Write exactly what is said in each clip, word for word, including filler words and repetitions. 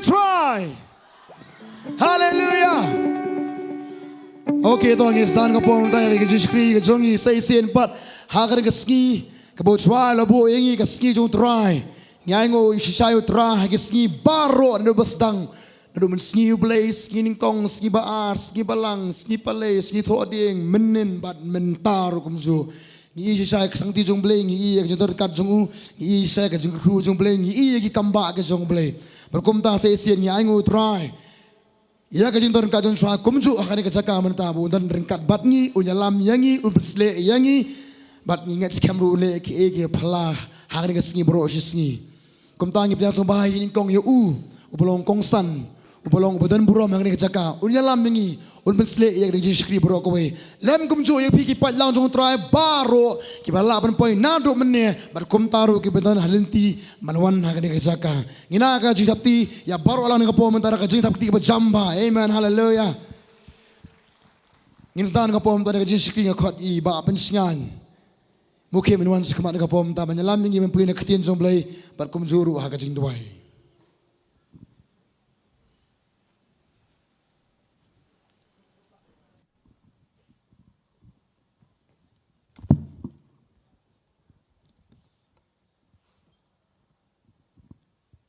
Try. Hallelujah. Okay, to ngin sdang ka por mynta ïa ka jingshakri ka jong ngi sa shisien pat ha kane ka sngi kaba U Trai u la buh ïa ngi, ka sngi jong U Trai. Ngi ainguh shisha ïa U Trai ha ki sngi baroh naduh ba sdang. Naduh mynsngi U Blei, sngi nyngkong, sngi ba ar, sngi ba lang, sngi palei, sngi thohdieng, mynhynnin bad mynta ruh kumjuh. Ngi ïohi shisha ïa ka sangti jong U Blei, ngi ïohi ïa ka jingdonkam jong u, ngi ïohi shisha ïa ka jingkyrkhu jong U Blei, ngi ïohi ïa ki kam bah ka jong U Blei. Bad kumta sa shisien ngi ainguh U Trai ïa ka jingdonkam jong U Trai kumjuh ha kane ka jaka mynta, ba un don ryngkat bad ngi, un ïalam ïa ngi, un pynshlur ïa ngi. Bad ngi ngeit skhem ruh un leh kiei kiei phylla ha kane ka sngi baroh shi sngi. Kumta ngi pdiang sngewbha ïa u nyngkong ïa u uba long kongsan, uba long uba don burom ha kane ka jaka, un ïalam ïa ngi, un pynshlur ïa ka jingshakri baroh kawei. Lem kumjuh ïa phi ki paidlang jong U Trai baroh kiba lah ban poi naduh mynne bad kumta ruh kiba don ha lynti ban wan ha kane ka jaka. Ngin ai ka jingthap kti ïa baroh lang na ka por mynta da ka jingthap kti kaba jam bha. Amen. Haleluya. Ngin sdang na ka por mynta da ka jingshakri, nga khot ïa i Bah Pynsngiang Mukhim ban wan sha khmat na ka por mynta ban ïalam ïa ngi ban pule na ka ktien jong U Blei bad kumjuh ruh ha ka jingduwai.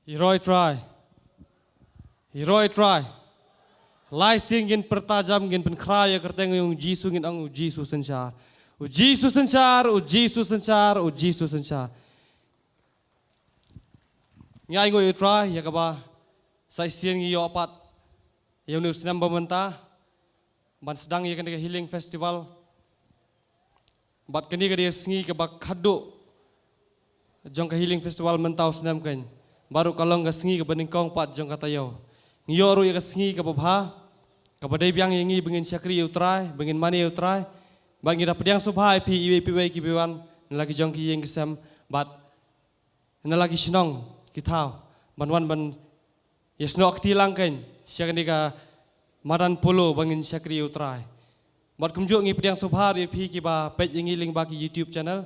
Ïaroh ïa U Trai. Ïaroh ïa U Trai. Lai sien ngin pyrta jam, ngin pynkhraw ïa ka kyrteng jong U Jisu, ngin ong: U Jisu synshar. U Jisu synshar, U Jisu synshar, U Jisu synshar. Ngi ainguh ïa U Trai ïa kaba sa shisien ngi ïoh pat ïa une u snem ba mynta ban sdang ïa kane ka Healing Festival. Bad kane ka dei ka sngi kaba khadduh jong ka Healing Festival mynta u snem, kan. Bad ruh ka long ka sngi kaba nyngkong pat jong ka taïew. Ngi ïoh ruh ïa ka sngi kaba bha, kaba dei biang ïa ngi ba ngin shakri ïa U Trai, ba ngin mane ïa U Trai. Bad ngi da pdiang sngewbha ïa phi iwei pa iwei kiba wan na la ki jong ki ïing ki sem bad na la ki shnong ki thaw ban wan ban ïasnoh kti lang, kan, sha kane ka madan polo ba ngin shakri ïa U Trai. Bad kumjuh ngi pdiang sngewbha ïa phi kiba peit ïa ngi lyngba ki YouTube channel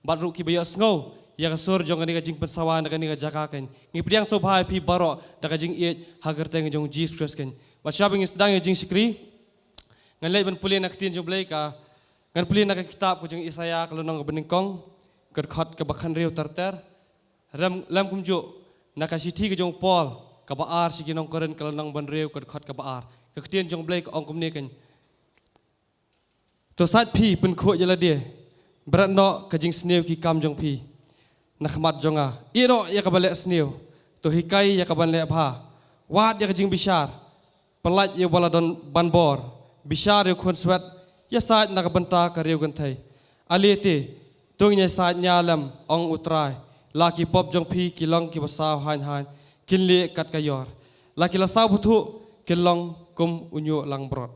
bad ruh kiba ïohsngew ïa ka sur jong kane ka jingpynsawa na kane ka jaka, kan. Ngi pdiang sngewbha ïa phi baroh da ka jingïeit ha ka kyrteng jong U Jisu Khrist, kan. Bad shwa ba ngin sdang ïa ka jingshakri, ngan leit ban pule na ka ktien jong U Blei, ka ngan pule na ka kitab ka jong u Isaïah, ka lynnong kaba nyngkong, ka dkhot kaba khathynriew ter ter. Lem, lem kumjuh na ka shithi ka jong u Paul kaba ar sha ki nong Korinth, ka lynnong ba hynriew, ka dkhot kaba ar. Ka ktien jong U Blei ka ong kumne, kan: To sait phi pynkhuid ïa lade, bret noh ka jingsniew ki kam jong phi na khmat jong nga. Ïehnoh ïa kaba leh sniew, to hikai ïa kaban leh bha. Wad ïa ka jingbishar, pyllait ïa uba la don ban bor, bishar ïa u khunswet, ïasaid na ka bynta ka riew kynthei. Ale te, to ngin ïasaid ñiaw lem, ong U Trai. La ki pop jong phi ki long kiba saw haiñ haiñ, kin lieh kat ka ïor. La ki la saw bthuh kin long kum u ñiuh langbrot.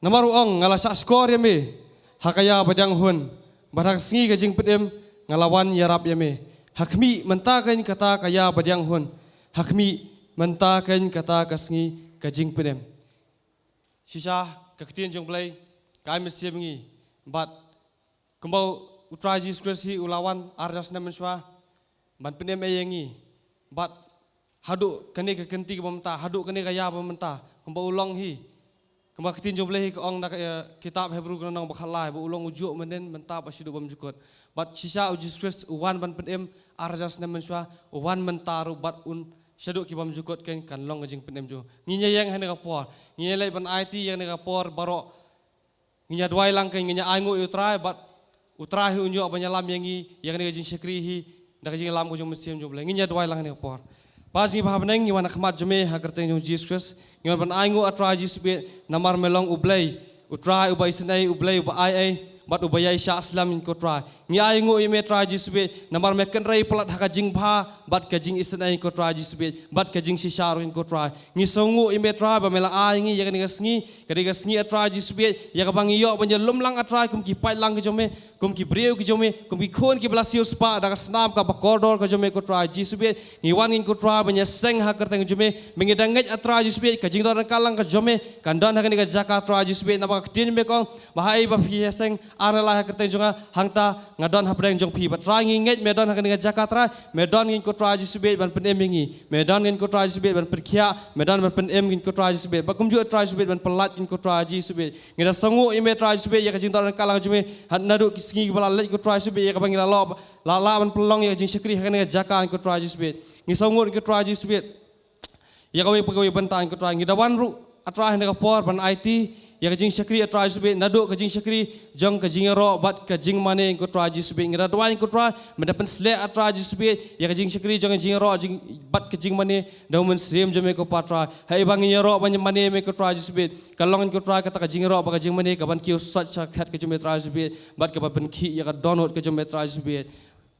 Namar u ong: Nga la shah shkor ïa me ha ka ïa badiang hun, bad ha ka sngi ka jingpynim nga la wan ïarap ïa me. Ha khmih, mynta keiñ kata ka ïa badiang hun. Ha khmih, mynta keiñ kata ka sngi ka jingpynim. Shisha ka ktien jong U Blei ka ai mynsiem ïa ngi, bad kumba U Trai Jisu Khrist hi u la wan ar hajar snem mynshuwa ban pynim ei ïa ngi. Bad haduh kane ka kynti kaba mynta, haduh kane ka ïa ba mynta, kumba u long hi, kumba ka ktien jong U Blei hi ka ong na ka, eh, kitab Hebru ka lynnong ba khatlai, ba u long ujuh mynhynnin, mynta bad shaduh bymjukut. Bad shisha U Jisu Khrist u wan ban pynim ar hajar snem mynshuwa, u wan mynta ruh bad un shaduh ki bymjukut, kan, kan long ka jingpynim jong u. Ngin ïa ïeng ha kane ka por, ngin ïa leit ban aiti ïa kane ka por baroh. Ngin ïa duwai lang, kan, ngin ïa ainguh ïa U Trai, bad U Trai hi un ïoh ban ïalam ïa ngi ïa kane ka jingshakri hi da ka jingïalam ka jong u Mynsiem jong U Blei. Ngin ïa duwai lang ha kane ka por. Pa jong ngi ba ha bneng, ngi wan ha khmat jong me ha ka kyrteng jong U Jisu Khrist. Ngi wan ban ainguh, A Trai Jisu bad, namar me long U Blei, U Trai uba isynei, U Blei uba ai ei bad uba ïai shah slem, ko Trai. Ngi ainguh ïa me, Trai Jisu bad, namar me kynrei palat ha ka jingbha bad ka jingisynei, ko Trai Jisu bad, bad ka jingshisha ruh, ko Trai. Ngi sngewnguh ïa me, Trai, ba me la ai ngi ïa kane ka sngi, ka dei ka sngi, A Trai Jisu bad, ïa kaba ngi ïoh ban ïalum lang, A Trai, kum ki paidlang ki jong me, kum ki briew ki jong me, kum ki khun kiba la siewspah da ka snam kaba kordor ka jong me, ko Trai Jisu bad. Ngi wan, ngin, ko Trai, ban ïaseng ha ka kyrteng jong me. Me ngi da ngeit, A Trai Jisu bad, ka jingdonkam lang ka jong me kan don ha kane ka jaka, Trai Jisu bad, namar ka ktien jong me ka ong ba ha ei ba phi ïaseng ar ne lai ha ka kyrteng jong nga, hangta nga don hapdeng jong phi. Bad Trai ngi ngeit me don ha kane ka jaka Trai, me don ngi ko Trai Jisu bad ban pynim ïa ngi. Me don ngi ko Trai Jisu bad ban pynkhiah, me don ban pynim ngi ko Trai Jisu bad. Bad kumjuh Trai Jisu bad ban pyllait ngi ko Trai Jisu bad. Ngi da sngew ïa me Trai Jisu bad ïa ka jingdonkam lang jong me. Hat naduh ki sngi kiba la leit ko Trai Jisu bad ïa kaba ngi la lah, la lah ban pynlong ïa ka jingshakri ha kane ka jaka ko Trai Jisu bad. Ngi sngew ko Trai Jisu bad. Ïa kawei pa kawei bynta ko Trai ngi da wan ruh A Trai ha kane ka por ban aiti ïa ka jingshakri A Trai Jisu bad naduh ka jingshakri jong ka jingïaroh bad ka jingmane ko Trai Jisu bad. Ngi da duwai ko Trai me da pynsleh A Trai Jisu bad ïa ka jingshakri jong ka jingïaroh jing bad ka jingmane da u Mynsiem jong me ko Pa Trai. Ha iba ngi ïaroh ban mane me ko Trai Jisu bad ka long ko Trai kata ka jingïaroh bad ka jingmane kaban kiew sot sha ka khet ka jong me Trai Jisu bad bad kaba pynkhih ïa ka dohnud ka jong me Trai Jisu bad.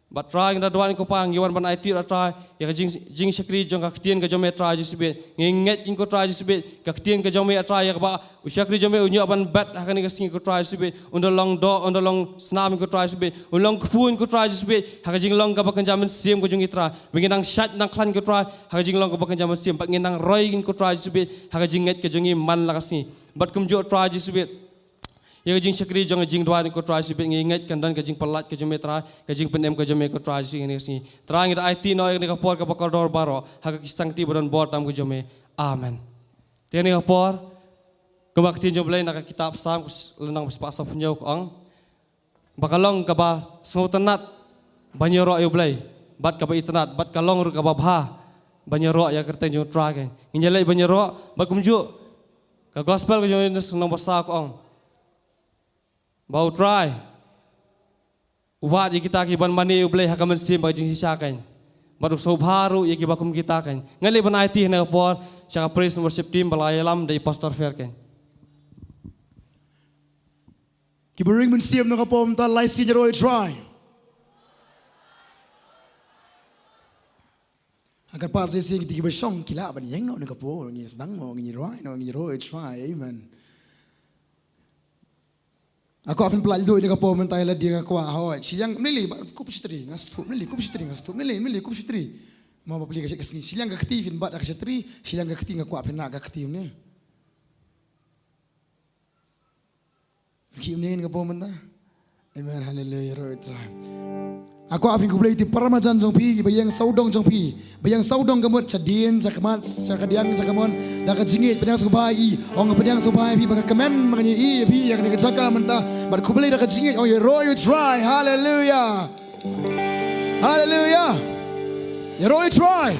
Bad Trai ngi da duwai ko Pa ngi wan ban aiti A Trai ïa ka jing jingshakri jong ka ktien ka jong me Trai Jisu bad. Ngi ngeit ko Trai Jisu bad ka ktien ka jong me A Trai ïa kaba u shakri jong me u ñiew ban bet ha kane ka sngi ko Trai Jisu bad. Un da long doh, un da long snam ko Trai Jisu bad. Un long kpun ko Trai Jisu bad ha ka jinglong kaba kynja mynsiem ka jong ngi Trai. Ba ngi nang shait nang khlaiñ ko Trai ha ka jinglong kaba kynja mynsiem. Bad ngi nang roi ko Trai Jisu bad ha ka jingngeit ka jong ngi man la ka sngi. Bad kumjuh Trai Jisu bad ïa ka jingshakri jong ka jingduwai ko Trai Jisu bad ngi ngeit kan don ka jingpyllait ka jong me Trai, ka jingpynim ka jong me ko Trai Jisu ïa kane ka sngi. Trai ngi da aiti noh ïa kane ka por kaba kordor baroh ha ka kti sangti ba don bor tam ka jong me. Amen. Te kane ka por kumba ka ktien jong U Blei na ka kitab Salm ka lynnong ba spah sawphew hynñiew ka ong ba ka long kaba sngewtynnat ban ïaroh ïa U Blei bad kaba itynnat bad ka long ruh kaba bha ban ïaroh ïa ka kyrteng jong U Trai. Kan ngin ïaleh ban ïaroh bad kumjuh ka gospel ka jong U Johannes lynnong ba saw ka ong ba U Trai u wad ïa kita kiban mane ïa U Blei ha ka mynsiem bad ka jingshisha kan bad u sngewbha ruh ïa kiba kum kita kan. Ngan leh ban aiti ha kane ka por sha ka praise and worship team ba la ïalam da i Pastor Fer kan. Ki briew mynsiem na ka por mynta lai sien ïaroh ïa U Trai. Ha ka por sa shisien kiti kiba shong ki lah ban ïeng noh na ka por ngi sdang mo ngi rwai noh ngi ïaroh ïa U Trai. Amen. Nga kwah phin pyllait lut na ka por mynta ïa lade nga kwah hoi. Shiliang mlili ba kup shitri nga sthuh mlili kup shitri nga sthuh mlili mlili kup shitri. Mo ba pli ka shek ka sngi shiliang ka kti phin bat ka shitri shiliang ka kti nga kwah phin na ka kti mne. Phi mne na ka por mynta. Amen, haleluya, ïaroh ïa U Trai. Nga kwah phin khublei ïa ki para marjan jong phi, ba ïeng sawdong jong phi, ba ïeng sawdong ka mut, sha dien, sha khmat, sha kadiang, sha kamon, da ka jingngeit, pdiang sngewbha ïa i, ong pdiang sngewbha ïa phi, ba ka kmen, ba ka ïa i, ïa phi, ïa kane ka jaka mynta, bad khublei da ka jingngeit, ong ïaroh ïa U Trai, haleluya. Haleluya. Ïaroh ïa U Trai.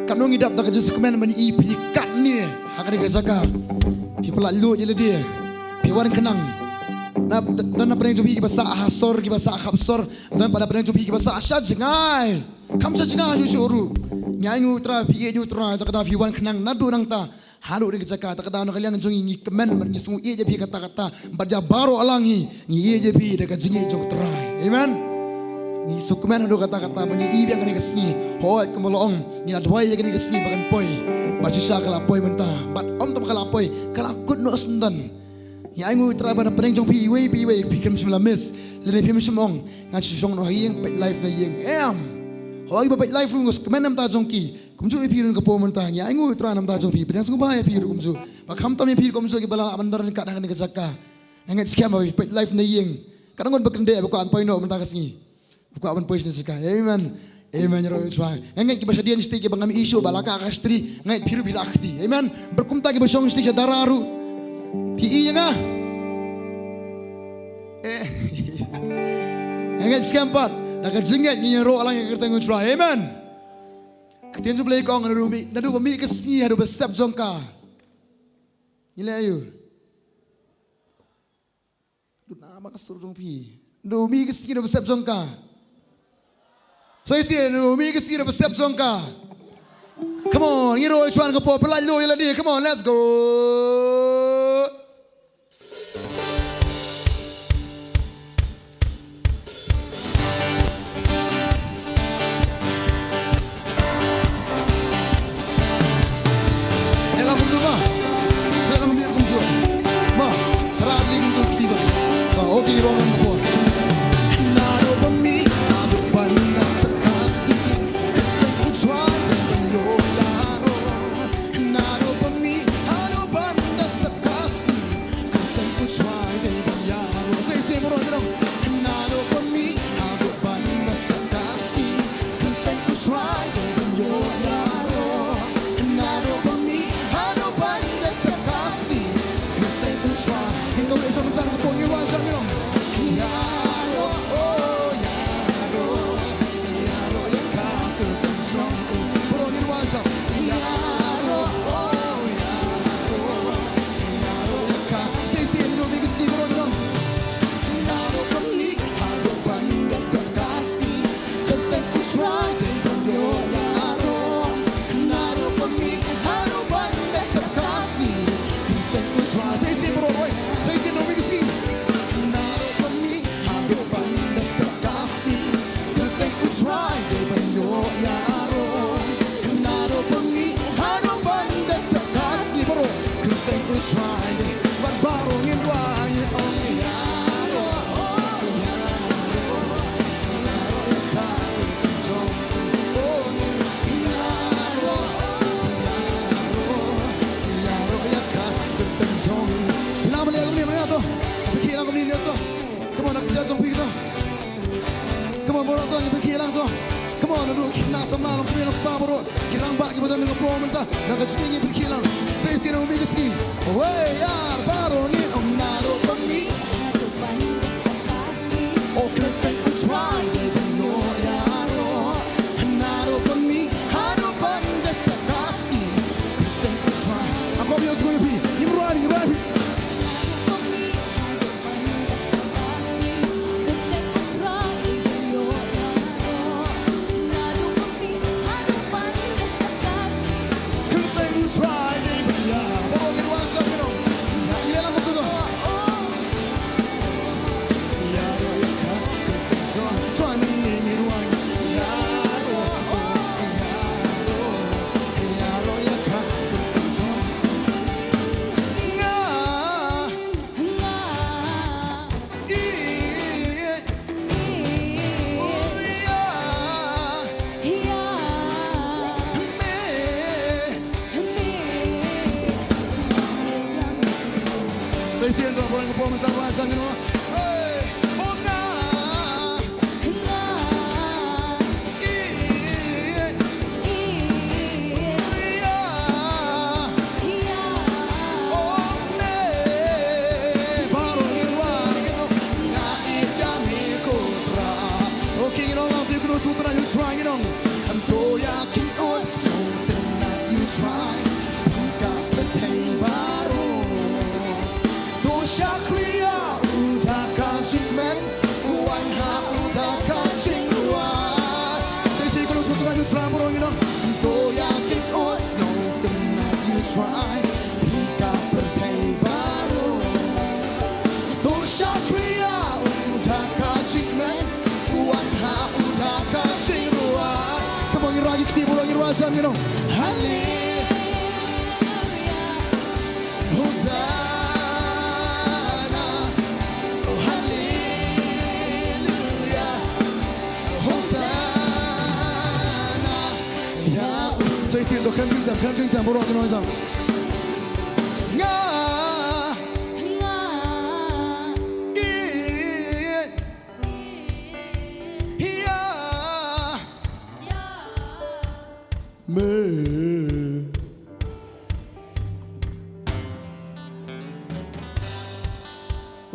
Katno ngi dap da ka jingkmen ban ïa i phi katne ha kane ka jaka. Phi pyllait lut ïa lade. Phi wan khnang. Na don na pdeng jong phi kiba sah ha sor kiba sah ha sor. Don pat na pdeng jong phi kiba sah sha jngai. Kham sha jngai shuh shuh ruh. Ngi ainguh U Trai phi ïeit ïa U Trai ta ka da phi wan khnang naduh nangta. Haduh ngi ka jaka ta ka da na ka liang jong ngi ngi kmen bad ngi sngew ïeit ïa phi kata kata bad ïa baroh lang hi ngi ïeit ïa phi da ka jingïeit jong U Trai. Amen. Ngi sngew kmen haduh kata kata bad ngi ïeit ïa kane ka sngi. Hooid kumba la ong ngi la duwai ïa kane ka sngi ba kan poi. Bad shisha ka la poi mynta bad ym tang ba ka la poi ka la kut noh syndon. Ngi ainguh U Trai ba na pdeng jong phi iwei pa iwei phi khlem shym la miss lane phim shym ong ngan shu shong noh ha ïing peit live na ïing. Em. Hooid ba peit live ruh ngi sngew kmen namar jong ki. Kumjuh ïa phi ruh na ka por mynta ngi ainguh U Trai namar jong phi pdiang sngewbha ïa phi ruh kumjuh. Ba khamtam ïa phi ruh kumjuh kiba la lah ban don ryngkat ha kane ka jaka. Nga ngeit skhem ba phi peit live na ïing. Ka nang ngon ba kyndit ba kwah ban poi noh mynta ka sngi. Ba kwah ban poi sha jaka. Amen. Amen ïaroh ïa U Trai. Nga ngeit kiba shadien shatei kiba ngam i shuh ba la kah ka shatri. Nga ngeit phi ruh phi la kti. Amen. Bad kumta kiba shong shatei sha dara ruh. Phi i ïa nga. Eh. Nga ngeit skhem pat. Da ka jingngeit ngi ïaroh lang ïa ka kyrteng U Trai. Amen. Ka ktien jong U Blei ka ong naduh mih, naduh ba mih ka sngi haduh ba sep jong ka. Ngi leh aïu? Duna ma ka sur jong phi. Naduh ba mih ka sngi haduh ba sep jong ka. Sa ïa sien naduh ba mih ka sngi haduh ba sep jong ka. Come on, ngi ïaroh ïa U Trai ka por pyllait lut ïa lade. Come on, let's go. Ki nongkynnoh samla, long kmie long kpa baroh, ki rangbah kiba don ha ka por mynta, na ka jingïakhih lang. Sa shisien u mih ka sngi. Wei, ïa, baroh ngin ong naduh ba mih. Oh, kyrteng U Trai dei ban ïoh ïaroh. Naduh ba mih haduh ban da sa ka sngi. Kyrteng U Trai. Akop ïa u sngewbha phi. Ngim rwai, ngim rwai phi. To shakri ïa u da ka jingkmen, wan ha u da ka jingrwai. Sa shisien ko nongsoh trai, U Trai baroh ngi ong. To ïa kynnoh sngewtynnat ïa U Trai, phi ka pyrthei baroh. To shakri ïa u da ka jingkmen, wan ha u da ka jingrwai. Come on, ngi rwai ki kti baroh, ngi rwai jam ngi ong. Hallelujah. Hosanna, oh, hallelujah, Hosanna. Ïa, sa shisien to khlem jingteng, khlem jingteng, baroh ki nong jam. Nga, nga, i, ïa, me.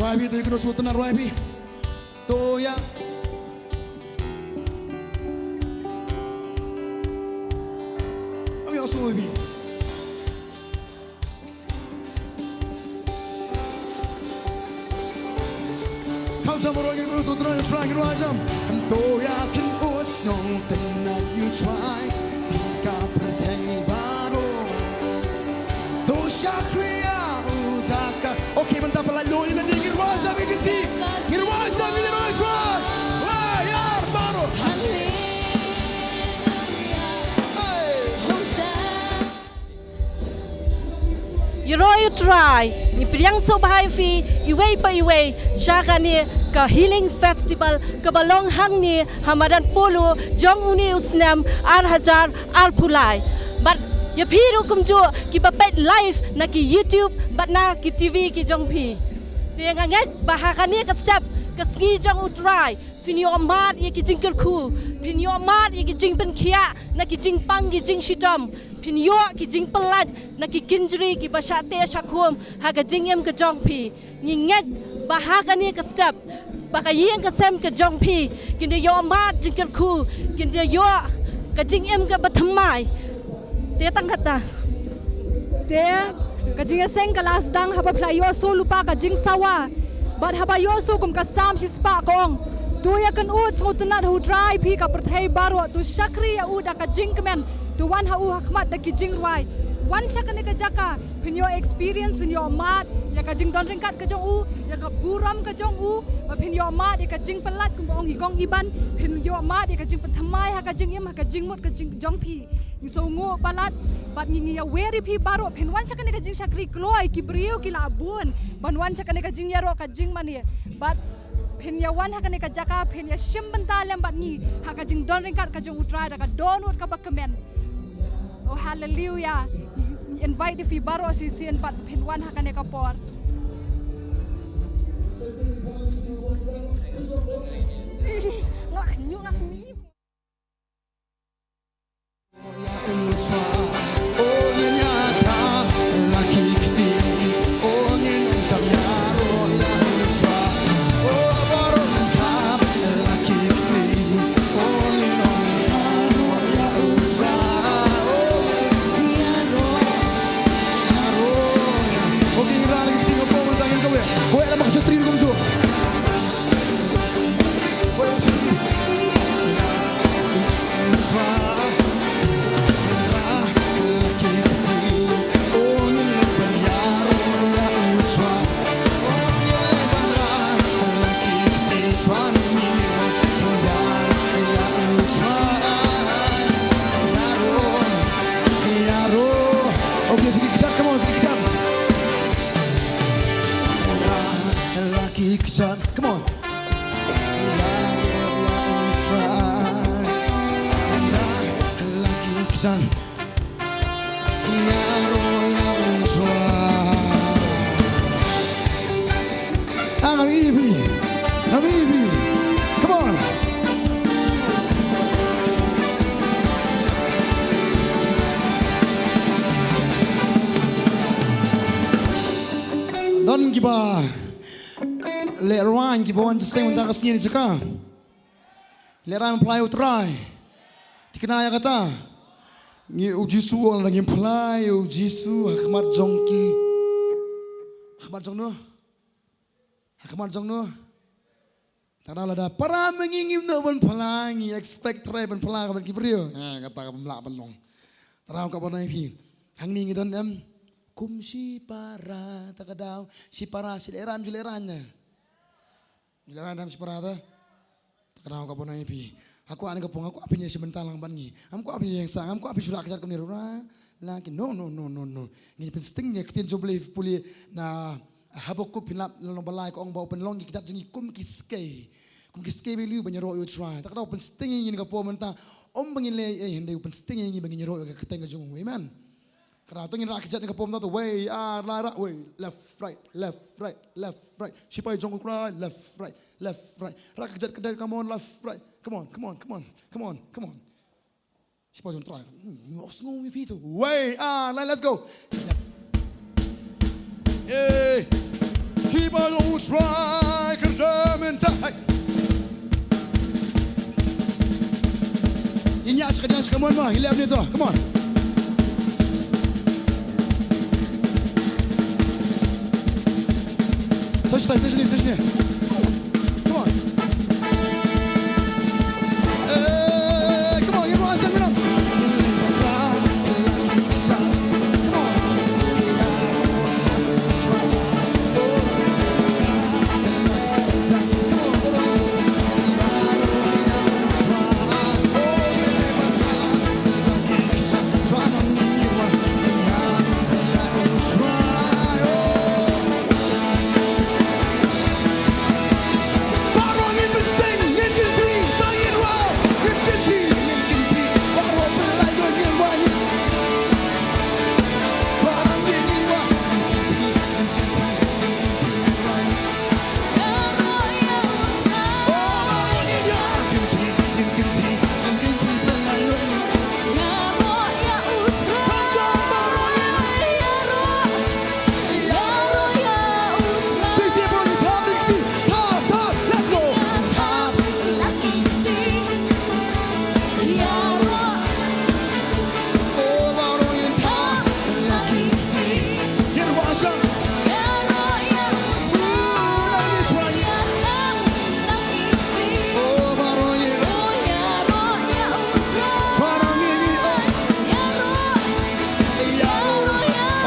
Rwai phi, to ïa kynnoh sngewtynnat, rwai phi. To ïa. Am ïa sngewbha phi. Kham jam baroh, ngi kynnoh sngewtynnat, try, ngi rwai jam. To ïa kynnoh sngewtynnat ïa U Trai, phi ka pyrthei baroh. To shakri ïa u da ka. Okay, mynta pynlait lut ïa lade, ngi rwai jam ïa ka kti. Ngi rwai jam, ngi rwai jam. Wah, ïa baroh. Hallelujah. Hey. Hosanna. Ïaroh ïa U Trai, ngi pdiang sngewbha ïa phi iwei pa iwei sha kane ka Healing Festival kaba long hangne ha Madan Polo jong une u snem ar hajar arphew lai. Bad ïa phi ruh kumjuh kiba peit live na ki YouTube bad na ki TV ki jong phi. Te nga ngeit ba ha kane ka step ka sngi jong U Trai, phin ïoh mad ïa ki jingkyrkhu, phin ïoh mad ïa ki jingpynkhiah na ki jingpang ki jingshitom, phin ïoh ki jingpyllait na ki kynjri kiba shah teh shah khum ha ka jingim ka jong phi. Ngi ngeit ba ha kane ka step ba ka ïing ka sem ka jong phi kin da ïoh mad jingkyrkhu, kin da ïoh ka jingim kaba thymmai. Te tang kata. Te ka jingïaseng ka la sdang haba phi la ïoh sngewlypa ka jingsawa. Bad haba ïoh sngew kum ka Salm shispah ka ong, to ïa kynnoh sngewtynnat ha U Trai phi ka pyrthei baroh, to shakri ïa u da ka jingkmen, to wan ha u ha khmat da ki jingrwai. Wan sha kane ka jaka phin ïoh experience, phin ïoh mad ïa ka jingdon ryngkat ka jong u, ïa ka burom ka jong u, ba phin ïoh mad ïa ka jingpyllait kumba ong i Kong Iban, phin ïoh mad ïa ka jingpynthymmai ha ka jingim, ha ka jingmut ka jing jong phi. Ngi sngewnguh palat bad ngi, ngi ïawer ïa phi baroh, phin wan sha kane ka jingshakri kloi, ki briew ki la bun ban wan sha kane ka jingïaroh ka jingmane. Bad phin ïa wan ha kane ka jaka, phin ïa shim bynta lem bad ngi ha ka jingdon ryngkat ka jong U Trai da ka dohnud kaba kmen. Oh, hallelujah. Ngi invite ïa phi baroh shisien bad phin wan ha kane ka por. Nga khñiuh nga khñiuh. Okay, sikit kjat, come on, sikit kjat. Lucky kjat, come on. Lucky kjat. Ah, ngam ïohi phi. Ngam ïohi phi. Come on. Don kiba leh rwai kiba wan seng mynta ka sngi na jaka. Lehrain pynlait u Trai. Thikna ïa kata. Ngi u Jisu u ong lada ngim pynlait u Jisu ha khmat jong ki. Ha khmat jong no? Ha khmat jong no? Te lada para ma ngi ngim noh ban pynlait, ngi expect Trai ban pynlait ka ban ki briew. Ha, kata ka bym lah ban long. Te ka ban ai phi. Hangne ngi don em. Kum shipara, te ka daw. Shipara, shi lehrain, ju lehrain ne. Ju lehrain dang shipara te. Te ka daw ka ban ai phi. Ha kwah ne ka pung, ha kwah phi ne shi bynta lang ban ngi. Ham kwah phi ne ïeng sa, ham kwah phi shu rah kjat kumne ruh. La ki no, no, no, no, no. Ngi pynsting ne ktien jong Blei pule na Habakuk phin lap lynnong ba lai ka ong ba u pynlong ki kjat jong ngi kum ki skei. Kum ki skei ba ïoh ban ïaroh ïa u Trai. Te ka daw pynsting ïa ngi ne ka por mynta. Ym ba ngin leh ei ei hynrei u pynsting ïa ngi ba ngin ïaroh ïa ka kyrteng ka jong u. Amen. Ka daw to ngin rah kjat ne ka por mynta to. Wei, ar, lai, rah, wei. Left, right, left, right, left, right. Shipai jong u Trai, left, right, left, right. Rah kjat kdai, come on, left, right. Come on, come on, come on, come on, come on. Shipai jong u Trai. Hmm, ngok sngew mi phi to. Wei, ar, lai, let's go. Hey. Shipai jong u Trai, kyrteng mynta. Hey. Ngi ïa shaka diang shaka mon mo, ngi leh ne to. Come on. Touch, touch, touch ne, touch ne. Come on. Eh, come on, you want some, you know? Come on.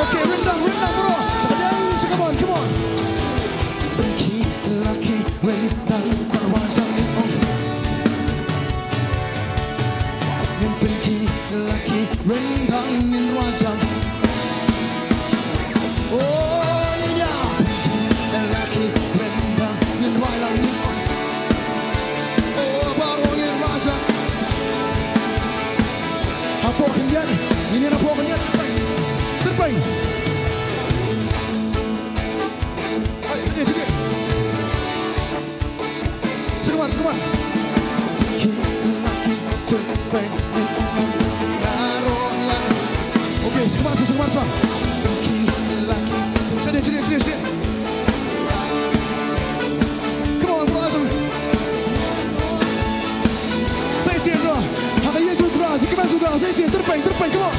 Okay, rendang, rendang, bro. Come on, come on. Lucky, lucky, rendang, baru aja nih, oh. Ngin pynkhih la ki ryndang ngin rwai jam. Oh, ïa. Pynkhih la ki ryndang ngin rwai lang ngin. Oh, baroh ngin rwai jam. Hapoh khyndiat, ngin ïa hapoh khyndiat. Tyrpeng. Hai, sini, sini. Sengmat, sengmat. Okay, sengmat, sengmat, sengmat. Sini, sini, sini, sini. Come on, bro. Sa shisien to. Ha ka ïing jong u Trai, sa shisien, tyrpeng, tyrpeng, come on.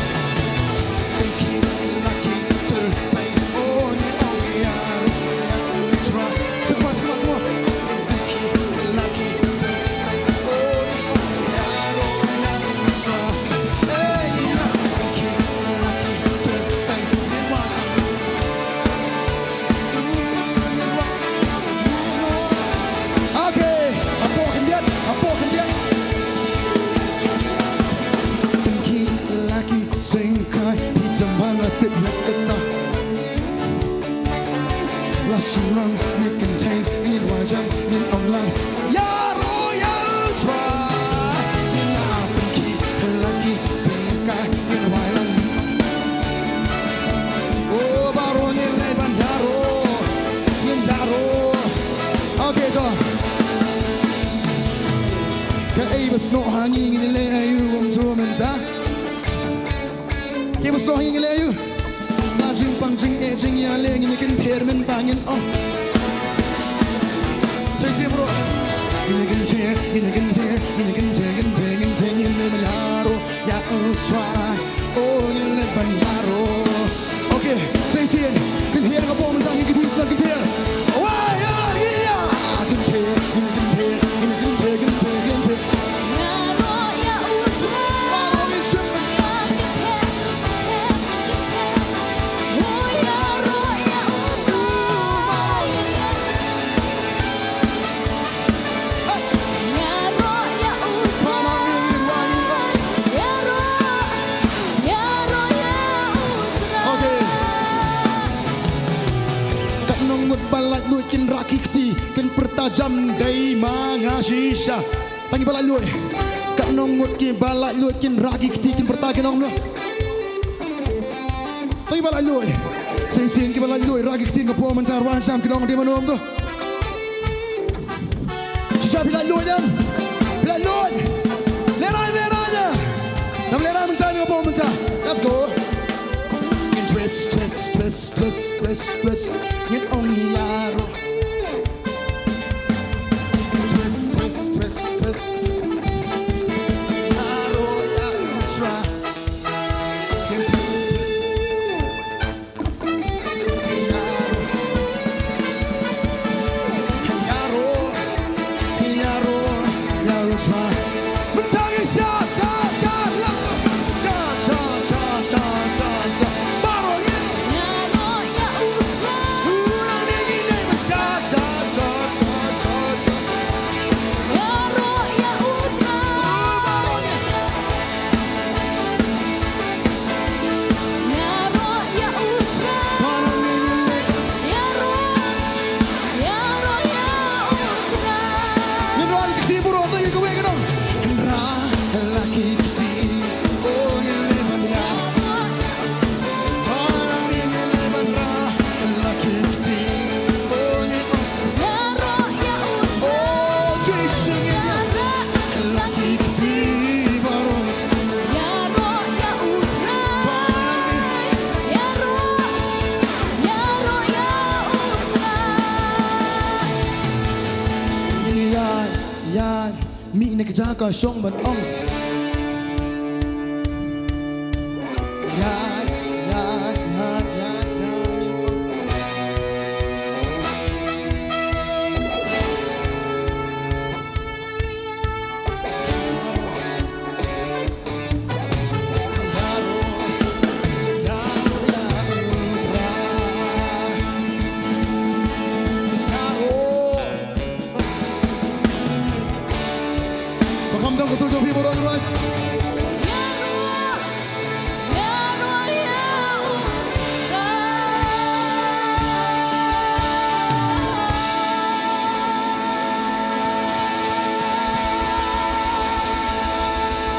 Okay, hapoh khyndiat, hapoh khyndiat. Thank you, lucky. Kata. La shimrang ne kynthei ngin wajam ngin ong lang. Ïaroh ïa u Trai. Ngin ïa pynkhih la ki syngkai ngin wai lang. Oh, baroh ngin leit ban ïaroh. Ngin ïaroh. Okay, to. Kaei ba snoh ha ngi ngin leh aïu kumto mynta? Kaei ba snoh ha ngi ngin leh aïu? La jingpang jingeh jingïaleh ngin ïa kynther mynta ngin ong. Sa shisien bro. Ngin ïa kynther, ngin ïa kynther, ngin ïa kynther, kynther, kynther, ngin leit ban ïaroh ïa u Trai. Oh, ngin leit ban ïaroh. Okay, sa shisien. Kynther ka bor mynta ngin kynther, kynther. Wai, ya, ya, ya. Kynther, ngin kynther, ngin kynther, kynther, kynther. Baroh ngin shem. Katno ngut ba laitluid kin rah ki kti kin pyrta jam dei ma nga shisha. Tang ki ba laitluid. Katno ngut ki ba laitluid kin rah ki kti kin pyrta kin ong noh. Tang ki ba laitluid. Sa shisien ki ba laitluid rah ki kti ka por mynta rwai jam kin ong dei mano to. Shisha phi laitluid em. Phi laitluid. Lehrain, lehrain ïa. Dang lehrain mynta ne ka por mynta. Let's go. Ngin twist, twist, twist, twist, twist, twist. Ngin ong ïaroh. Ngin twist, twist, twist, twist. Ïaroh, ïaroh, twist. Ngin twist, twist. Mih na ka jaka shong ban ong.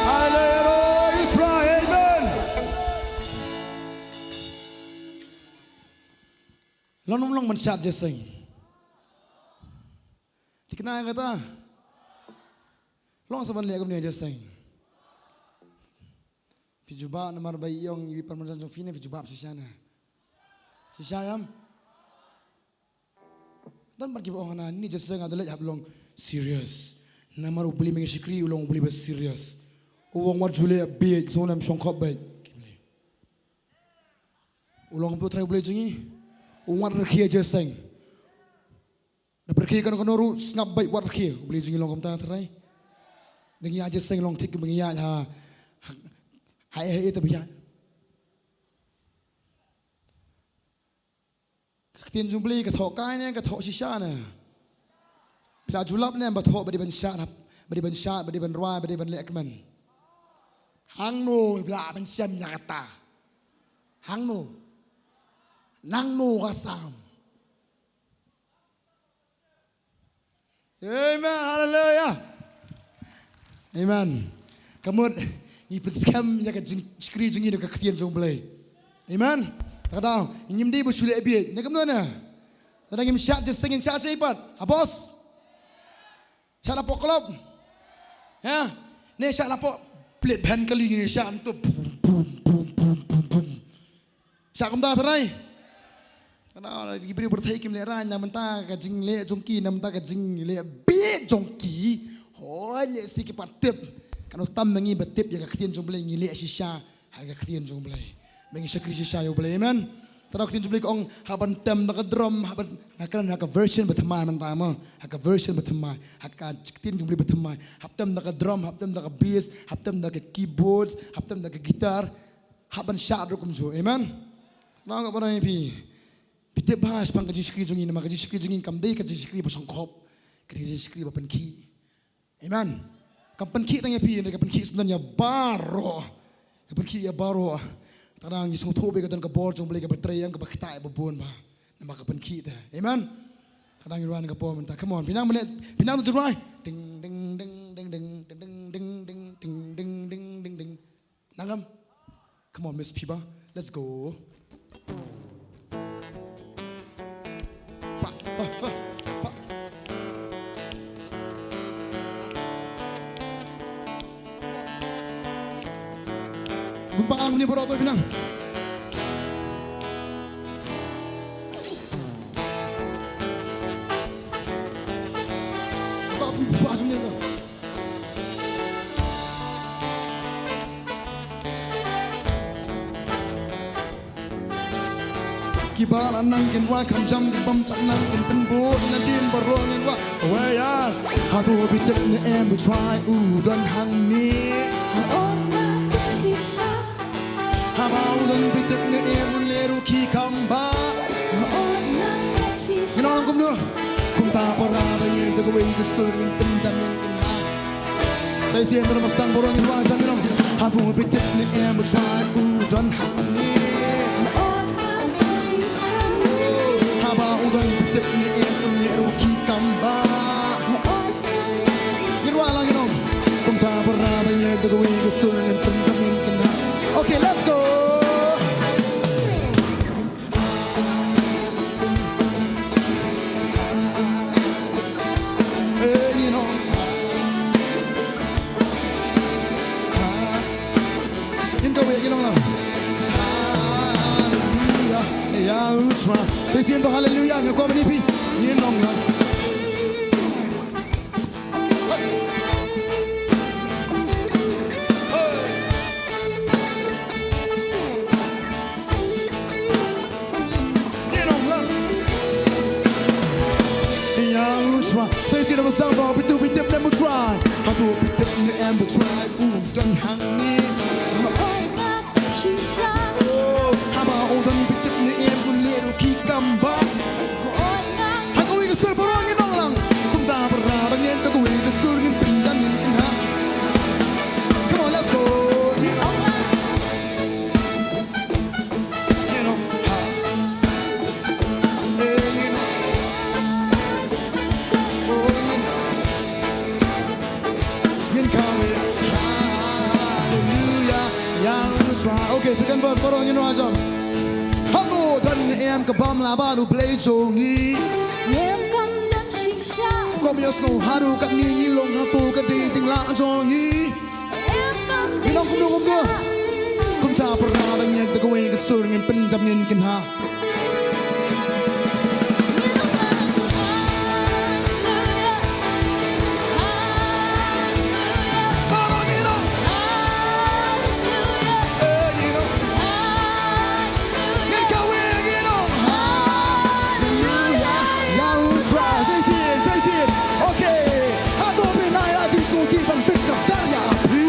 Haleluya, Israel, amen. Long, long, long ban shad Jesseng. Thikna kata. Long sa ban leh kumne Jesseng. Phi jubab namar ba ïong ïa i parmesan jong phi ne phi jubab shisha ne. Shisha ïam. Don bad kiba ong hana, ni Jesseng nga da leit hap long serious. Namar u Blei mynta shakri u long u Blei ba serious. U ong wat ju leh bieit, so ngam shong khop beit. U long kumto Trai u Blei jong ngi. U ong wat rkhie Jesseng. Da pyrkhie kano kano ruh sngap beit wat rkhie. U Blei jong ngi long kumta Trai. Da ngi ïa Jesseng long thik kumba ngi ïa ha. Ha, ha, ha, ha, ha, ha. Ka ktien jong u Blei ka thoh kai ne ka thoh shisha ne. Phi la ju lap ne ba thoh ba dei ban shad hap, ba dei ban shad, ba dei ban rwai, ba dei ban leh kmen. Hangno phi la ban shem ïa kata. Hangno. Nangno ka sam. Amen. Haleluya. Amen. Ka mut ngi pynskhem ïa ka jingshakri jong ngi da ka ktien jong U Blei. Amen. Te ka daw ngim dei ba shu leh bieit. Ne kumno ne? Te ngim shah jingshakri, ngin shah shaei pat? Ha bos. Shah na pok klop. Ha? Ne shah na pok plet bhen kali ngi shah ntu bum bum bum bum bum bum. Shah kumta trai. Kana ki briew pyrthei kim leh rain na mynta ka jingleh jong ki, na mynta ka jingleh bieit jong ki. Hoi leh si ki pat tip. Kano tam ma ngi ba tip ïa ka ktien jong U Blei, ngi leh shisha ha ka ktien jong U Blei. Ba ngi shakri shisha ïa U Blei, amen. Tang ka ktien jong U Blei ka ong hap ban tem da ka drum, hap ban, nga kren ha ka version ba thymmai mynta mo. Ha ka version ba thymmai, ha ka ktien jong U Blei ba thymmai. Hap tem da ka drum, hap tem da ka bass, hap tem da ka keyboards, hap tem da ka guitar. Hap ban shah ruh kumjuh. Amen. Nang ka banai phi. Phi tip ba shaphang ka jingshakri jong ngi, namar ka jingshakri jong ngi kam dei ka jingshakri ba shongkhop. Ka dei ka jingshakri ba pynkhih. Amen. Kam pynkhih tang ïa phi, ka pynkhih syndon ïa baroh. Ka pynkhih ïa baroh. Tang ngi sngewthuh ba ka don ka bor jong U Blei kaba trei ïa nga, kaba ktah ïa ba bun ba. Namar ka pynkhih te. Amen. Tang ngi rwai ka por mynta. Come on. Phi nang mynne, phi nang tu rwai. Ding ding ding ding ding ding ding ding ding ding ding ding ding ding. Nangam. Come on, Miss Piba. Let's go. Pa, pa, pa, pa. Bumpa ang ni borok tu pinang. Pa, bumpa sini tu. Kiba la nang kin wa kham jam, ki bym ta nang kin pynbud nadien baroh ngin wa. Wei ya. Hato phi tip ne em, u Trai u don hangne. Haba u don phi tip ne em, u leh ruh ki kam ba. Ngin ong kumno? Kumta para ba ïeng da kawei ka sur, ngin pynjam ngin kynha. Sa shisien, para ba sdang baroh ngin wad sa, ngin ong. Hato phi tip ne em, u Trai u don hangne. Haba u don phi tip ne em, u leh ruh ki kam ba. Ngin wad lang, ngin ong. Kumta para ba ïeng da kawei ka sur, ngin pynjam ngin kynha. Okay, let's go. Eh, you know. Ngin kawei, ngin ong lang. Hallelujah. Ïa u Trai. Sa shisien to hallelujah, ngin kwah ban ïa phi. Ngin ong lang. Ïa u Trai. Sa shisien ba sdang ba phi tu phi tip ne em u Trai. Hato phi tip ne em u Trai u don hangne. Shisha. Oh, haba u don phi tip ne em, u leh ruh ki kam ba. Ha kawei ka sur baroh ngin ong lang. Kumta para ba ïeng da kawei ka sur, ngin pynjam ngin kynha. Come on, let's go. Ngin ong lang. Ngin ong. Ha. Eh, ngin ong. Oh, ngin ong. Ngin kawei. Hallelujah. Ïa u Trai. Okay, second verse, baroh ngin wad jam. Hato don ne em ka bym lah ban U Blei jong ngi. Em kam don shisha. Kum ïa u sngew haduh katne ngi long, hato ka dei jinglah jong ngi. Em kam don shisha. Ngin ong kumno kumno. Kumta para ba ïeng da kawei ka sur, ngin pynjam ngin kynha. Okay. Hato phi nang ïa Jisu sngewsih ban pynskhem jar ïa phi?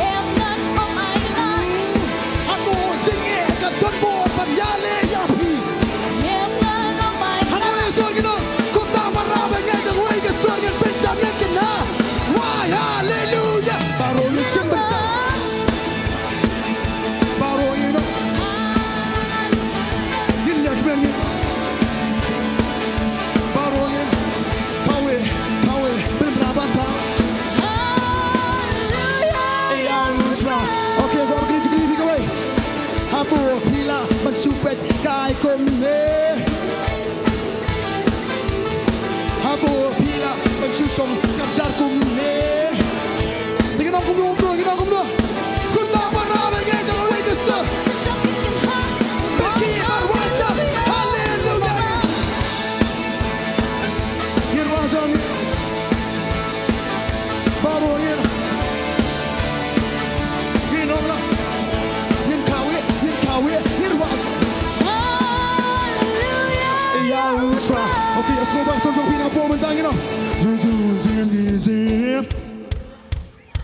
Em ngan ong ai la. Hato jingeh ka don bor ban ïaleh ïa phi? Em ngan ong ai la. Hato ïa sor ki nong, kumta para ba ïeng da kawei ka sur ngin pynjam ngin kynha. Wai haleluya. Baroh ngin sngewbha. Baroh ngin ong. Ngin ïa Ban shu peit kai kumne. Hato phi lah ban shu shong sngap jar kumne. Te ngi ong kumno, kumno, ngi ong kumno. Kumta para ba ngi dang wei te sa. Peit ki bar wa cha. Haleluya. Ngin rwai sa. Baroh ngin, ngin ong la. Ngin khaw ïa, ngin khaw ïa, ngin rwai. Haleluya. Ïa U Trai. Okay, let's go back. Song jong phi na ka por mynta ngin ong. Jisu siem ki siem.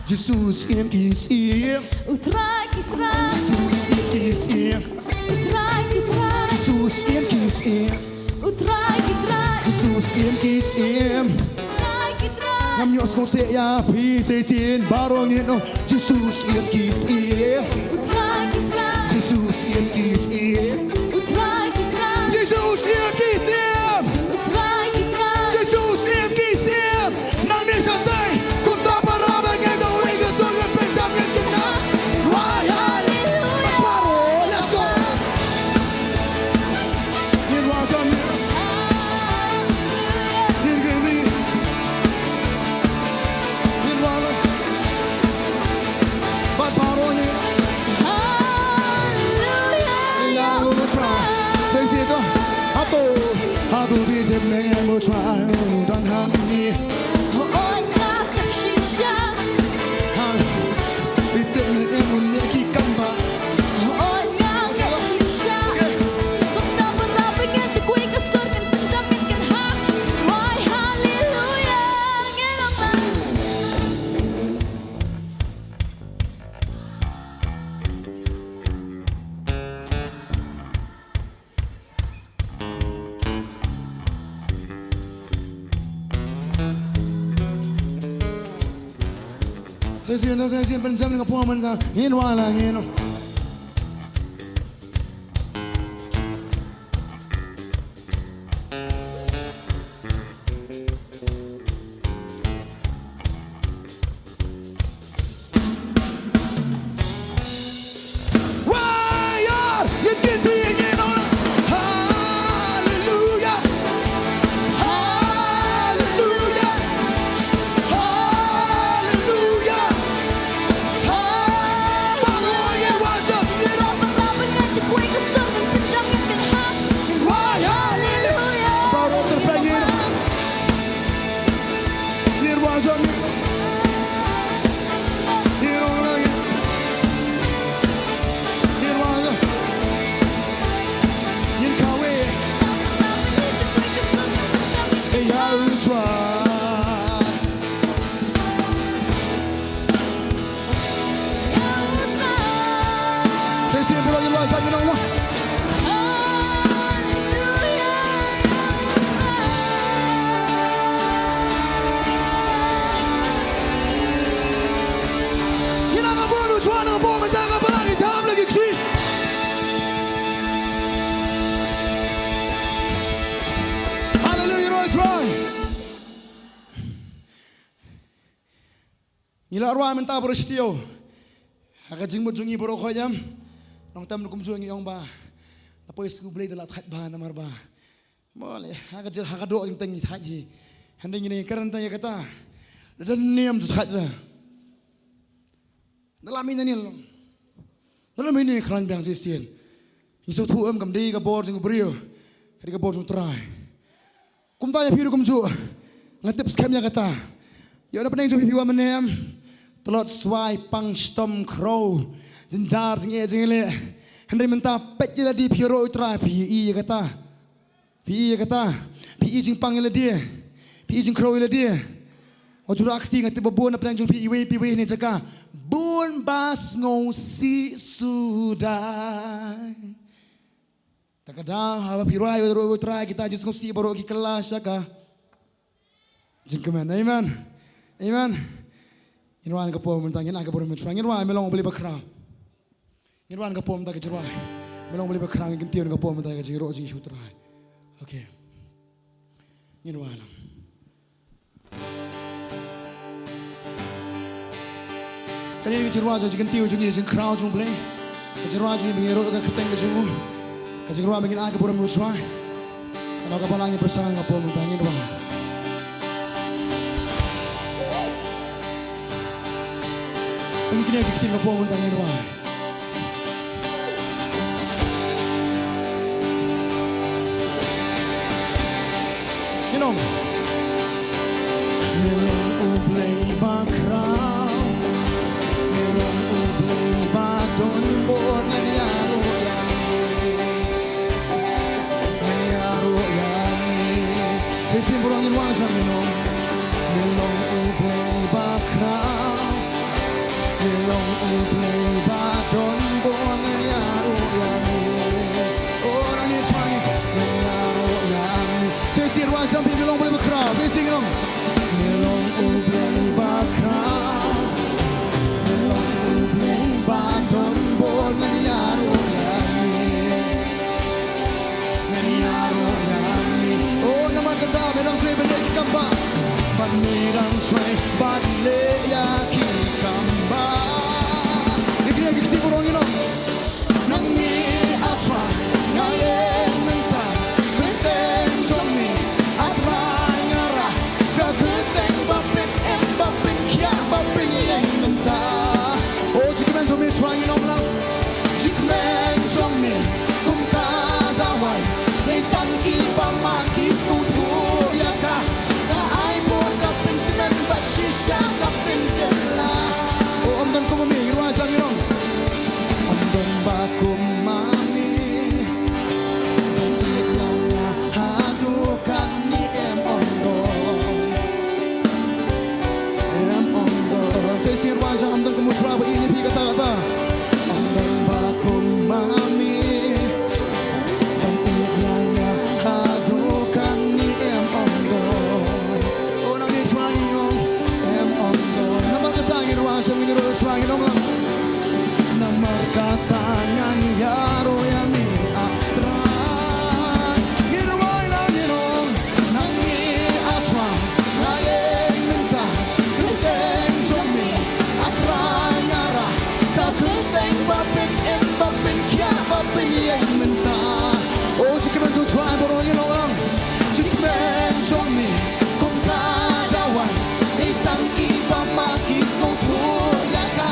Jisu siem ki siem. U Trai ki trai. Jisu siem ki siem. U Trai ki trai. Jisu siem ki siem. U Trai ki trai. Jisu siem ki siem. U Trai ki trai. Ngam ïoh sngewsih ïa phi shisien, baroh ngin ong Jisu siem ki siem. U Trai ki trai. Jisu siem ki siem. U Trai ki trai. Jisu siem ki siem. U Trai ki trai. Jisu siem ki siem. Nangne shatai, kumta para ba ngi dang wei te sa, ngin pynjah, ngin kynta. Rwai haleluya. Baroh, let's go. Ngin rwai sa, ngin, ngin, ngin, ngin rwai la. Bad baroh ngin. Haleluya. Ïa U Trai. Say, say it, go. Hato, hato phi tip ne em U Trai u don hangne. Hooid nga tip shisha. Ha. Phi tip ne em u leh ki kam ba. Hooid nga tip shisha. Kumta para ba ngi dang wei te sa, ngin pynjah, ngin kynta. Rwai haleluya. Ngin ong. Shisien, shisien, pynjah na ka por mynta, ngin rwai la, ngin. Haleluya. Haleluya. Haleluya. Haleluya. Baroh ngin rwai sa, ngin rwai. Baroh ngin rwai sa, ngin pynjah, ngin kynta. Ngin rwai haleluya. Baroh tyrpeng ngin. Ngin rwai sa, ngin, ngin rwai sa, ngin, ngin rwai sa. Ngin kawei. Ïa U Trai. Shisien baroh ngin rwai sa, ngin ong mo. Ngin ong ka bor U Trai, ka bor mynta ka balang, ngin tam lagi ki. Haleluya, rwai U Trai. Ngi la rwai mynta baroh shi taïew. Ha ka jingmut jong ngi baroh khoit em. Nongtem ruh kumjuh ngi ong ba na poi sha U Blei da la thait bha namar ba. Mo leh ha ka jingthait, ha ka doh jingteng ngi thait hi. Hynrei ngi ne kren tang ïa kata. Da don niam ju thait da. Da la mih na niam long. Ngan ym ïa khlaiñ biang shisien. Ngi sngewthuh em kam dei ka bor jong u briew. Ka dei ka bor jong u Trai. Kumta ïa phi ruh kumjuh. Nga tip skhem ïa kata. Ïa na pdeng jong phi phi wan mynne em. Tlot swai pang shitom khrew. Jynjar jingeh jingeh leh. Hynrei mynta peit ïa lade phi ïaroh u Trai phi ïohi ïa kata. Phi i ïa kata, phi i jingpang ïa lade, phi i jingkhrew ïa lade. Wat ju rah kti, nga tip ba bun na pdeng jong phi iwei pa iwei ha kane ka jaka. Bun ba sngewsih suda. Te ka daw haba phi rwai ïa u Trai kita jingsngewsih baroh ki kylla sha ka jingkmen. Amen. Amen. Ngin rwai na ka por mynta, ngin ai ka burom mynta. Ngin rwai, me long U Blei bakhraw. Ngin rwai na ka por mynta ka jingrwai. Me long U Blei bakhraw, ngin kyntiew na ka por mynta ka jingïaroh jong Jisu Trai. Okay. Ngin rwai lang. Kane ka jingrwai jong jingkyntiew jong ngi, jingkhraw jong U Blei. Ka jingrwai jong ngi ba ngin ïaroh ka kyrteng ka jong u. Ka jingrwai ba ngin ai ka burom ïa u Trai. Ka long kaba la ngi pyrshang ha ka por mynta, ngin rwai. Ngin kñia ki ktien ka por mynta, ngin rwai. Ngin ong. Me long U Blei ba khraw. Me long U Blei ba don bor, ngan ïaroh ïa me. Ngan ïaroh ïa me. Sa shisien baroh ngin wan sha me long. Me long U Blei ba khraw. Me long U Blei ba don bor, ngan ïaroh ïa me. Oh, nangne shuwa ngan ïaroh ïa me. Sa shisien wan sha me, me long U Blei ba khraw. Sa shisien ngin ong. Me long U Blei ba khraw. Me long U Blei ba don bor, ngan ïaroh ïa me. Ngan ïaroh ïa me. Oh, namar kata me dang trei ban leh ki kam bah. Bad me dang trei ban leh ïa ki kam bah. Ïa kine ki ktien baroh ngin ong. Nangne A Trai nga ïeng mynta, kyrteng jong me A Trai nga rah, ka kyrteng ba pyn-im, ba pynkhiah, ba pynïeng mynta. Oh, jingkmen jong me Trai ngin ong lang. Jingkmen jong me kum ka dawai. Dei tang kiba ma ki sngewthuh ïa ka. Ka ai bor, ka pynkmen bad shisha ka pynkylla. Oh, ym don kum ma me, ngi rwai jam ngi ong. Ym don ba kum ma me. Ban ïeit ïa nga haduh katne em ong don. Em ong don. Sa shisien rwai jam, ym don kum U Trai ba ïeit ïa phi kata kata. Ym don ba kum ma me. Ban ïeit ïa nga haduh katne em ong don. Oh, nangne Trai ngi ong, em ong don. Namar kata ngin rwai jam, ngin ïaroh Trai, ngin ong lang. Namar kata ngan ïaroh ïa me A Trai. Ngin rwai lang ngin ong. Nangne A Trai nga ïeng mynta, kyrteng jong me A Trai nga rah, ka kyrteng ba pyn-im, ba pynkhiah, ba pynïeng mynta. Oh, jingkmen jong U Trai baroh ngin ong lang. Jingkmen jong me kum ka dawai. Dei tang kiba ma ki sngewthuh ïa ka.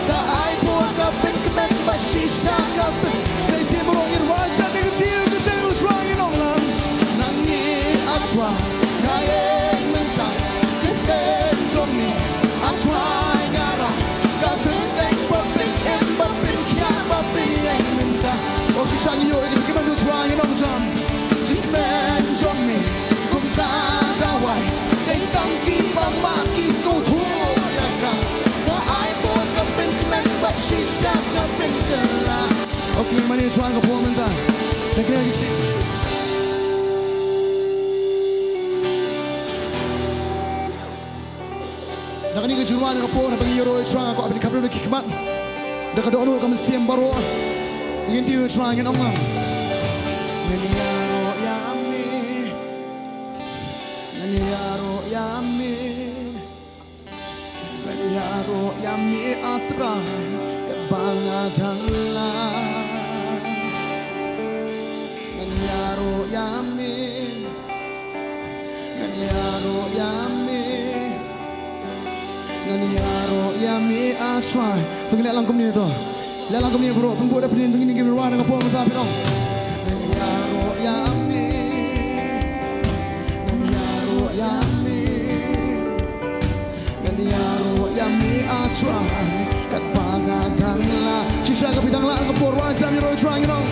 Ka ai bor, ka pynkmen bad shisha ka pyn. Sa shisien baroh ngin rwai jam ïa ka kyrteng U Trai, ngin ong lang. Nangne A Trai nga ïeng mynta, kyrteng jong me A Trai nga rah, ka kyrteng ba pyn-im, ba pynkhiah, ba pynïeng mynta. Oh, shisha ngi ïoh ïa ka jingkmen U Trai, ngin ong jam. Jingkmen jong me kum ka dawai. Dei tang kiba ma ki sngewthuh ïa ka. Ka ai bor, ka pynkmen bad shisha ka pynkylla. Okay, mane shuwa ka por mynta. Thank you. Da kane ka jingrwai na ka por haba ngi ïaroh ïa U Trai, nga kwah ban khapdeuh na ki khmat da ka dohnud ka mynsiem baroh. Ngin kiew ïa U Trai, ngin ong lang. Ngan ïaroh ïa me. Ngan ïaroh ïa me. Ngan ïaroh ïa me A Trai katba nga dang lah. Ngan ïaroh ïa me. Ngan ïaroh ïa me. Ngan ïaroh ïa me A Trai. To ngin leh lang kumne to. Leh lang kumne bro. Pynbud da pynïeng jong ngi, ngin rwai na ka por mynta phi ong. Ngan ïaroh ïa me. Ngan ïaroh ïa me. Ngan ïaroh ïa me A Trai, katba nga dang lah. Shisha ka phi dang lah na ka por, rwai jam ïaroh ïa U Trai, ngin ong.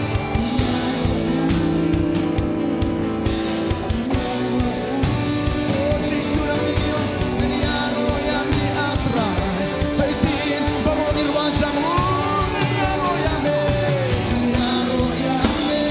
Oh, Jisu, ngan ïaroh ïa me A Trai. Sa shisien baroh ngin rwai jam, oh, ngan ïaroh ïa me. Ngan ïaroh ïa me.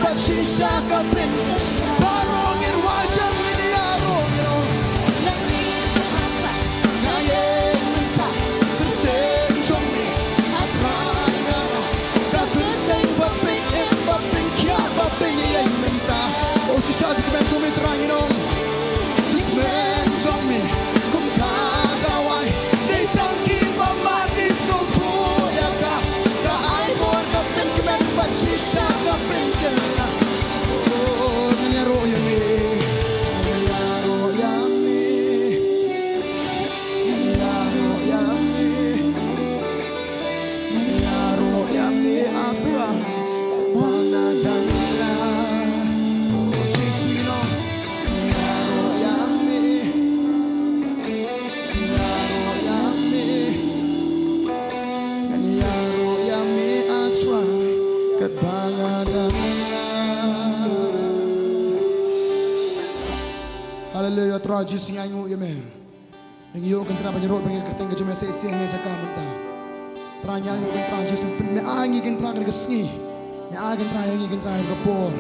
Shisha ka pyn, baroh ngin wajam ngin ïaroh ïa u. Nga ïeng mynta ha ka kyrteng jong me, A Trai nga, ka kyrteng ba pyn im ba pyn khiah ba pyn ïeng mynta. O shisha jingkmen jong me Trai ngi ong. Jingkmen jong me kum ka dawai. Dei tang kiba mad ki sngewthuh ïa ka. Ka ai bor ka pynkmen bad shisha ka pynkylla. Oh, ngan ïaroh ïa me. Ngan ïaroh ïa me. Ngan ïaroh ïa me. Ngan ïaroh ïa me A Trai. Ba nga dang ïa. Oh, Jisu ngi ong. Ngan ïaroh ïa me. Ngan ïaroh ïa me. Ngan ïaroh ïa me A Trai. Katba nga dang ïa. Haleluya, Trai Jisu ngi ainguh ïa me. Ngi ïoh Kynrad ban ïaroh bad ïa ka kyrteng ka jong me sa shisien ha kane ka jaka mynta. Trai ngi ïoh Kynrad Jisu, me ai ngi Kynrad kane ka sngi. Me ai Kynrad ïa ngi Kynrad ka por.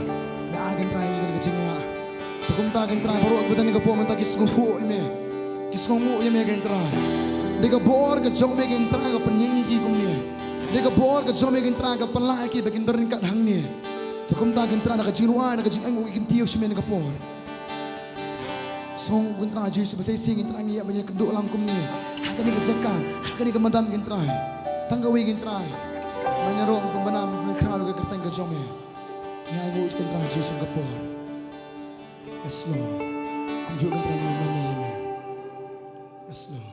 Me ai Kynrad ïa ngi kane ka jinglah. Te kumta Kynrad baroh kiba don ha ka por mynta ki sngewnguh ïa me. Ki sngewnguh ïa me Kynrad. Dei ka bor ka jong me Kynrad ka pynïeng ïa ki kumne. Dei ka bor ka jong me Kynrad ka pynlah ïa ki ba kin don ryngkat hangne. Te kumta Kynrad na ka jingrwai na ka jingainguh ki kyntiew sha me ha kane ka por. Sngewnguh Kynrad Jisu ba sa shisien Kynrad ngi ïa ban ïakynduh lang kumne. Ha kane ka jaka, ha kane ka madan Kynrad. Tang kawei Kynrad. Ban ïaroh ban pynbna ban khraw ïa ka kyrteng ka jong me. Ngi ainguh Kynrad Jisu ha kane ka por. Yes Lord. Kumjuh Kynrad ngi mane ïa me. Yes Lord.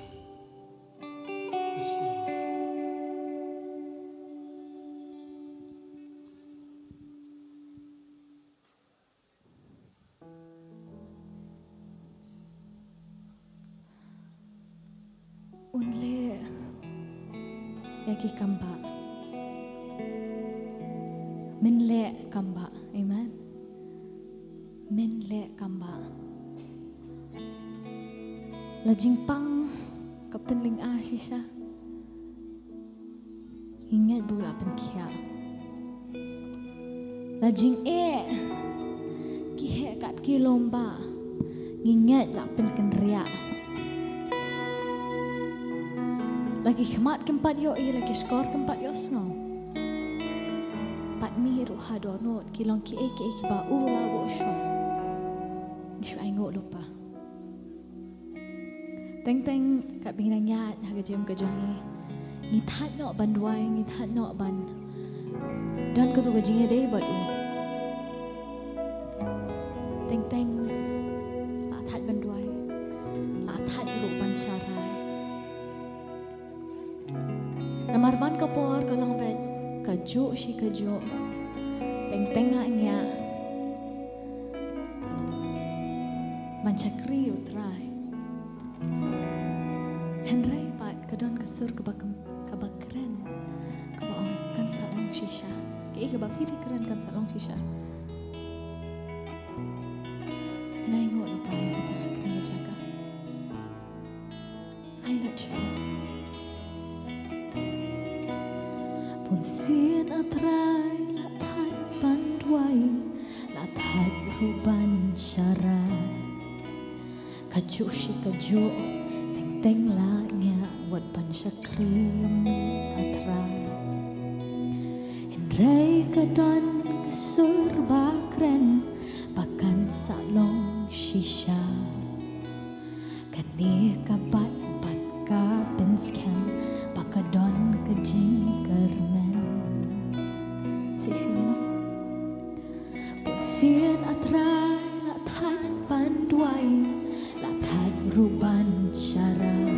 Yes Lord. Un leh ïa ki kam ba. Men leh kam ba. Amen. Men leh kam ba. La jingpang ka pynlynga shisha. Ngi ngeit ba u la pynkhiah. La jingeh ki heh kat ki lum ba. Ngi ngeit la pynkynriah. La ki khmat kim pat ïohi, la ki shkor kim pat ïohsngew. Bad me ruh ha dohnud ki long kiei kiei kiba u la buh shuwa. Ngi shu ainguh lypa. Teng teng katba ngi nang ïaid ha ka jingim ka jong ngi, ngi thait noh ban duwai, ngi thait noh ban don kato ka jingïadei bad u. Teng teng la thait ban duwai, la thait ruh ban sharai. Namar man ka por ka long beit kajuh shi kajuh. Teng teng la ngiah ban shakri ïa u Trai. Hynrei pat ka don ka sur kaba kem-, kaba kren, kaba ong kan sa long shisha. Kaei kaba phi phi kren kan sa long shisha. Ngi ainguh lypa ïa kata ha kane ka jaka. Ai la jong. Bun sien A Trai la thait ban duwai, la thait ruh ban sharai. Kajuh shi kajuh, teng teng la ngiah wat ban shakri ïa me A Trai. Hynrei ka don ka sur ba kren, ba kan sa long shisha. Kane ka bat bad ka pynskhem ba ka don ka jingkyrmen. Shisha. Bun sien A Trai la thait ban duwai, la thait ruh ban sharai.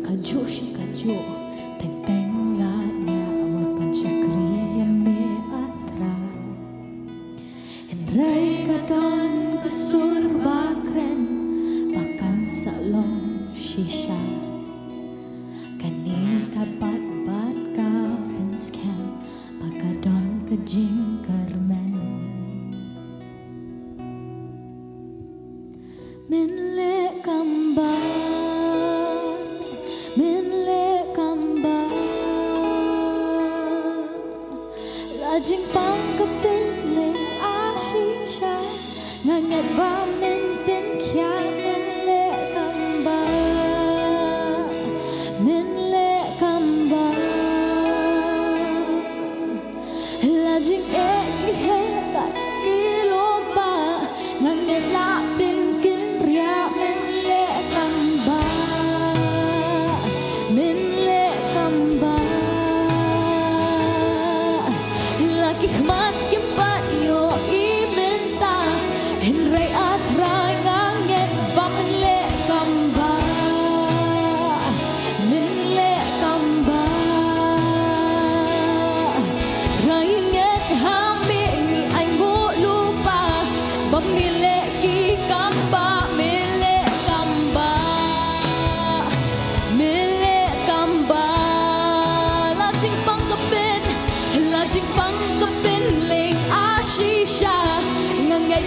Kajuh shi kajuh, teng teng la ngiah wat ban shakri ïa me A Trai. Hynrei ka don ka sur ba kren ba kan sa long shisha. Kane ka bat bad ka pynskhem ba ka don ka jingkyrmen. Men leh kam ba, men leh kam ba. La jingpang ka pyn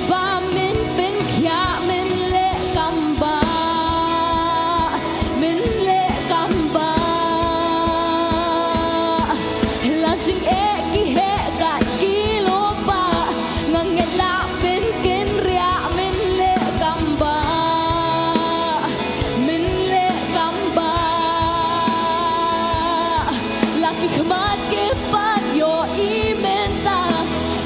Ba min pynkhiah, min leh kam bah, min leh kam bah. La jingeh ki heh kat ki lypa, nga ngeit lah pynkynriah, min leh kam bah, min leh kam bah. La ki khmat ki pat ïohi mynta,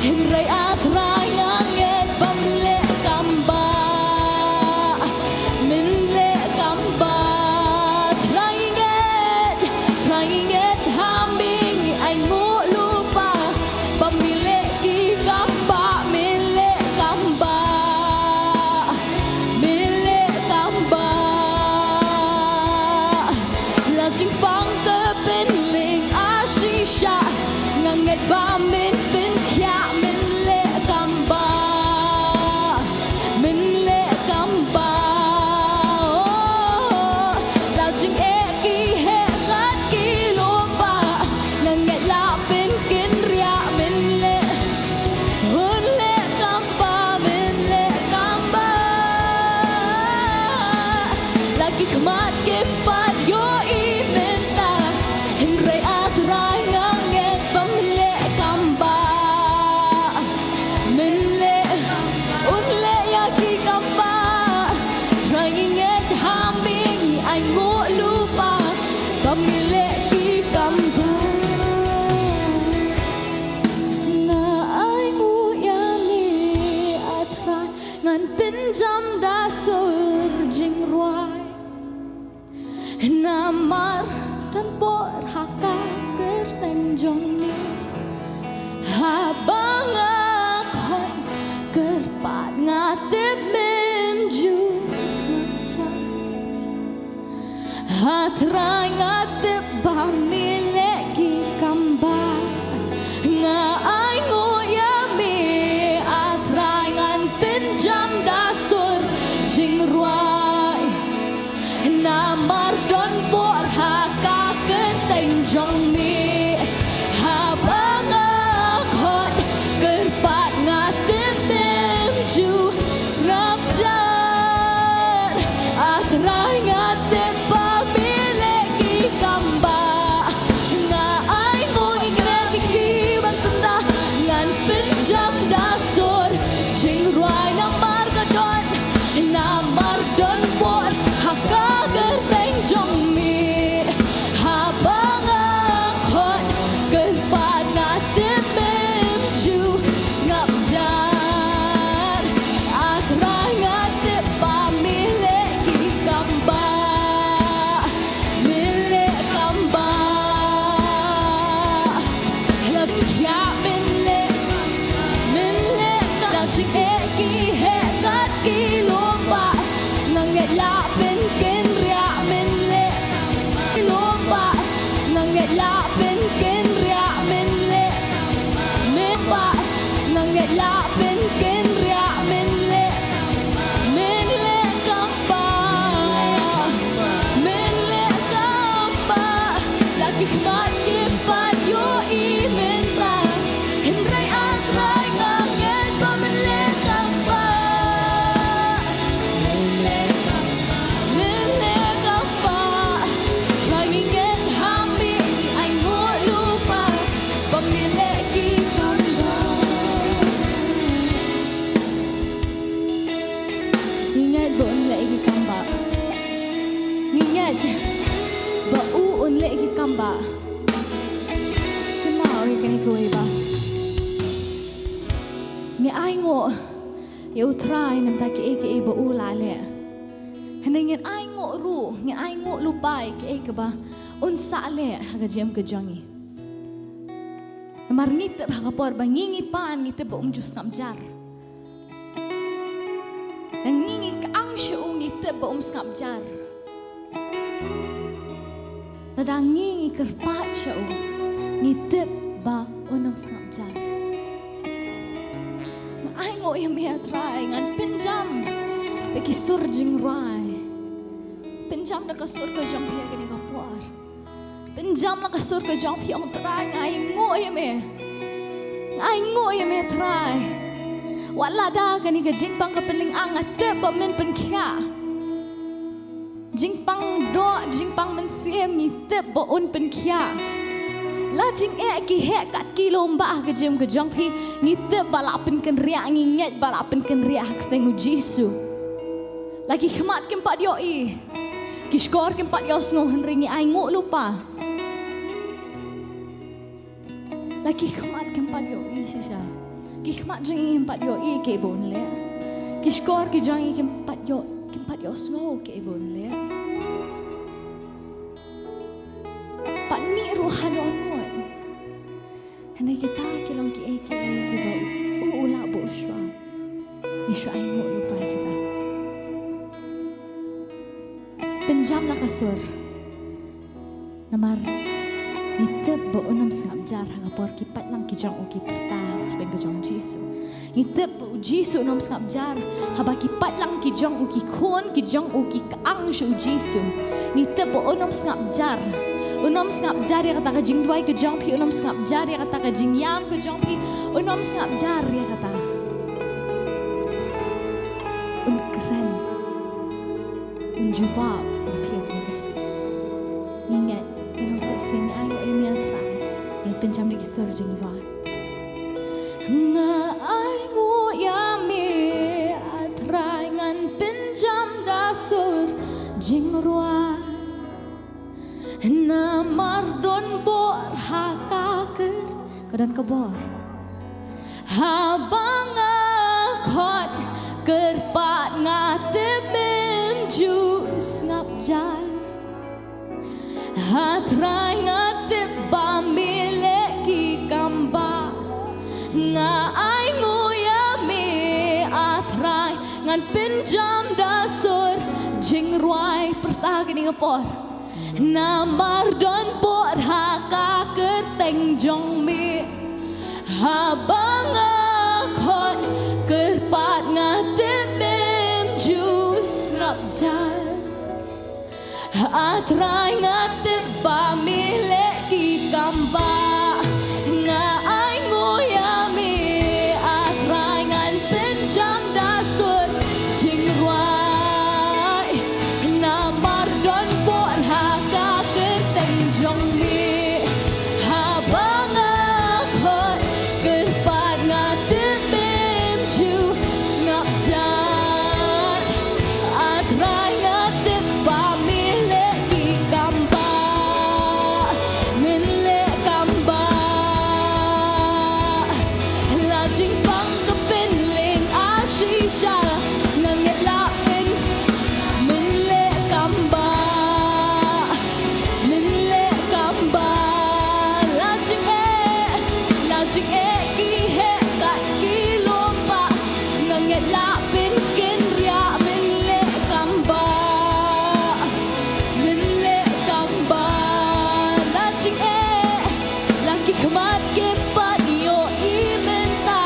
hynrei A Trai nga ngeit ba min leh kam bah, min leh kam bah. Trai ngi ngeit, Trai ngi ngeit ha me, ngi ainguh lypa ba me leh ki kam bah, me leh kam bah, me leh kam bah. La jingpang ka pynlyngngoh shisha, nga ngeit ba min pynkhiah, min leh kam bah, min leh kam bah. Oh, la jingeh ki heh kat ki lypa, nga ngeit lah pynkynriah, min leh, un leh kam bah, min leh kam bah. La ki khmat ki pat ïohi mynta, hynrei A Trai nga ngeit ba min leh kam bah, min leh, un leh ïa ki kam bah. Trai ngi ngeit ha me, ngi ainguh lypa ba me leh ki kam bah. Nga ainguh ïa me A Trai, ngan pynjam da sur jingrwai. Namar don bor ha ka kyrteng jong me. Haba nga khot kyrpad, nga tip mem ju sngap jar. A Trai nga tip ba me leh ki kam bah. Nga ainguh ïa me A Trai, ngan pynjam da sur jingrwai. Namar don bor ha ka kyrteng jong me. Haba nga khot kyrpad, nga tip mem ju sngap jar. A Trai nga tip ba me leh ki kam bah. Nga ainguh ïa ki ban pynda, ngan pynjam da sur jingrwai. Namar ka don, namar don bor ha ka kyrteng jong me. Haba nga khot kyrpad, nga tip mem ju sngap jar. A Trai nga tip ba me leh ki kam bah, me leh kam bah. La jingeh, min leh, min leh kam, la jingeh ki heh kat ki lypa, nga ngeit lah pynkynriah, min leh ki lypa, nga ngeit lah pynkynriah, min leh, min bah, nga ngeit lah pynkynriah, min leh, min leh kam bah, min leh kam bah. La ki khmat ki pat ïohi mynta, hynrei A Trai nga ngeit ba me leh kam bah, me leh kam bah. Trai ngi ngeit ha me, ngi ainguh lypa ba me leh ki kam bah. Ngi ngeit ba un leh ki kam bah. Ngi ngeit ba u un leh ki kam bah. Kynmaw ïa kane kawei ba ngi ainguh ïa U Trai namar kiei kiei ba u la leh. Hynrei ngin ainguh ruh, ngin ainguh lypa ïa kiei kiba un sa leh ha ka jingim ka jong ngi. Namar ngi tip ha ka por ba ngi ngi pan, ngi tip ba um ju sngap jar. Ngi ngi kang sha u, ngi tip ba um sngap jar. Lada ngi ngi kyrpad sha u, ngi tip ba un ym sngap jar. Nga ainguh ïa me A Trai, ngan pynjam da ki sur jingrwai. Pynjam da ka sur ka jong phi ha kane ka por. Pynjam da ka sur ka jong phi, ong Trai, nga ainguh ïa me. Nga ainguh ïa me Trai. Wat la da kane ka jingpang ka pynlyngngoh, nga tip ba men pynkhiah. Jingpang doh, jingpang mynsiem, ngi tip ba un pynkhiah. La jingeh ki heh kat ki lum bah ha ka jingim ka jong phi, ngi tip ba la pynkynriah, ngi ngeit ba la pynkynriah ha ka kyrteng u Jisu. La ki khmat kim pat ïohi, ki shkor kim pat ïohsngew, hynrei ngi ainguh lypa. La ki khmat kim pat ïohi shisha. Ki khmat jong ngi kim pat ïohi kaei ba un leh. Ki shkor ki jong ngi kim pat ïoh, kim pat ïohsngew kaei ba un leh. Pat mih ruh ha dohnud. Hynrei kita ki long kiei kiei kiba u, u lah buh shuwa. Ngi shu ainguh lypa ïa kita. Pynjam la ka sur. Namar ngi tip ba un ym sngap jar ha ka por ki paidlang ki jong u ki pyrta ha ka kyrteng ka jong u Jisu. Ngi tip ba u Jisu un ym sngap jar haba ki paidlang ki jong u ki khun ki jong u ki kyang sha u Jisu. Ngi tip ba un ym sngap jar. Un ym sngap jar ïa kata ka jingduwai ka jong phi, un ym sngap jar ïa kata ka jingïam ka jong phi, un ym sngap jar ïa kata. Un kren. Un jubab ïa phi ha kane ka sngi. Ngi ngeit, ngi long sa shisien, ngi ainguh ïa me A Trai. Ngin pynjam da ki sur jingrwai. Nga ainguh ïa me A Trai, ngan pynjam da sur jingrwai. Namar don bor ha ka kyr, ka don ka bor. Haba nga khot kyrpad nga tip mem ju sngap jar. A Trai nga tip ba me leh ki kam bah. Nga ainguh ïa me A Trai, ngan pynjam da sur jingrwai, pyrta kane ka por. Namar don bor ha ka kyrteng jong me. Haba nga khot kyrpad nga tip mem ju sngap jar. A Trai nga tip ba me leh ki kam bah. Nga ainguh ïa me A Trai, ngan pynjam da sur jingrwai. Namar don bor ha ka kyrteng jong me. Haba nga khot kyrpad nga tip mem ju sngap jar. A Trai nga tip ba me leh ki kam bah. Men leh kam bah. La jingpang ka pynlyngngoh shisha. Nga ngeit lah pyn, men leh kam bah. Men leh kam bah. La jingeh, la jingeh ki heh kat ki lum bah. Nga ngeit lah pynkynriah, men leh kam bah. Men leh kam bah. La jingeh, la ki khmat kim pat ïohi mynta.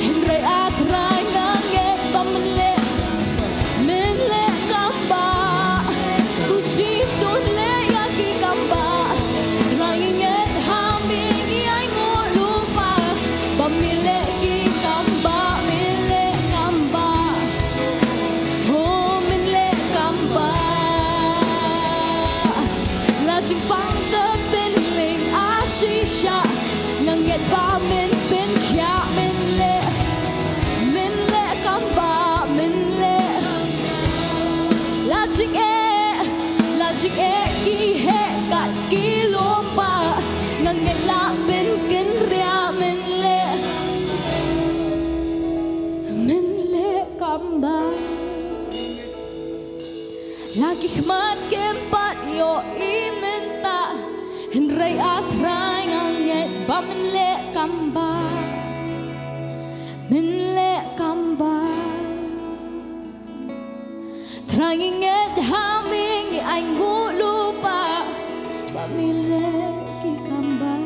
Hynrei A Trai nga ngeit ba men leh, men leh kam bah. U Jisu un leh ïa ki kam bah. Trai ngi ngeit ha me, ngi ainguh lypa ba me leh ki kam bah, me leh kam bah. Oh, men leh kam bah. La jingpang ka pynlyngngoh shisha. Nga ngeit ba men pynkhiah, men leh, men leh kam bah, men leh. La jingeh, la jingeh ki heh kat ki lum bah. Nga ngeit lah pynkynriah, men leh, men leh kam bah. La ki khmat kim pat ïohi mynta. Hynrei A Trai nga ngeit ba men leh kam bah. Men leh kam bah. Trai ngi ngeit ha me, ngi ainguh lypa ba me leh ki kam bah.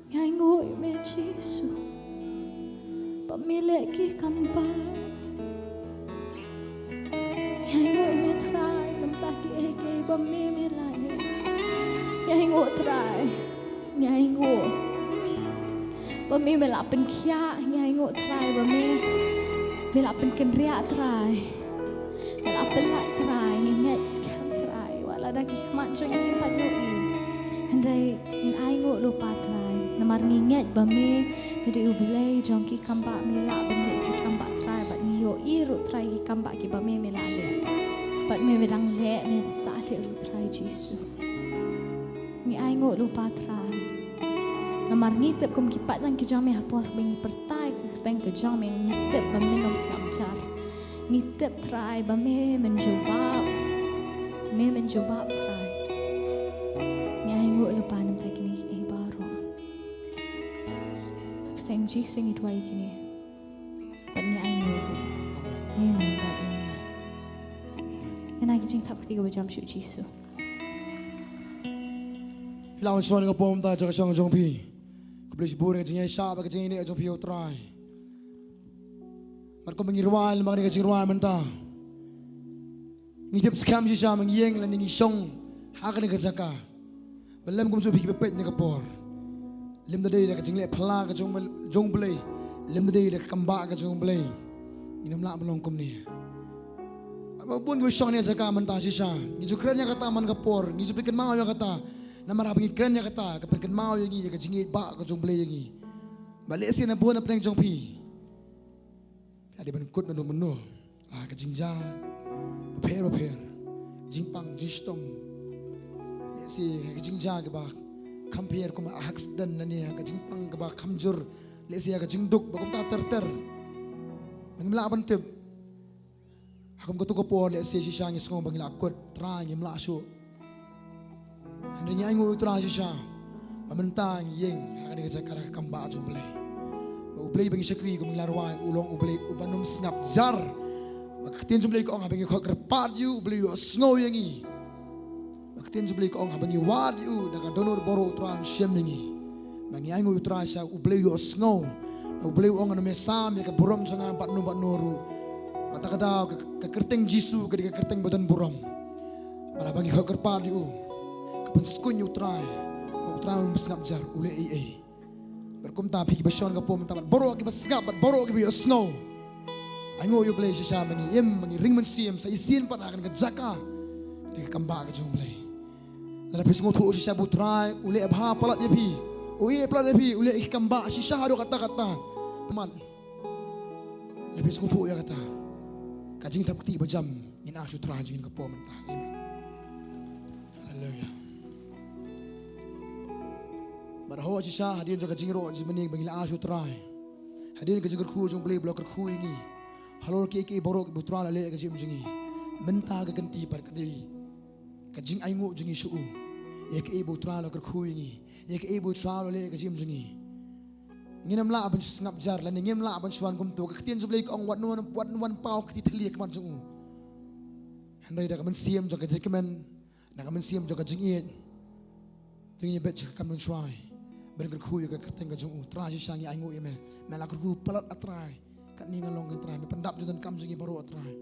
Ngi ainguh ïa me Jisu ba me leh ki kam bah. Ngi ainguh ïa me Trai, namar kiei kiei ba me, me la leh. Ngi ainguh Trai, ngi ainguh. Ba me me la pynkhiah, ngi ainguh Trai ba me me la pynkynriah Trai. Me la pynlait Trai, ngi ngeit skhem Trai. Wat la da ki khmat jong ngi kim pat ïohi, hynrei ngi ainguh lypa Trai. Namar ngi ngeit ba me me dei U Blei jong ki kambah, me lah ban leh ki kambah Trai, bad ngi ïohi ruh Trai ki kambah kiba me me la leh. Bad me me dang leh, me sah leh ruh Trai Jisu. Ngi ainguh lypa Trai. Namar ngi tip kum ki paidlang ki jong me ha por ba ngi pyrta ïa ka kyrteng ka jong me, ngi tip ba men ym sngap jar. Ngi tip Trai ba me men jubab. Me men jubab Trai. Ngi ainguh lypa namar kine kiei baroh. Kyrteng Jisu ngi duwai kine. Bad ngi ainguh. Amen. Bad amen. Ngi ai ki jingthap kti kaba jam sha U Jisu. Phi lah wan shong ha ka por mynta ha ka shong jong phi. Khublei shibun ïa ka jingïaishah bad ka jingïaineh jong phi ïa U Trai. Bad kumba ngi rwai, lem bad kane ka jingrwai mynta, ngi tip skhem shisha ma ngi ïeng lane ngi shong ha kane ka jaka, ba lem kumjuh phi kiba peit ha kane ka por, lem da dei da ka jingleh phylla ka jong, jong U Blei, lem da dei da ka kambah ka jong U Blei, ngin ym lah ban long kumne. Bad ba bun kiba shong ha kane ka jaka mynta shisha, ngi ju kren ïa kata man ka por, ngi ju pynkynmaw ïa kata. Namar haba ngi kren ïa kata, ka pynkynmaw ïa ngi ïa ka jingïeit ba ka jong U Blei ïa ngi. Bad lehse na bun na pdeng jong phi, phi la dei ban kut mynno mynno, la ka jingjia bapher bapher, jingpang jingshitom. Lehse ka jingjia kaba kham pher kum ha accident lane ka jingpang kaba kham jur. Lehse ka jingduk ba kumta ter ter. Ba ngim lah ban tip. Ha kum katu ka por lehse shisha ngi sngew ba ngi la kut, Trai, ngim lah shuh. Hynrei ngi ainguh U Trai shisha ba mynta ngi ïeng ha kane ka jaka da ka kambah jong U Blei. Ba U Blei ba ngi shakri kum ngi la rwai u long U Blei uba nym sngap jar. Ba ka ktien jong U Blei ka ong haba ngi khot kyrpad ïa u, U Blei u ïohsngew ïa ngi. Ba ka ktien jong U Blei ka ong haba ngi wad ïa u da ka dohnud baroh U Trai un shem ïa ngi. Ba ngi ainguh U Trai shisha, U Blei u ïohsngew. Ba U Blei u ong, ngan ym sam ïa ka burom jong nga bad no bad no ruh. Bad kata ka daw ka, ka kyrteng Jisu ka dei ka kyrteng ba don burom. Bad haba ngi khot kyrpad ïa u, ka pynskhem ïa U Trai. Ba U Trai um sngap jar, u leh ei ei. Bad kumta phi kiba shong ha ka por mynta bad baroh kiba sngap bad baroh kiba ïohsngew, ainguh ïa U Blei shisha ba ngi im, ba ngi ring mynsiem sa shisien pat ha kane ka jaka. Ka dei ka kambah ka jong U Blei. Lada phi sngewthuh shisha ba U Trai u leh bha palat ïa phi, u ïeh palat ïa phi, u leh ïa ki kambah shisha haduh katta katta. Mat. Lada phi sngewthuh ïa kata, ka jingthap kti ba jam ngin ai sha U Trai jong ngi ha ka por mynta. Amen. Haleluia. Bad hooid shisha hadien jong ka jingïaroh jingmane ba ngi la ai sha U Trai, hadien ka jingkyrkhu jong U Blei ba la kyrkhu ïa ngi halor kiei kiei baroh kiba U Trai u la leh ha ka jingim jong ngi, mynta ka kynti pat ka dei ka jingainguh jong ngi sha u ïa kaei ba U Trai u la kyrkhu ïa ngi, ïa kaei ba U Trai u la leh ha ka jingim jong ngi. Ngin ym lah ban sngap jar lane ngin ym lah ban shu wan kumto. Ka ktien jong U Blei ka ong, wat wan, wat wan paw kti thylli ha khmat jong u. Hynrei da ka mynsiem jong ka jingkmen, da ka mynsiem jong ka jingïeit, to ngin ïabit sha ka kam mynshuwa ban kyrkhu ïa ka kyrteng ka jong u. Trai shisha ngi ainguh ïa me. Me la kyrkhu palat, A Trai. Katne nga long, ko Trai, me pyndap jingdonkam jong ngi baroh, A Trai.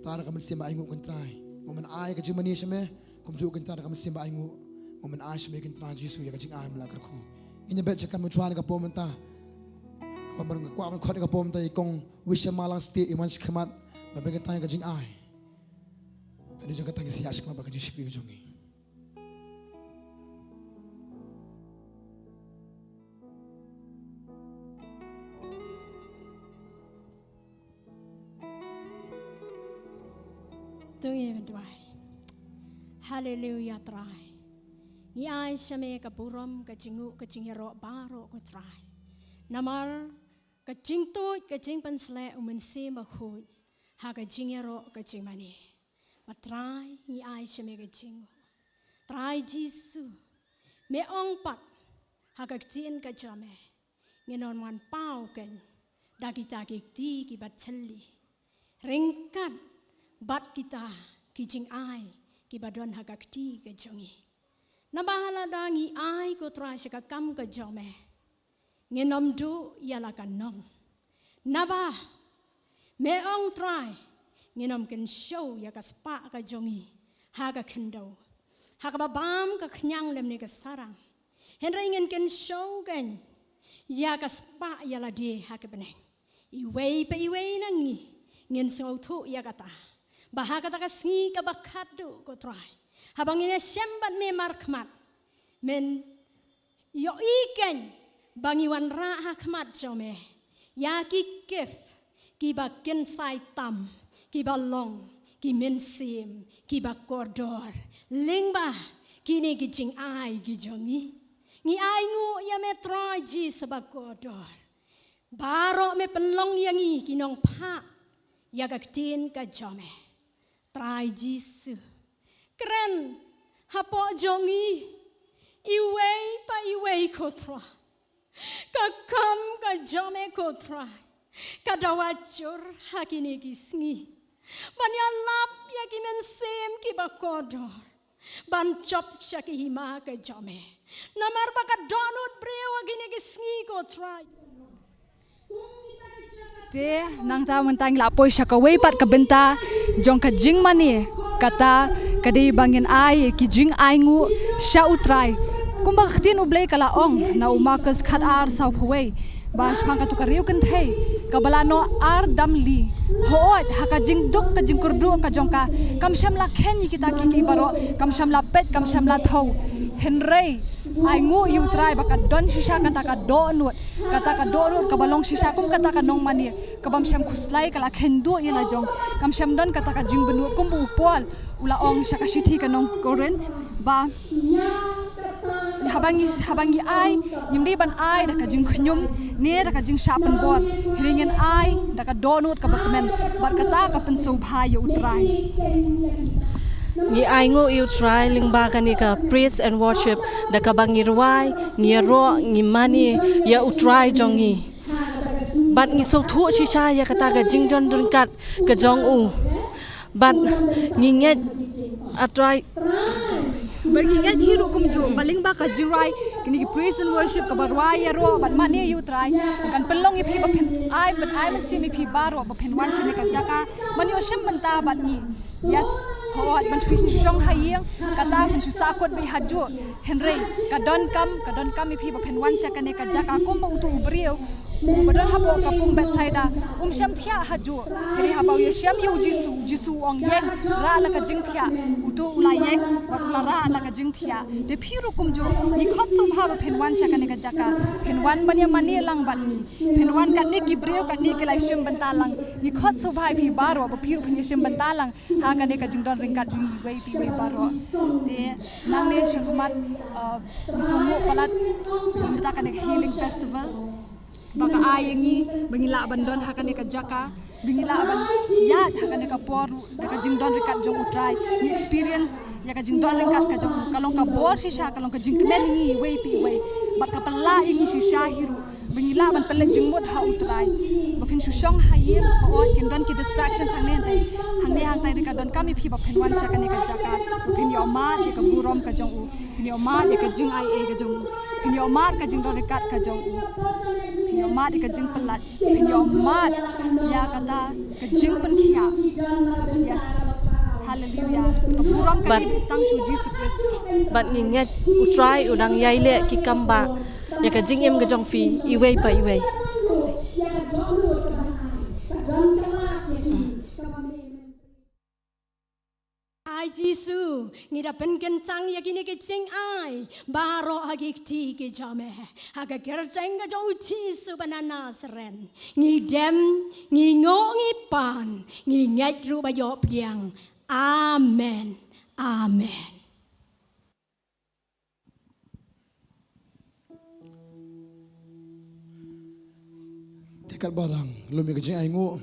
Trai, da ka mynsiem ba ainguh, ko Trai, ngi men ai ka jingmane sha me. Kumjuh, ko Trai, da ka mynsiem ba ainguh, ngi men ai sha me, ko Trai Jisu, ïa ka jingai ba me la kyrkhu. Ngin ïabit sha ka kam mynshuwa ha ka por mynta. Haba nga kwah ban khot ha ka por mynta ïa i Kong Wisham Malang State, i wan sha khmat ban bynta ïa ka jingai. Hadien jong kata ngin sa ïaid sha khmat bad ka jingshakri ka jong ngi. To ngin duwai. Haleluia Trai. Ngi ai sha me ka burom, ka jingnguh, ka jingïaroh baroh, ko Trai. Namar ka jingtuid, ka jingpynshlur u Mynsiem Bakhuid ha ka jingïaroh, ka jingmane. Bad Trai, ngi ai sha me ka jingnguh. Trai Jisu, me ong pat ha ka ktien ka jong me, ngin ym wan paw keiñ da kita ki kti kiba thylli, ryngkat bad kita ki jingai kiba don ha ka kti ka jong ngi. Naba lada ngi ai, ko Trai, sha ka kam ka jong me, ngin ym duh ïa la ka nong. Naba me ong, Trai, ngin ym kynshew ïa ka spah ka jong ngi ha ka khyndew, ha kaba bam ka khñiang lymne ka sarang. Hynrei ngin kynshew keiñ Ïa ka spah ïa lade ha ka bneng. Iwei pa iwei na ngi ngin sngewthuh ïa kata, ba ha kata ka sngi kaba khatduh, ko Trai, haba ngin ïashem bad me markhmat, men ïohi kein ba ngi wanrah ha khmat jong me ïa ki gift kiba kynsai tam, kiba long ki mynsiem kiba kordor lyngba kine ki jingai ki jong ngi. Ngi ainguh ïa me, Trai Jisu ba kordor. Baroh me pynlong ïa ngi ki nongphah ïa ka ktien ka jong me, Trai Jisu. Kren hapoh jong ngi iwei pa iwei, ko Trai. Ka kam ka jong me, ko Trai, ka dawa jur ha kine ki sngi ban ïalap ïa ki mynsiem kiba kordor ban jop sha ki hima ka jong me. Namar ba ka dohnud briew ha kine ki sngi, ko Trai. Te nangta mynta ngi la poi sha kawei pat ka bynta jong ka jingmane, kata ka dei ba ngin ai ki jingainguh sha U Trai. Kumba ka ktien U Blei ka la ong na u Markos khatar sawphew wei, ba shaphang kato ka riewkynthei kaba la noh ar dam li, hooid, ha ka jingduk ka jingkyrduh ka jong ka, kam shym la kheiñ ïa kita kiei kiei baroh, kam shym la peit, kam shym la thew. Hynrei ainguh ïa U Trai ba ka don shisha kata ka dohnud, kata ka dohnud kaba long shisha kum kata ka nongmane, kabym shym khuslai ka la kheiñ duh ïa la jong, kam shym don kata ka jingbynnud, kumba u Paul u la ong sha ka shithi ka nong Korinth, ba haba ngi, haba ngi ai, ngim dei ban ai da ka jingkhñium ne da ka jingshah pynbor, hynrei ngin ai da ka dohnud kaba kmen bad kata ka pynsngewbha ïa U Trai. Ngi ainguh ïa U Trai lyngba kane ka praise and worship, da kaba ngi rwai, ngi ïaroh, ngi mane ïa U Trai jong ngi. Bad ngi sngewthuh shisha ïa kata ka jingdon ryngkat ka jong u. Bad ngi ngeit, ah, Trai, bad ngi ngeit hi ruh kumjuh ba lyngba ka jingrwai kine ki praise and worship, kaba rwai ïaroh bad mane ïa U Trai, kan pynlong ïa phi ba phin ai, ban ai mynsiem ïa phi baroh ba phin wan sha kane ka jaka ban ïoh shim bynta bad ngi. Yes, hooid, ban phin shu shong ha ïing, kata phin shu sahkut beit hajuh. Hynrei ka donkam, ka donkam ïa phi ba phin wan sha kane ka jaka, kumba uto u briew uba don hapoh ka pung Bethsaida, um shym thiah hajuh. Hynrei haba u ïashem ïa U Jisu, U Jisu u ong, ïeng, rah la ka jingthiah. Uto u la ïeng bad u la rah la ka jingthiah. Te phi ruh kumjuh, ngi khot sngewbha ba phin wan sha kane ka jaka, phin wan ban ïa mane lang bad ngi, phin wan katne ki briew, katne ki la ïashim bynta lang. Ngi khot sngewbha ïa phi baroh ba phi ruh phin ïashim bynta lang ha kane ka jingdon ryngkat jong ngi iwei pa iwei baroh. Te nangne shakhmat, uh, ngi sngewnguh palat mynta kane ka healing festival, ba ka ai ïa ngi ba ngi lah ban don ha kane ka jaka, ba ngi lah ban ïaid ha kane ka por da ka jingdon ryngkat jong U Trai. Ngi experience ïa ka jingdon ryngkat ka jong U, ka long ka bor shisha, ka long ka jingkmen ïa ngi iwei pa iwei, bad ka pynlah ïa ngi shisha hi ruh ba ngi lah ban pynleit jingmut ha U Trai. Ba phin shu shong ha ïing, hooid, kin don ki distractions hangne hangtai, hangne hangtai, hynrei ka donkam ïa phi ba phin wan sha kane ka jaka, ba phin ïohmad ïa ka burom ka jong U, phin ïohmad ïa ka jingaiei ka jong U, phin ïohmad ka jingdon ryngkat ka jong U, phin ïohmad ïa ka jingpynlait, phin ïohmad ïa kata ka jingpynkhiah. Yes. Haleluya. Ka burom ka dei beit tang sha U Jisu Khrist. Bad ngi ngeit U Trai u dang ïai leh ki kam ba ïa ka jingim ka jong phi iwei pa iwei. Ai Jisu, ngi da pynkyntang ïa kine ki jingai baroh ha ki kti ki jong me, ha ka kyrteng ka jong U Jisu ba na Nasareth. Ngi dem, ngi ngoh, ngi pan, ngi ngeit ruh ba ïoh pdiang. Amen. Amen. Te katba dang lum ïa ka jingainguh,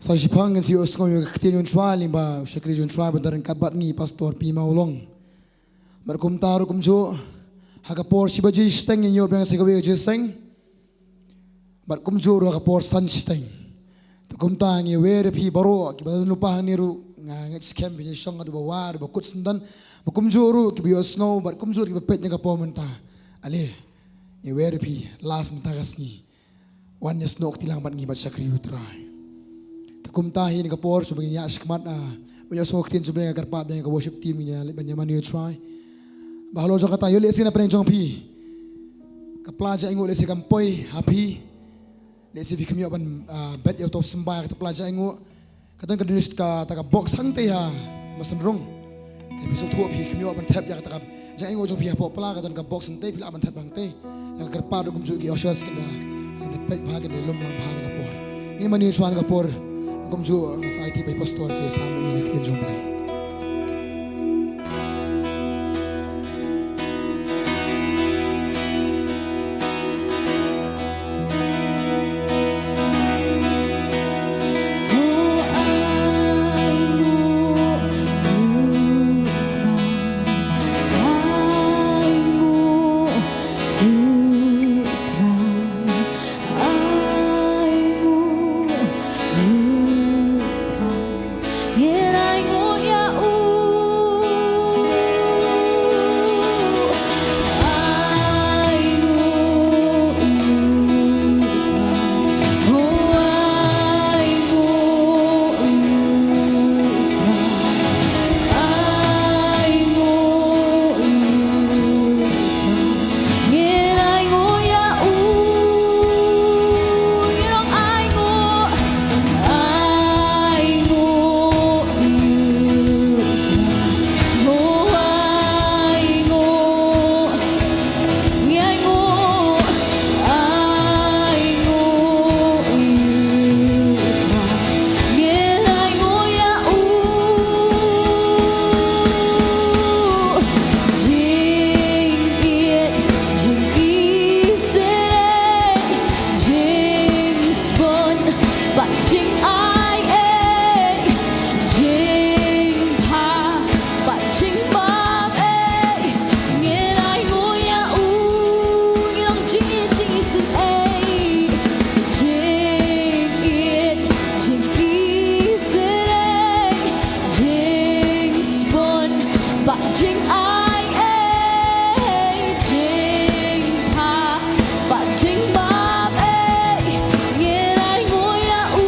sa shiphang ngin sa ïohsngew ïa ka ktien jong U Trai lyngba u shakri jong U Trai ba don ryngkat bad ngi, Pastor Pi Mawlong. Bad kumta ruh kumjuh, ha ka por shi baje shiteng ngin ïoh biang sa kawei ka jingïaseng. Bad kumjuh ruh ha ka por san shiteng. Te kumta ngi wer ïa phi baroh kiba don lypa hangne ruh, nga ngeit skhem phin ïashong haduh ba wah, haduh ba kut syndon. Bad kumjuh ruh kiba ïohsngew, bad kumjuh ruh kiba peit ïa ka por mynta. Ale, ngi wer ïa phi, last mynta ka sngi. Wan ïasnoh kti lang bad ngi bad shakri U Trai. Te kumta hi na ka por shuh ba ngin ïaid shakhmat, ah, ban ïohsngew ktien jong U Blei, nga kyrpad ba ïa ka worship team ngin ïa leit ban ïamane ïa U Trai. Ba halor jong kata ïoh lehse na pdeng jong phi ka pla jaiñguh lehse kam poi ha phi. Lehse phi kham ïoh ban, ah, bet ïa uto u symbai ha kata pla jaiñguh. Ka don ka donation kata ka box hangtei ha Mawsynrung. Ka phi sngewthuh phi kham ïoh ban thep ïa kata ka jaiñguh jong phi hapoh pla, ka don ka box hangtei, phi lah ban thep hangtei. Ïa ka kyrpad ruh kumjuh ki ushers kin da, kin da peit bha, kin da lum lang bha na ka por. Ngin mane shuwa na ka por kumjuh, nga sa aiti pa i pastor sa ïasam ïa ngi na ka ktien jong U Blei. Bad jingaiei, jingpha, bad jingmap ei, ngin ainguh ïa u, ngin long jingïeit jingisynei, jingïeit jingisynei, jingsbun bad jingaiei, jingpha bad jingmap ei, ngin ainguh ïa u.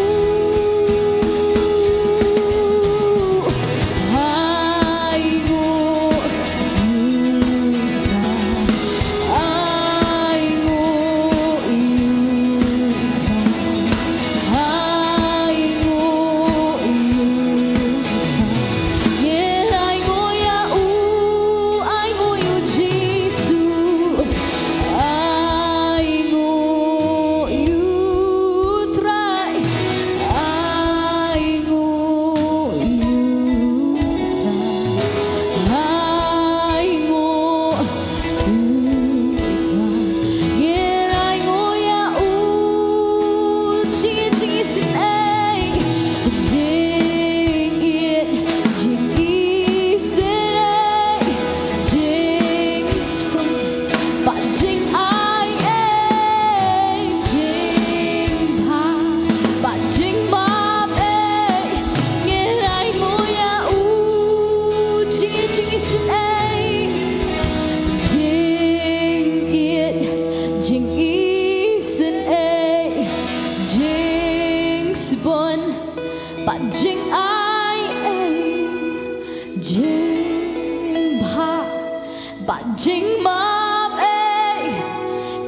Ainguh ïa u Trai, ainguh ïa u Trai, ainguh ïa u Trai. Ngin ainguh ïa u, ainguh ïa u Jisu. Ainguh ïa u Trai, ainguh ïa u Trai, ainguh ïa u Trai. Ngin ainguh ïa u, jingïeit jingisynei, jingïeit jingisynei, jingspah bad jingaiei, jingpha bad jingmap ei, ngin ainguh ïa u, jingïeit jingisynei, jingïeit jingisynei, jingsbun bad jingaiei, jingpha bad jingmap ei,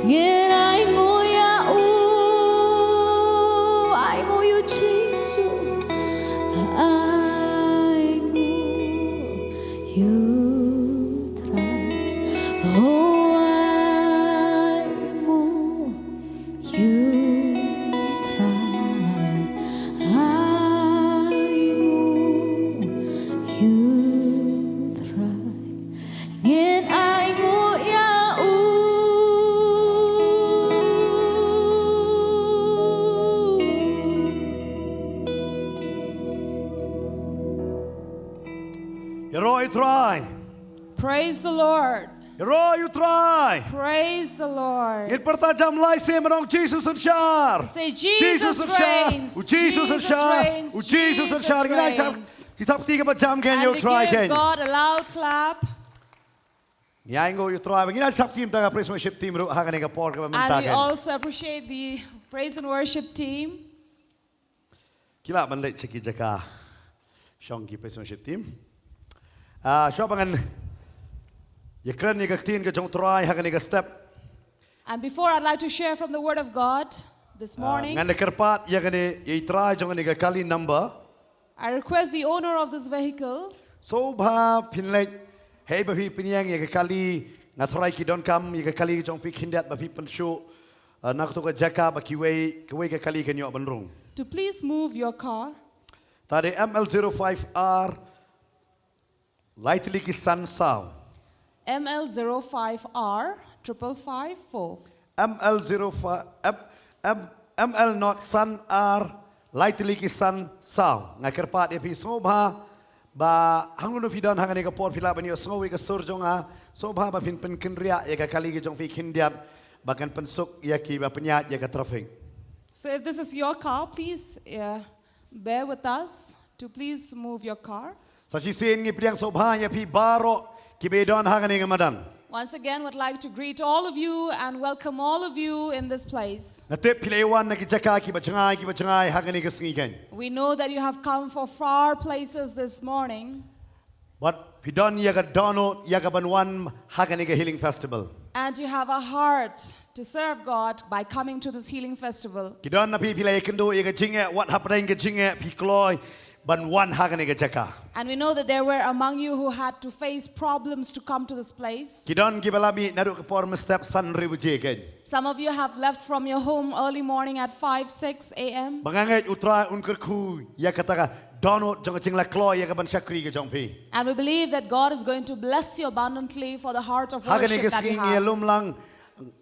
ngin ainguh ïa u, ainguh ïa u Jisu, ainguh ïa u Trai, oh, ainguh ïa u Trai, ainguh ïa u Trai, ngin ainguh ïa u. Ïaroh ïa u Trai. Praise the Lord. Ïaroh ïa u Trai. Praise the Lord. Ngin pyrta jam lai sien ban ong Jisu synshar. Say, "Jesus reigns. U Jisu synshar. U Jisu synshar." Ngin ai shap, shap kti kaba jam kein ïa u Trai kein. And we give God a loud clap. Ngin ai nguh ïa u Trai. Ngin ai shap kti tang ka praise worship team ruh ha kane ka por kaba mynta kein. And we also appreciate the praise and worship team. Ki lah ban leit sha ki jaka shong ki praise worship team. Ah, shuwa ba ngan Ïa kren ïa ka ktien ka jong Trai ha kane ka step. And before, I'd like to share from the Word of God this morning. Ngan da kyrpad ïa kane, ïa i trai jong kane ka kali number. I request the owner of this vehicle. Sngewbha phin leit, hei ba phi pynïeng ïa ka kali, nga trai ki donkam ïa ka kali jong phi khyndiat ba phi pynshuh, ah, na kato ka jaka ba kiwei, kiwei ka kali kan ïoh ban rung. To please move your car. Ta dei M L zero five R, lai tylli ki san saw. M L zero five R triple five four. M L zero five, M, M, M L not san R, lai tylli ki san saw. Nga kyrpad ïa phi sngewbha, ba hangno phi don ha kane ka por phi lah ban ïohsngew ïa ka sur jong nga, sngewbha ba phin pynkynriah ïa ka kali ka jong phi khyndiat, ba kan pynsuk ïa ki ba pynïaid ïa ka traffic. So if this is your car, please, uh, bear with us to please move your car. Sa shisien ngi pdiang sngewbha ïa phi baroh kiba don ha kane ka madan. Once again, would like to greet all of you and welcome all of you in this place. Nga tip phi la wan na ki jaka kiba jngai, kiba jngai ha kane ka sngi keiñ. We know that you have come for far places this morning. Bad phi don ïa ka dohnud ïa ka ban wan ha kane ka Healing Festival. And you have a heart to serve God by coming to this Healing Festival. Ki don na phi phi la ïakynduh ïa ka jingeh, wat hapdeng ka jingeh phi kloi ban wan ha kane ka jaka. And we know that there were among you who had to face problems to come to this place. Ki don kiba la mih naduh ka por mynstep san hynriew baje keiñ. Some of you have left from your home early morning at five, six a m. Ba nga ngeit U Trai un kyrkhu ïa kata ka dohnud jong ka jinglaitluid ïa ka ban shakri ka jong phi. And we believe that God is going to bless you abundantly for the heart of worship that you have. Ha kane ka sngi ngi ïalum lang,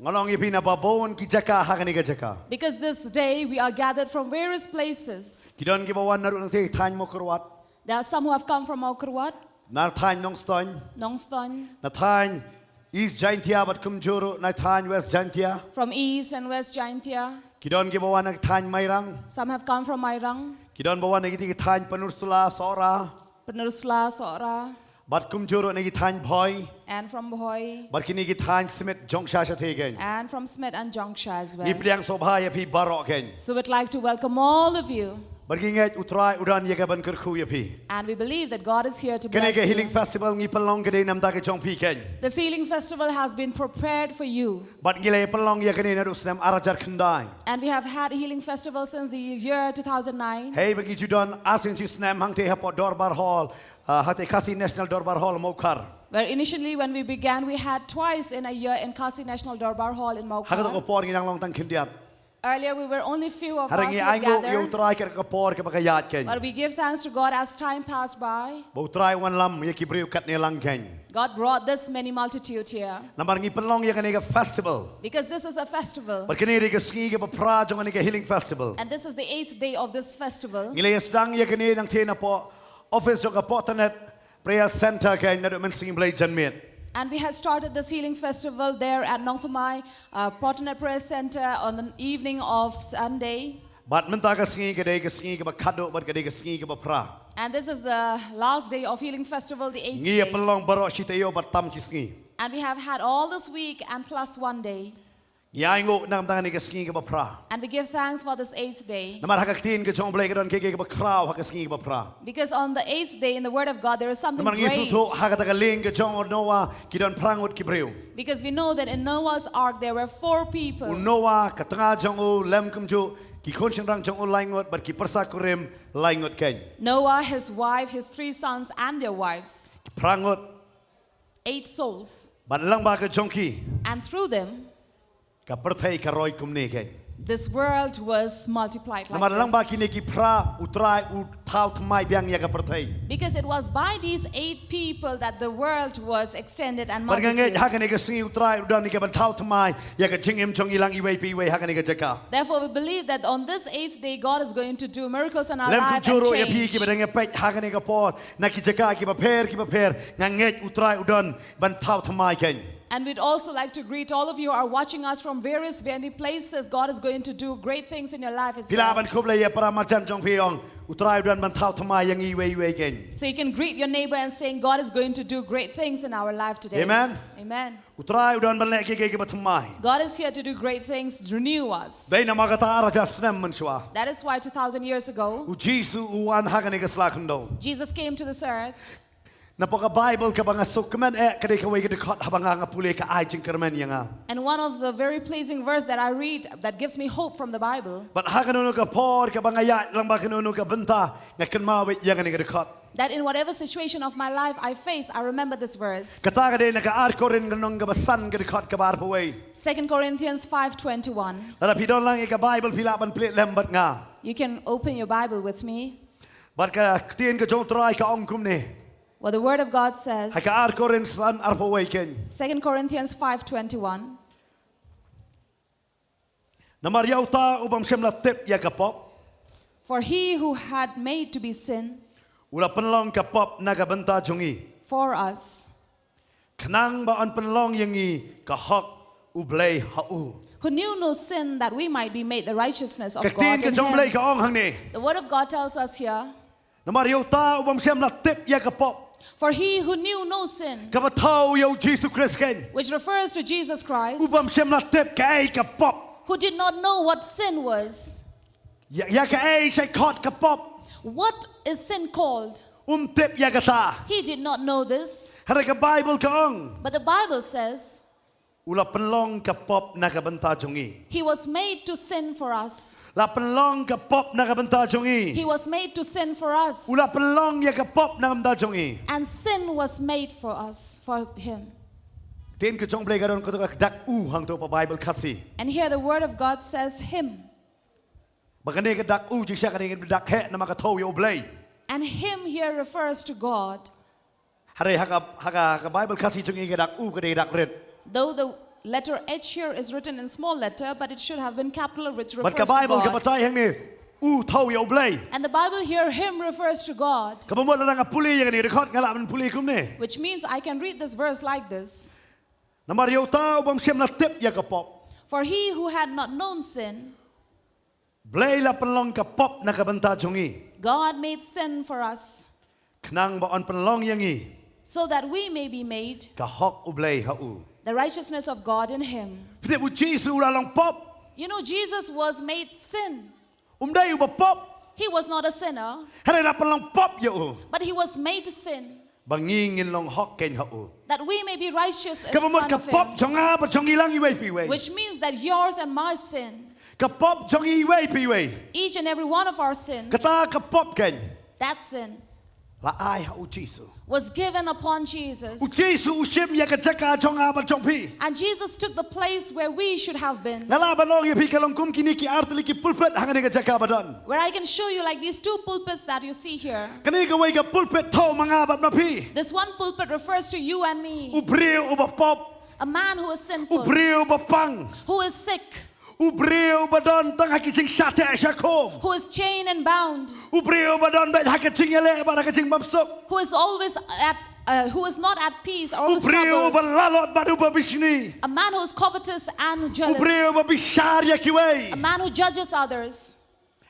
nga ong ïa phi, na babun ki jaka ha kane ka jaka. Because this day we are gathered from various places. Ki don kiba wan naduh na thaiñ Mawkyrwat. There are some who have come from Mawkyrwat. Na thaiñ Nongstoiñ. Nongstoiñ. Na thaiñ East Jaintia bad kumjuh ruh na thaiñ West Jaintia. From East and West Jaintia. Ki don kiba wan na thaiñ Mairang. Some have come from Mairang. Ki don ba wan na ki thaiñ Pynursla, Sohra. Pynursla, Sohra. Bad kumjuh ruh na ki thaiñ Bhoi. And from Bhoi. Bad kine ki thaiñ Smit, Jongsha shatei keiñ. And from Smit and Jongsha as well. Ngi pdiang sngewbha ïa phi baroh keiñ. So we'd like to welcome all of you. Bad ngi ngeit U Trai u don ïa ka ban kyrkhu ïa phi. And we believe that God is here to bless you. Kane ka Healing Festival ngi pynlong ka dei na ka bynta ka jong phi keiñ. This Healing Festival has been prepared for you. Bad ngi la pynlong ïa kane naduh snem ar hajar khyndai. And we have had a Healing Festival since the year two thousand nine. Hei ba ngi ju don ar sien shi snem hangtei hapoh Dorbar Hall, ah, hangtei Khasi National Dorbar Hall Mawkhar. Where initially when we began, we had twice in a year in Khasi National Dorbar Hall in Mawkhar. Ha kato ka por ngi nang long tang khyndiat. Earlier, we were only few of us who gathered. Hynrei ngi ainguh ïa U Trai katkum ka por kaba ka ïaid keiñ. But we give thanks to God as time passed by. Ba U Trai u wanlam ïa ki briew katne lang keiñ. God brought this many multitude here. Namar ngi pynlong ïa kane ka festival. Because this is a festival. Bad kane dei ka sngi kaba phra jong kane ka Healing Festival. And this is the eighth day of this festival. Ngi la ïa sdang ïa kane nangtei napoh office jong ka Potternet Prayer Center keiñ naduh mynsngi Blei janmiet. And we had started this Healing Festival there at Nongthymmai, uh, Potternet Prayer Center on the evening of Sunday. Bad mynta ka sngi ka dei ka sngi kaba khadduh bad ka dei ka sngi kaba phra. And this is the last day of Healing Festival, the eighth day. Ngi ïa pynlong baroh shi taïew bad tam shi sngi. And we have had all this week and plus one day. Ngi ainguh na ka bynta kane ka sngi kaba phra. And we give thanks for this eighth day. Namar ha ka ktien ka jong U Blei ka don kiei kiei kiba khraw ha ka sngi kaba phra. Because on the eighth day in the word of God there is something great. Namar ngi sngewthuh ha kata ka lieng ka jong u Noah ki don phra ngut ki briew. Because we know that in Noah's ark there were four people. U Noah, ka tnga jong u, lem kumjuh ki khun shynrang jong u lai ngut bad ki pyrsa kurim lai ngut keiñ. Noah, his wife, his three sons and their wives. Phra ngut. Eight souls. Bad lyngba ka jong ki. And through them, ka pyrthei ka roi kumne keiñ. This world was multiplied like this. Namar lyngba kine ki phra U Trai u thaw thymmai biang ïa ka pyrthei. Because it was by these eight people that the world was extended and multitude. Bad nga ngeit ha kane ka sngi U Trai u don ïa ka ban thaw thymmai ïa ka jingim jong ngi lang iwei pa iwei ha kane ka jaka. Therefore, we believe that on this eighth day, God is going to do miracles in our life and change. Lem kumjuh ruh ïa phi kiba dang ïa peit ha kane ka por na ki jaka kiba pher kiba pher, nga ngeit U Trai u don ban thaw thymmai keiñ. And we'd also like to greet all of you who are watching us from various, many places. God is going to do great things in your life as well. Phi lah ban khublei ïa para marjan jong phi, ong U Trai u don ban thaw thymmai ïa ngi iwei iwei keiñ. So you can greet your neighbor and saying, "God is going to do great things in our life today." Amen. Amen. U Trai u don ban leh kiei kiei kiba thymmai. God is here to do great things, renew us. Dei namar kata ar hajar snem mynshuwa. That is why two thousand years ago, U Jisu u wan ha kane ka sla khyndew. Jesus came to this earth. Na poh ka Bible kaba nga sngewkmen eh ka dei kawei ka dkhot haba nga nga pule ka ai jingkyrmen ïa nga. And one of the very pleasing verse that I read that gives me hope from the Bible. Bad ha kano kano ka por kaba nga ïaid lang bad kano kano ka bynta nga kynmaw beit ïa kane ka dkhot. That in whatever situation of my life I face, I remember this verse. Kata ka dei na ka ar Korinth ka lynnong kaba san ka dkhot kaba arphew wei. Second Corinthians five twenty-one. Lada phi don lang ïa ka Bible phi lah ban plie lem bad nga. You can open your Bible with me. Bad ka ktien ka jong U Trai ka ong kumne. What the word of God says. Ha ka ar Korinth san arphew wei keiñ. Second Corinthians five twenty-one. Namar ïa uta u bym shym la tip ïa ka pop. For he who had made to be sin. U la pynlong ka pop na ka bynta jong ngi. For us. Khnang ba yn pynlong ïa ngi ka hok U Blei ha u. Who knew no sin that we might be made the rightiousness of God in him. Ka ktien ka jong U Blei ka ong hangne. The word of God tells us here. Namar ïa uta u bym shym la tip ïa ka pop. For he who knew no sin. Kaba thew ïa U Jisu Khrist keiñ. Which refers to Jesus Christ. U bym shym la tip kaei ka pop. Who did not know what sin was. Ïa, ïa kaei shait khot ka pop. What is sin called? Um tip ïa kata. He did not know this. Hynrei ka Bible ka ong. But the Bible says. U la pynlong ka pop na ka bynta jong ngi. He was made to sin for us. La pynlong ka pop na ka bynta jong ngi. He was made to sin for us. U la pynlong ïa ka pop na ka bynta jong ngi. And sin was made for us, for him. Ktien ka jong U Blei ka don kato ka dak u hangto ha Bible Khasi. And here the word of God says him. Ba kane ka dak u jingshisha ka dei ka dak heh namar ka thew ïa U Blei. And him here refers to God. Hynrei ha ka, ha ka, ha ka Bible Khasi jong ngi ka dak u ka dei dak rit. Though the letter H here is written in small letter, but it should have been capital, which refers to God. Bad ka Bible ka batai hangne u thew ïa U Blei. And the Bible here, him refers to God. Kaba mut lada nga pule ïa kane ka dkhot nga lah ban pule kumne. Which means I can read this verse like this. Namar ïa uta u bym shym la tip ïa ka pop. For he who had not known sin. Blei la pynlong ka pop na ka bynta jong ngi. God made sin for us. Khnang ba yn pynlong ïa ngi. So that we may be made. Ka hok U Blei ha u. The righteousness of God in him. Phi tip U Jisu u la long pop. You know, Jesus was made sin. Um dei uba pop. He was not a sinner. Hynrei la pynlong pop ïa u. But he was made sin. Ba ngi ngin long hok keiñ ha u. That we may be righteous in front of him. Kaba mut ka pop jong nga bad jong ngi lang iwei pa iwei. Which means that yours and my sin. Ka pop jong ngi iwei pa iwei. Each and every one of our sins. Kata ka pop keiñ. That sin. La ai ha U Jisu. Was given upon Jesus. U Jisu u shim ïa ka jaka jong nga bad jong phi. And Jesus took the place where we should have been. Nga lah ban ong ïa phi ka long kum kine ki ar tylli ki pulpit ha kane ka jaka ba don. Where I can show you like these two pulpits that you see here. Kane kawei ka pulpit thew ma nga bad ma phi. This one pulpit refers to you and me. U briew uba pop. A man who is sinful. U briew uba pang. Who is sick. U briew uba don tang ha ki jingshah teh shah khum. Who is chained and bound. U briew uba don beit ha ka jingïaleh bad ha ka jingbymsuk. Who is always at, uh, who is not at peace or always troubled. U briew uba lalot bad uba bishni. A man who is covetous and jealous. U briew uba bishar ïa kiwei. A man who judges others.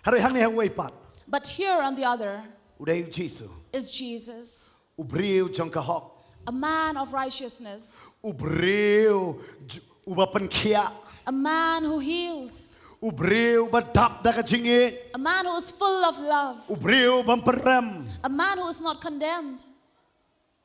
Hynrei hangne ha uwei pat. But here on the other. U dei U Jisu. Is Jesus. U briew jong ka hok. A man of righteousness. U briew j-, uba pynkhiah. A man who heals. U briew uba dap da ka jingïeit. A man who is full of love. U briew uba pyrem. A man who is not condemned.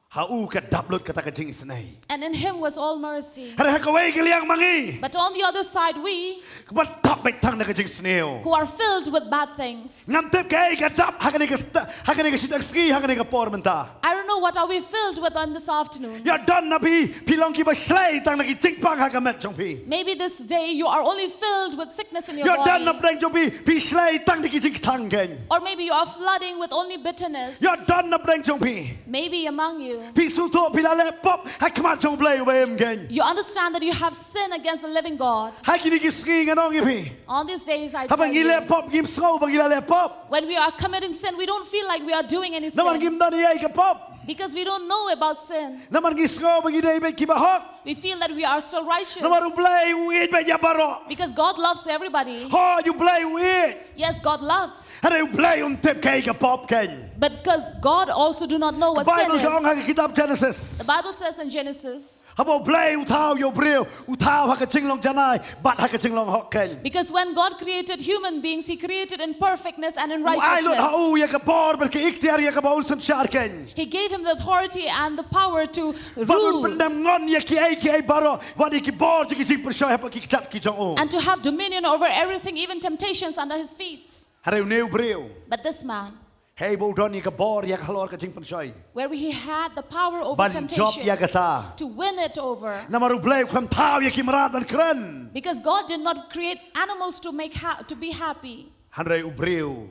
Ha u ka dap lut kata ka jingisynei. And in him was all mercy. Hynrei ha kawei ka liang ma ngi. But on the other side, we Kaba dap beit tang da ka jingsniew. Who are filled with bad things. Ngam tip kaei ka dap ha kane ka sta-, ha kane ka shitak sngi, ha kane ka por mynta. I don't know what are we filled with on this afternoon. Ïoh don na phi, phi long kiba shlei tang da ki jingpang ha ka met jong phi. Maybe this day you are only filled with sickness in your body. Ïoh don na pdeng jong phi, phi shlei tang da ki jingkthang keiñ. Or maybe you are flooding with only bitterness. Ïoh don na pdeng jong phi. Maybe among you. Phi sngewthuh phi la leh pop ha khmat jong U Blei uba im keiñ. You understand that you have sinned against the living God. Ha kine ki sngi ngan ong ïa phi. On these days, I tell you. Haba ngi leh pop ngim sngew ba ngi la leh pop. When we are committing sin, we don't feel like we are doing any sin. Namar ngim don ei ei ka pop. Because we don't know about sin. Namar ngi sngew ba ngi dei beit kiba hok. We feel that we are still righteous. Namar U Blei u ïeit beit ïa baroh. Because God loves everybody. Hooid U Blei u ïeit. Yes, God loves. Hynrei U Blei um tip kaei ka pop keiñ. But because God also do not know what sin is. Ka Bible ka ong ha ka kitab Genesis. The Bible says in Genesis. Haba U Blei u thaw ïa u briew, u thaw ha ka jinglong janai bad ha ka jinglong hok keiñ. Because when God created human beings, he created in perfectness and in righteousness. U ai lut ha u ïa ka bor bad ka iktiar ïa kaba un synshar keiñ. He gave him the authority and the power to Ban un rule pyndem ngon ïa kiei kiei baroh, wat ïa ki bor jong ki jingpynshoi hapoh ki kjat ki jong u. and to have dominion over everything, even temptations under his feet. Hynrei une u briew, But this man, hei ba u don ïa ka bor ïa ka halor ka jingpynshoi, where he had the power over ban jop temptations ïa kata. To win it over. Namar u Blei u khlem thaw ïa ki mrad ban kren. Because God did not create animals to make ha- to be happy, Hynrei u briew,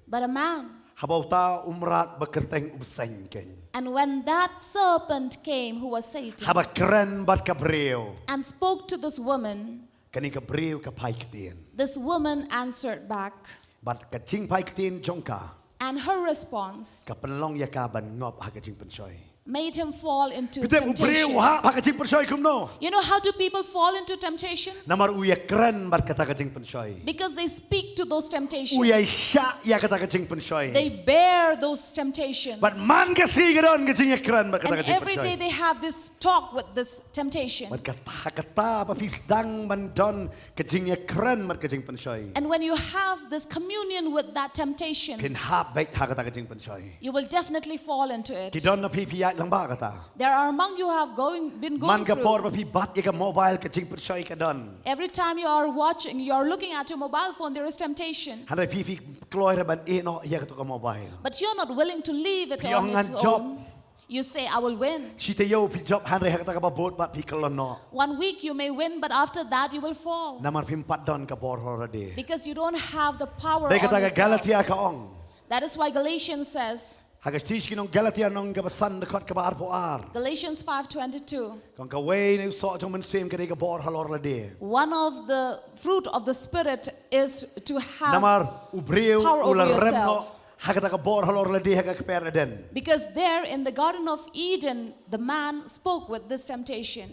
but a man. Haba uta u mrad ba kyrteng u bseiñ keiñ, And when that serpent came, who was Satan, haba kren bad ka briew, and spoke to this woman, kane ka briew ka phai ktien. This woman answered back, Bad ka jingphai ktien jong ka, and her response ka pynlong ïa ka ban ngop ha ka jingpynshoi. Made him fall into Phi tip u briew temptation. U hap ha ka jingpynshoi kumno? You know, how do people fall into temptations? Namar u ïa kren bad kata ka jingpynshoi. Because they speak to those temptations. U ïa shah ïa kata ka jingpynshoi. They bear those temptations. Bad man ka sngi ka don ka jingïakren bad kata ka jingpynshoi. And every day they have this talk with this temptation. Bad kata, kata ba phi sdang ban don ka jingïakren bad ka jingpynshoi. And when you have this communion with that temptation, phin hap beit ha kata ka jingpynshoi. You will definitely fall into it. Ki don na phi phi ïaid lang bad kata. There are among you who have going, been going Man ka por through. Ba phi bat ïa ka mobile ka jingpynshoi ka don. Every time you are watching, you are looking at your mobile phone, there is temptation. Hynrei phi phi kloi ruh ban ïeh noh ïa kato ka mobile. But you're not willing to leave it Phi on ong ngan its jop. Own. You say, "I will win." Shi taïew phi jop hynrei ha kata kaba bud bad phi kyllon noh. One week you may win, but after that you will fall. Namar phim pat don ka bor halor lade. Because you don't have the power Dei on kata ka yourself. Galatia ka ong. That is why Galatians says, Ha ka shithi shnong Galatia lynnong kaba san dkhot kaba arphew ar. Galatians five twenty-two, Ka ong kawei na u soh jong u Mynsiem ka dei ka bor halor lade. one of the fruit of the Spirit is to have Namar u briew power u la over rem noh yourself. Ha kata ka bor halor lade ha ka kper Eden. Because there in the Garden of Eden, the man spoke with this temptation.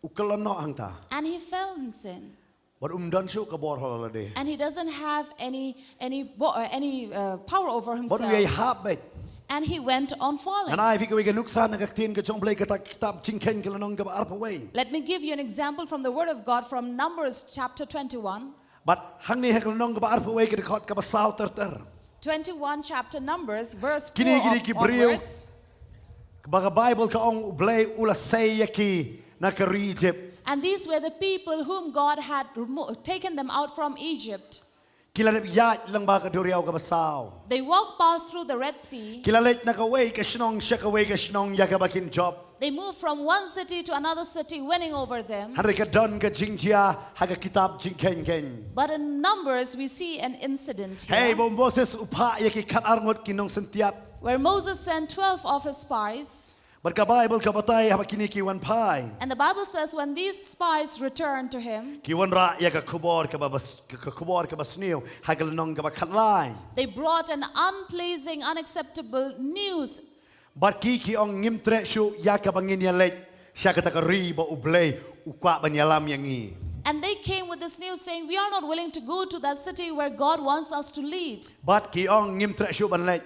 U kyllon noh hangta. And he fell in sin. Bad um don shuh ka bor halor lade. And he doesn't have any any bo- uh, any uh, power over Bad u ïai himself. Hap beit. And he went on falling. Ngan ai phi kawei ka nuksa na ka ktien ka jong u Blei kata ka kitab Jingkheiñ ka lynnong kaba arphew wei. Let me give you an example from the Word of God from Numbers chapter twenty-one. Bad hangne ha ka lynnong kaba arphew wei ka dkhot kaba saw ter ter. Twenty-one chapter Numbers, verse four Kine ki dei ki briew onwards. Ba ka Bible ka ong u Blei u la sei ïa ki na ka ri Egypt. And these were the people whom God had remo- taken them out from Egypt. Ki la dep ïaid lang bad ka duriaw kaba saw. They walked past through the Red Sea. Ki la leit na kawei ka shnong sha kawei ka shnong ïa kaba kin jop. They moved from one city to another city, winning over them. Hynrei ka don ka jingjia ha ka kitab Jingkheiñ kheiñ. But in Numbers, we see an incident here. Hei ba u Moses u phah ïa ki khatar ngut ki nongsyntiat. Where Moses sent twelve of his spies. Bad ka Bible ka batai haba kine ki wan phai. And the Bible says when these spies returned to him, Ki wanrah ïa ka khubor kaba bas- ka khubor kaba sniew ha ka lynnong kaba khatlai. They brought an unpleasing, unacceptable news. Bad ki ki ong ngim treh shuh ïa kaba ngin ïaleit sha kata ka ri ba u Blei u kwah ban ïalam ïa ngi. And they came with this news saying, "We are not willing to go to that city where God wants us to lead." Bad ki ong ngim treh shuh ban leit.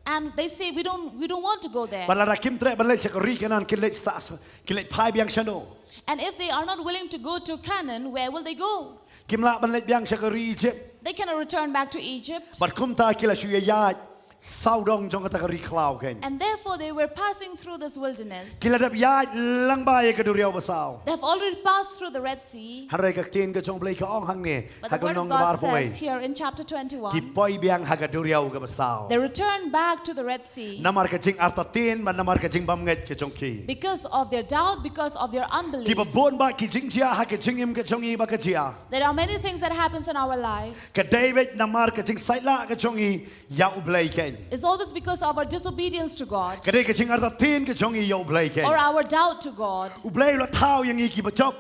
And they say, "We don't, we don't want to go there." Bad lada kim treh ban leit sha ka ri Kanaan kin leit stas kin leit phai biang shano. And if they are not willing to go to Canaan, where will they go? Kim lah ban leit biang sha ka ri Egypt. They cannot return back to Egypt. Bad kumta ki la shu ïaid sawdong jong kata ka ri khlaw kheiñ. And therefore they were passing through this wilderness. Ki la dep ïaid lang bad ïa ka duriaw basaw. They have already passed through the Red Sea. Hynrei ka ktien ka jong u Blei ka ong hangne. But Ha the word of lynnong kaba God arphew wei. Says here in chapter twenty-one, Ki poi biang ha ka duriaw kaba saw. They returned back to the Red Sea. Namar ka jingartatien bad namar ka jingbymngeit ka jong ki. Because of their doubt, because of their unbelief. Kiba bun bha ki jingjia ha ka jingim ka jong ngi ba ka jia. There are many things that happens in our life. Ka dei beit namar ka jingsaitlah ka jong ngi ïa u Blei kheiñ. It's all this because of our disobedience to God. Ka dei ka jingartatien ka jong ngi ïa u Blei kheiñ. Or our doubt to God. U Blei u la thaw ïa ngi kiba jop.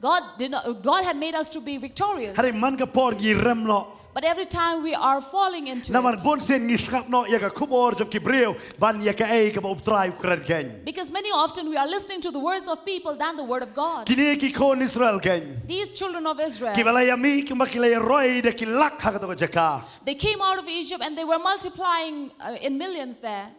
God did not, God had made us to be victorious. Hynrei man ka por ngi rem noh. But every time we are falling into Namar it. Bun sien ngi sngap noh ïa ka khubor jong ki briew ban ïa kaei kaba u Trai u kren kheiñ. Because many often we are listening to the words of people than the word of God. Kine ki khun Israel kheiñ. These children of Israel, Kiba la ïa mih kumba ki la ïa roi da ki lak ha kato ka jaka. They came out of Egypt and they were multiplying uh, in millions there.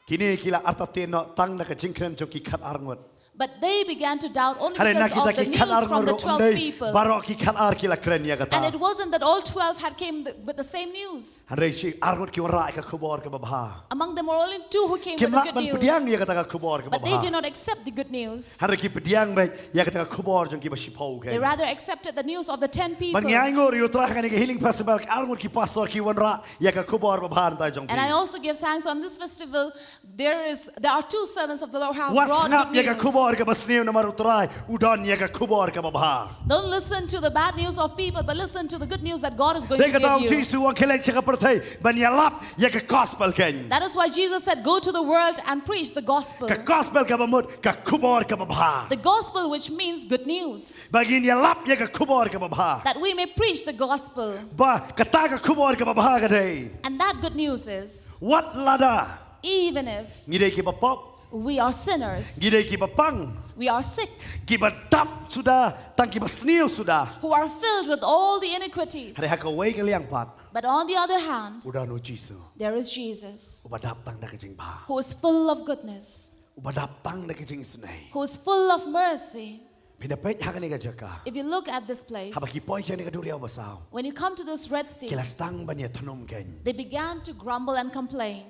Kine ki la artatien noh tang na ka jingkren jong ki khatar ngut. But they began to doubt only because of the news from the twelve people. Hynrei na kita ki khatar ngut ruh ym dei baroh ki khatar ki la kren ïa kata. And it wasn't that all twelve had came th- with the same news. Hynrei shi ar ngut ki wanrah ïa ka khubor kaba bha. Among them were only two who came with the good news. Kim lah ban pdiang ïa kata ka khubor kaba bha. But they did not accept the good news. Hynrei ki pdiang beit ïa kata ka khubor jong kiba shiphew kein. They rather accepted the news of the ten people. Bad nga ainguh ïa U Trai ha kane ka healing festival, ar ngut ki pastor ki wanrah ïa ka khubor ba bha na ka bynta jong phi. And I also give thanks on this festival. There is, there are two servants of the Lord who have brought good news. Wat sngap ïa ka khubor kaba sniew, namar U Trai u don ïa ka khubor kaba bha. Don't listen to the bad news of people, but listen to the good news that God is going to give you. Dei kata U Jisu u ong, khie leit sha ka pyrthei ban ïalap ïa ka gospel kein. That is why Jesus said, "Go to the world and preach the gospel." Ka gospel kaba mut ka khubor kaba bha. The gospel, which means good news. Ba ngin ïalap ïa ka khubor kaba bha. That we may preach the gospel. Ba kata ka khubor kaba bha ka dei, and that good news is, wat lada, even if, ngi dei kiba pop, we are sinners, ngi dei kiba pang, we are sick, kiba dap suda, tang kiba sniew suda, who are filled with all the iniquities. Hynrei ha kawei ka liang pat, but on the other hand, u don U Jisu, there is Jesus, uba dap tang da ka jingbha, who is full of goodness, uba dap tang da ka jingisynei, who is full of mercy. Phin da peit ha kane ka jaka. If you look at this place, haba ki poi sha kane ka duriaw basaw, when you come to this Red Sea, ki la sdang ban ïathnum kein. They began to grumble and complain.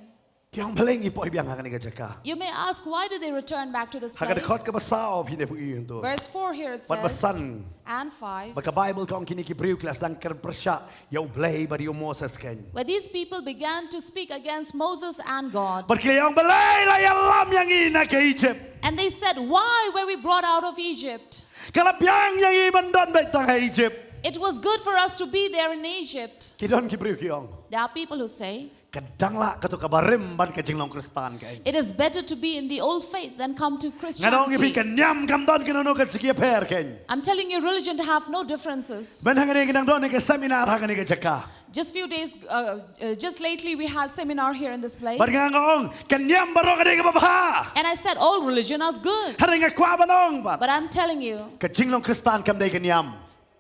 Phi ong, balei ngi poi biang ha kane ka jaka? You may ask, "Why do they return back to this place?" Ha ka dkhot kaba saw phin da peit hangto. Verse four here it says, bad ba san, and five, ba ka Baibl ka ong kine ki briew ki la sdang kren pyrshah ïa U Blei bad ïa u Moses kein. Where these people began to speak against Moses and God. Bad ki la ong, balei la ïalam ïa ngi na ka Egypt? And they said, "Why were we brought out of Egypt?" Ka la biang ïa ngi ban don beit tang ha Egypt. It was good for us to be there in Egypt. Ki don ki briew ki ong, there are people who say, ka dang lah kato kaba rim bad ka jinglong Khristan kein. It is better to be in the old faith than come to Christianity. Ngan ong ïa phi, ka niam kam don kano kano ka jingïapher kein. I'm telling you, religion have no differences. Mynhynnin ngi dang don ïa ka seminar ha kane ka jaka. Just few days, uh, uh, just lately we had seminar here in this place. Bad nga nga ong, ka niam baroh ka dei kaba bha. And I said, "All religion is good." Hynrei nga kwah ban ong pat, but I'm telling you, ka jinglong Khristan kam dei ka niam.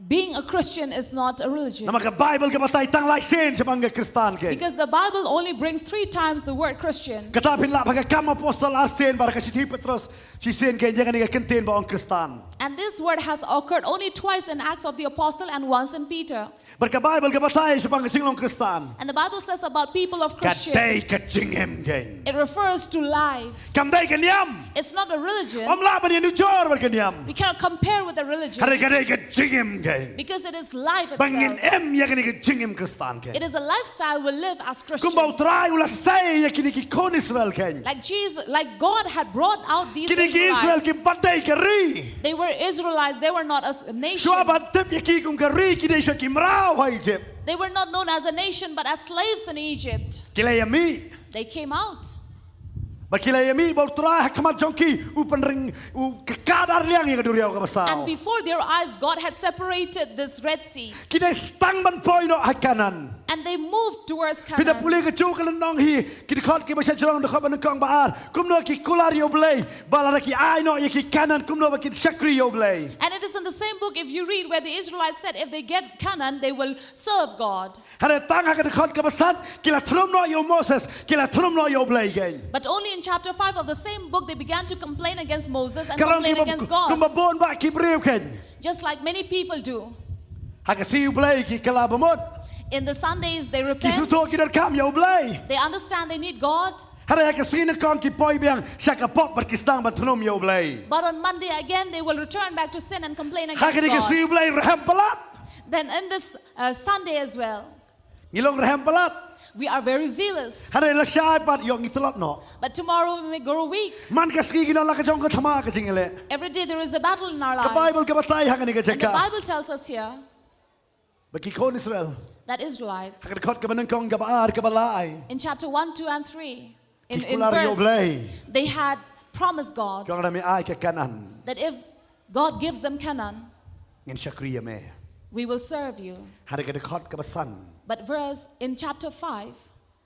Being a Christian is not a religion. Namar ka Baibl ka batai tang lai sien shaphang ka Khristan kein. Because the Bible only brings three times the word Christian. Kata phin lah ha ka Kam Apostol ar sien bad ka Shithi Petros shisien kein ïa kane ka kyntien ba ong Khristan. And this word has occurred only twice in Acts of the Apostle and once in Peter. Bad ka Baibl ka batai shaphang ka jinglong Khristan, and the Bible says about people of Christian, ka dei ka jingim kein. It refers to life. Kam dei ka niam. It's not a religion. Ym lah ban ïanujor bad ka niam. We cannot compare with a religion. Hynrei ka dei ka jingim kein. Because it is life itself. Ba ngin im ïa kane ka jingim Khristan kein. It is a lifestyle we live as Christians. Kumba U Trai u la sei ïa kine ki khun Israel kein. Like Jesus, like God had brought out these Israelites. Kine ki Israel kiba dei ka ri. They were Israelites, they were not a s-, a nation. Shuwa ban tip ïa ki kum ka ri, ki dei shuwa ki mraw ha Egypt. They were not known as a nation, but as slaves in Egypt. Ki la ïamih. They came out. Bad ki la ïamih bad U Trai ha khmat jong ki u pynring, u ka, ka da liang ïa ka duriaw kaba saw. And before their eyes, God had separated this Red Sea. Ki dei sdang ban poi noh ha Kanaan. And they moved towards Canaan. Phi da pule kajuh ka lynnong hi, ki dkhot kiba shajrong, dkhot banyngkong, ba ar. Kumno ki kular ïa U Blei ba lada ki ai noh ïa ki Kanaan, kumno ba kin shakri ïa U Blei. And it is in the same book, if you read, where the Israelites said if they get Canaan, they will serve God. Hynrei tang ha ka dkhot kaba san, ki la thnum noh ïa u Moses, ki la thnum noh ïa U Blei kein. But only in chapter five of the same book, they began to complain against Moses and complain against God. Ka long kumba, kumba bun bah ki briew kein. Just like many people do. Ha ka sngi U Blei ki kylla bamut. In the Sundays, they repent. Ki sngewthuh ki donkam ïa U Blei. They understand they need God. Hynrei ha ka sngi nyngkong ki poi biang sha ka pop bad ki sdang ban thnum ïa U Blei. But on Monday again, they will return back to sin and complain against God. Ha kane ka sngi U Blei rhem palat. Then in this, uh, Sunday as well, ngi long rhem palat. We are very zealous. Hynrei lashai pat ïoh ngi tlot noh. But tomorrow we may grow weak. Man ka sngi ki don la ka jong ka thma ka jingïaleh. Every day there is a battle in our life. Ka Baibl ka batai ha kane ka jaka. And the Bible tells us here. Ba ki khun Israel, that Israelites, ha ka dkhot kaba nyngkong, kaba ar, kaba lai, in chapter one, two, and three, in, in verse, ki kular ïa U Blei. They had promised God, ki ong lada me ai ka Kanaan, that if God gives them Canaan, ngin shakri ïa me. We will serve you. Hynrei ka dkhot kaba san. But verse in chapter five,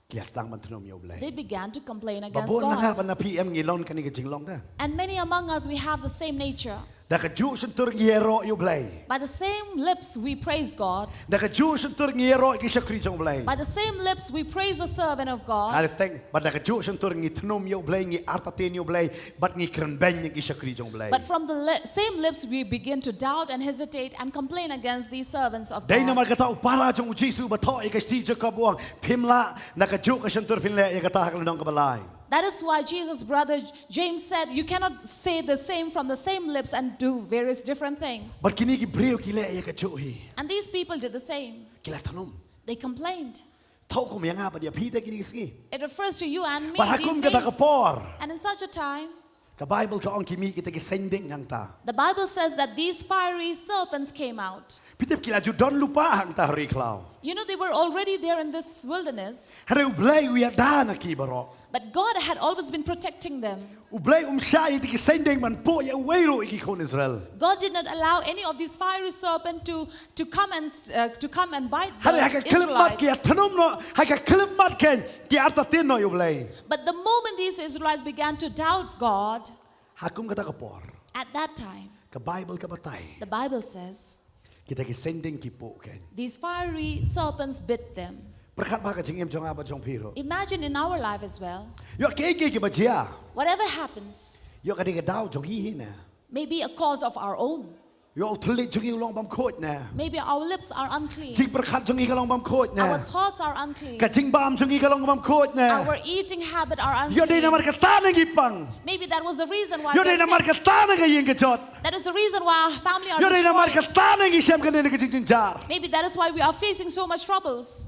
ki la sdang ban thnum ïa U Blei. They began to complain against God. Ba bun na nga bad na phi em ngi long kane ka jinglong te. And many among us, we have the same nature. Da kajuh shyntur ngi ïaroh ïa U Blei. By the same lips we praise God. Da kajuh shyntur ngi ïaroh ïa ki shakri jong U Blei. By the same lips we praise the servant of Ha God. teng, bad da kajuh shyntur ngi thnum ïa U Blei, ngi artatien ïa U Blei, bad ngi kren beiñ ïa ki shakri jong U Blei. But from the li- same lips we begin to doubt and hesitate and complain against these servants of Dei namar God. kata u para jong U Jisu ba thoh ïa ka shithi Jakob u ong, phim lah na kajuh ka shyntur phin leh ïa kata ha ka lynnong kaba lai. That is why Jesus' brother James said, "You cannot say the same from the same lips and do various different things." Bad kine ki briew ki leh ïa kajuh hi. And these people did the same. Ki la thnum. They complained. Thoh kum ïa nga bad ïa phi te kine ki sngi. It refers to you and me Bad ha these kum kata ka days. Por. And in such a time, Ka Baibl ka ong ki mih kita ki saiñding hangta. The Bible says that these fiery serpents came out. Phi tip ki la ju don lypa hangta ha ri khlaw. You know, they were already there in this wilderness, Hynrei U Blei u ïada na ki baroh. But God had always been protecting them. U Blei um shah ïa kita ki saiñding ban puh ïa uwei ruh ïa ki khun Israel. God did not allow any of these fiery serpents to, to come and uh, to come and bite the Hynrei ha ka khyllipmat ki ïa Israelites. thnum noh, ha ka khyllipmat kein ki artatien noh ïa U Blei. But the moment these Israelites began to doubt God, Ha kum kata ka por. At that time, Ka Baibl ka batai. The Bible says, Kita ki saiñding ki puh kein. These fiery serpents bit them. Pyrkhat bha ka jingim jong nga bad jong phi ruh. Imagine in our life as well. Ïoh kiei kiei kiba jia. Whatever happens, Ïoh ka dei ka daw jong ngi hi ne. Maybe a cause of our own. Ïoh u thylliej jong ngi u long bym khuid ne. Maybe our lips are unclean. Jingpyrkhat jong ngi ka long bym khuid ne. Our thoughts are unclean. Ka jingbam jong ngi ka long bym khuid ne. Our eating habit are unclean. Ïoh dei namar kata ne ngi pang. Maybe that was the reason why Ïoh we dei are namar sick. Kata ne ngi ïing ka jot. That is the reason why our family are Ïoh dei namar destroyed. Kata ne ngi shem kane ka jingjynjar. Maybe that is why we are facing so much troubles.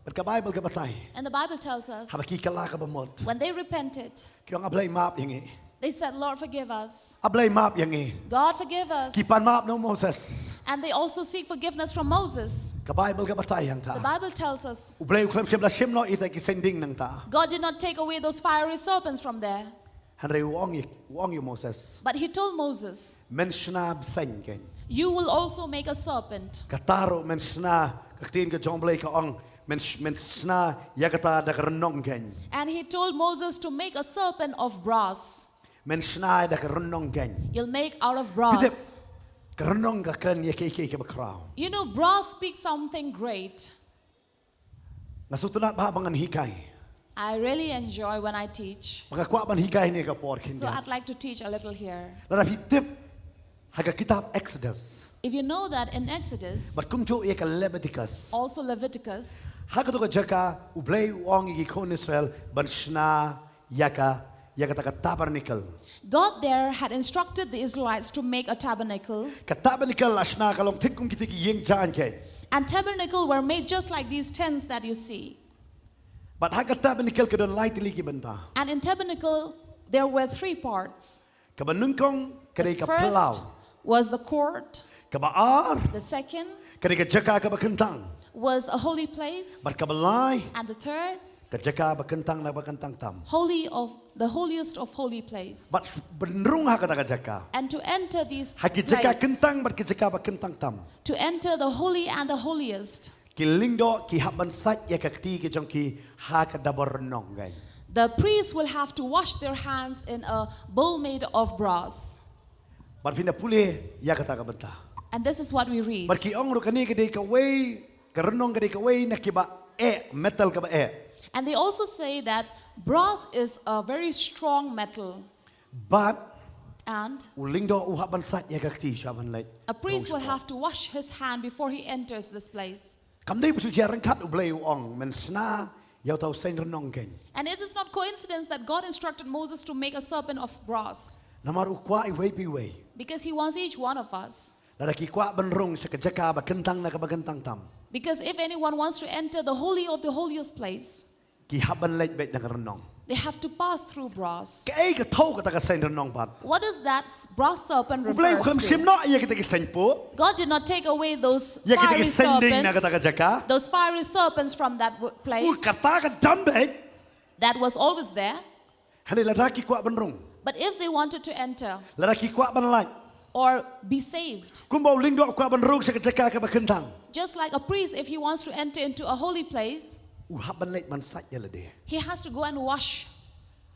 Bad ka Baibl ka batai. And the Bible tells us, Haba ki kylla kaba mut. When they repented, Ki ong A Blei map ïa ngi. They said, "Lord, forgive us." A Blei map ïa ngi. "God, forgive us." Ki pan map na u Moses. And they also seek forgiveness from Moses. Ka Baibl ka batai hangta. The Bible tells us, U Blei u khlem shym la shim noh ïa kita ki saiñding nangta. "God did not take away those fiery serpents from there." Hynrei u ong ïa, u ong ïa u Moses. But he told Moses, Men shna bseiñ kein. "You will also make a serpent." Kata ruh men shna ka ktien ka jong U Blei ka ong men sh-, men shna ïa kata da ka rynnong kein. And he told Moses to make a serpent of brass. Men shna da ka rynnong kein. "You'll make out of Phi tip, brass." ka rynnong ka kren ïa kiei kiei kiba khraw. You know, brass speaks something great. Nga sngewtynnat bha ba ngan hikai. I really enjoy when I teach. Ba nga kwah ban hikai ne ka por khin. So I'd like to teach a little here. Lada phi tip ha ka kitab Exodus. If you know that in Exodus, Bad kumjuh ïa ka Leviticus. Also Leviticus, Ha kato ka jaka U Blei u ong ïa ki khun Israel ban shna ïa ka, ïa kata ka tabernacle. God there had instructed the Israelites to make a tabernacle. Ka tabernacle la shna ka long thik kum kita ki ïing jaiñ kein. And tabernacle were made just like these tents that you see. Bad ha ka tabernacle ka don lai tylli ki bynta. And in tabernacle, there were three parts. Kaba nyngkong ka dei The ka phyllaw. First was the court. Kaba ar The second ka dei ka jaka kaba kyntang. Was a holy place. Bad kaba lai And the third, ka jaka ba kyntang na ba kyntang tam. Holy of the holiest of holy place. Bad ban rung ha kata ka jaka. And to enter these Ha ki jaka place, kyntang bad ki jaka ba kyntang tam. To enter the holy and the holiest, Ki lyngdoh ki hap ban sait ïa ka kti ka jong ki ha ka dabar rynnong kein. The priests will have to wash their hands in a bowl made of brass. Bad phin da pule ïa kata ka bynta. And this is what we read. Bad ki ong ruh kane ka dei kawei, ka rynnong ka dei kawei na kiba eh, metal kaba eh. And they also say that brass is a very strong metal. Bad And u lyngdoh u hap ban sait ïa ka kti sha ban leit. A priest will have to wash his hand before he enters this place. Kam dei ba shu jia ryngkat, U Blei u ong men shna ïa uta u seng rynnong kein. And it is not coincidence that God instructed Moses to make a serpent of brass. Namar u kwah iwei pa iwei. Because he wants each one of us. Lada ki kwah ban rung sha ka jaka ba kyntang na kaba kyntang tam. Because if anyone wants to enter the holy of the holiest place, Ki hap ban leit beit na ka rynnong. They have to pass through brass. Kaei ka thew kata ka seng rynnong pat? What does that s- brass serpent U Blei u refers khlem to? shim noh ïa kita ki seng puh. God did not take away those Ïa kita fiery ki seng ding na serpents, kata ka jaka. Those fiery serpents from that w- U place kata ka don beit. That was always there. Hynrei lada ki kwah ban rung. But if they wanted to enter Lada ki kwah ban lait. Or be saved, Kumba u lyngdoh u kwah ban rung sha ka jaka kaba kyntang. Just like a priest, if he wants to enter into a holy place, U hap ban leit ban sait ïa lade. He has to go and wash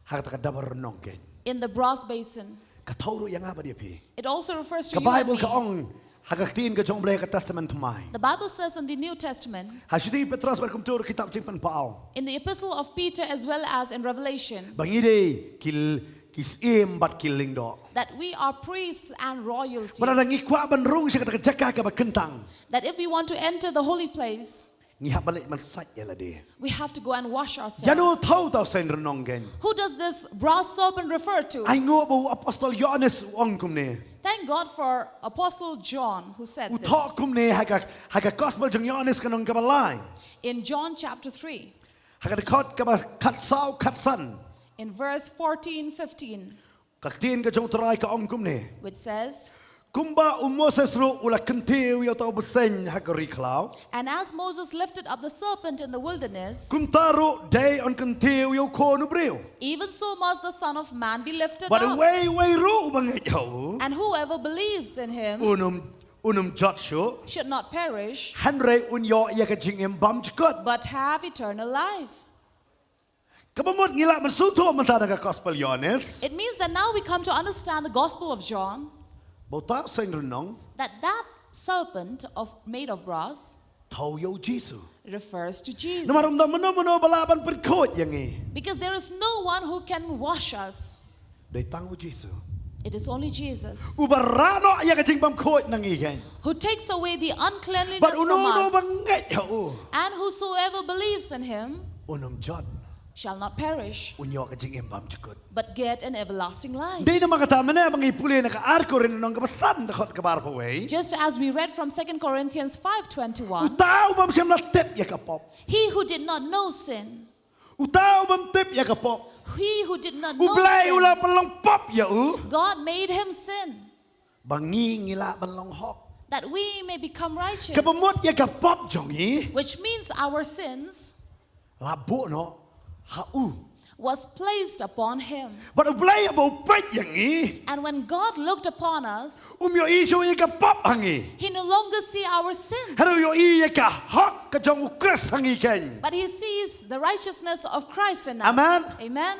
Ha kata ka dabar rynnong kein. In the brass basin. Ka thaw ruh ïa nga bad ïa phi. It also refers to Ka you and Bible me. Ka ong ha ka ktien ka jong U Blei ha ka Testament Thymmai. The Bible says in the New Testament, Ha shi Petros bad kumto ruh kitab Jingpynpaw. In the Epistle of Peter as well as in Revelation, Ba ngi dei ki l-, ki syiem bad ki lyngdoh. That we are priests and royalties. Bad lada ngi kwah ban rung sha kata ka jaka kaba kyntang. That if we want to enter the holy place, Ngi hap ban leit ban sait ïa lade. We have to go and wash ourselves. Ïano thaw uta u seng rynnong keiñ? Who does this brass serpent refer to? Ai nguh ba u apostol Ïoannis u ong kumne. Thank God for Apostle John who said this. U thoh kumne ha ka, ha ka gospel jong Ïoannis ka lynnong kaba lai. In John chapter three. Ha ka dkhot kaba khatsaw khatsan. In verse fourteen, fifteen. Ka ktien ka jong U Trai ka ong kumne. Which says, Kumba u Moses ruh u la kyntiew ïa uta u bseiñ ha ka ri khlaw. And as Moses lifted up the serpent in the wilderness, Kumta ruh dei yn kyntiew ïa u khun u briew. Even so must the Son of Man be lifted Bad up. Uwei uwei ruh uba ngeit ha u. And whoever believes in him Un ym, un ym jot shuh. Should not perish, Hynrei un ïoh ïa ka jingim bymjukut. But have eternal life. Kaba mut ngi lah ban sngewthuh mynta na ka gospel Ïoannis. It means that now we come to understand the Gospel of John, Ba uta u seng rynnong. That that serpent of, made of brass Thaw ïa u Jisu. Refers to Jesus. Namar ym don mano mano ba lah ban pynkhuid ïa ngi. Because there is no one who can wash us. Dei tang u Jisu. It is only Jesus. Uba rah noh ïa ka jingbymkhuid na ngi keiñ. Who takes away the uncleanliness from us. Bad uno uno ba ngeit ha u. And whosoever believes in him Un ym jot. Shall not perish, Un ïoh ka jingim bymjukut. But get an everlasting life. Dei namar kata mynne ba ngi pule na ka ar Korinth lynnong kaba san dkhot kaba arphew wei. Just as we read from Second Corinthians five twenty-one. Uta u bym shym la tip ïa ka pop. He who did not know sin. Uta u bym tip ïa ka pop. He who did not know sin. U Blei u la pynlong pop ïa u. God made him sin. Ba ngi ngi lah ban long hok. That we may become righteous. Kaba mut ïa ka pop jong ngi. Which means our sins. La buh noh ha u. Was placed upon him. Bad u Blei haba u peit ïa ngi. And when God looked upon us, Um ïohi shuh ïa ka pop ha ngi. He no longer see our sin. Hynrei u ïohi ïa ka hok ka jong u Khrist ha ngi keiñ. But he sees the righteousness of Christ in us. Amen. Amen.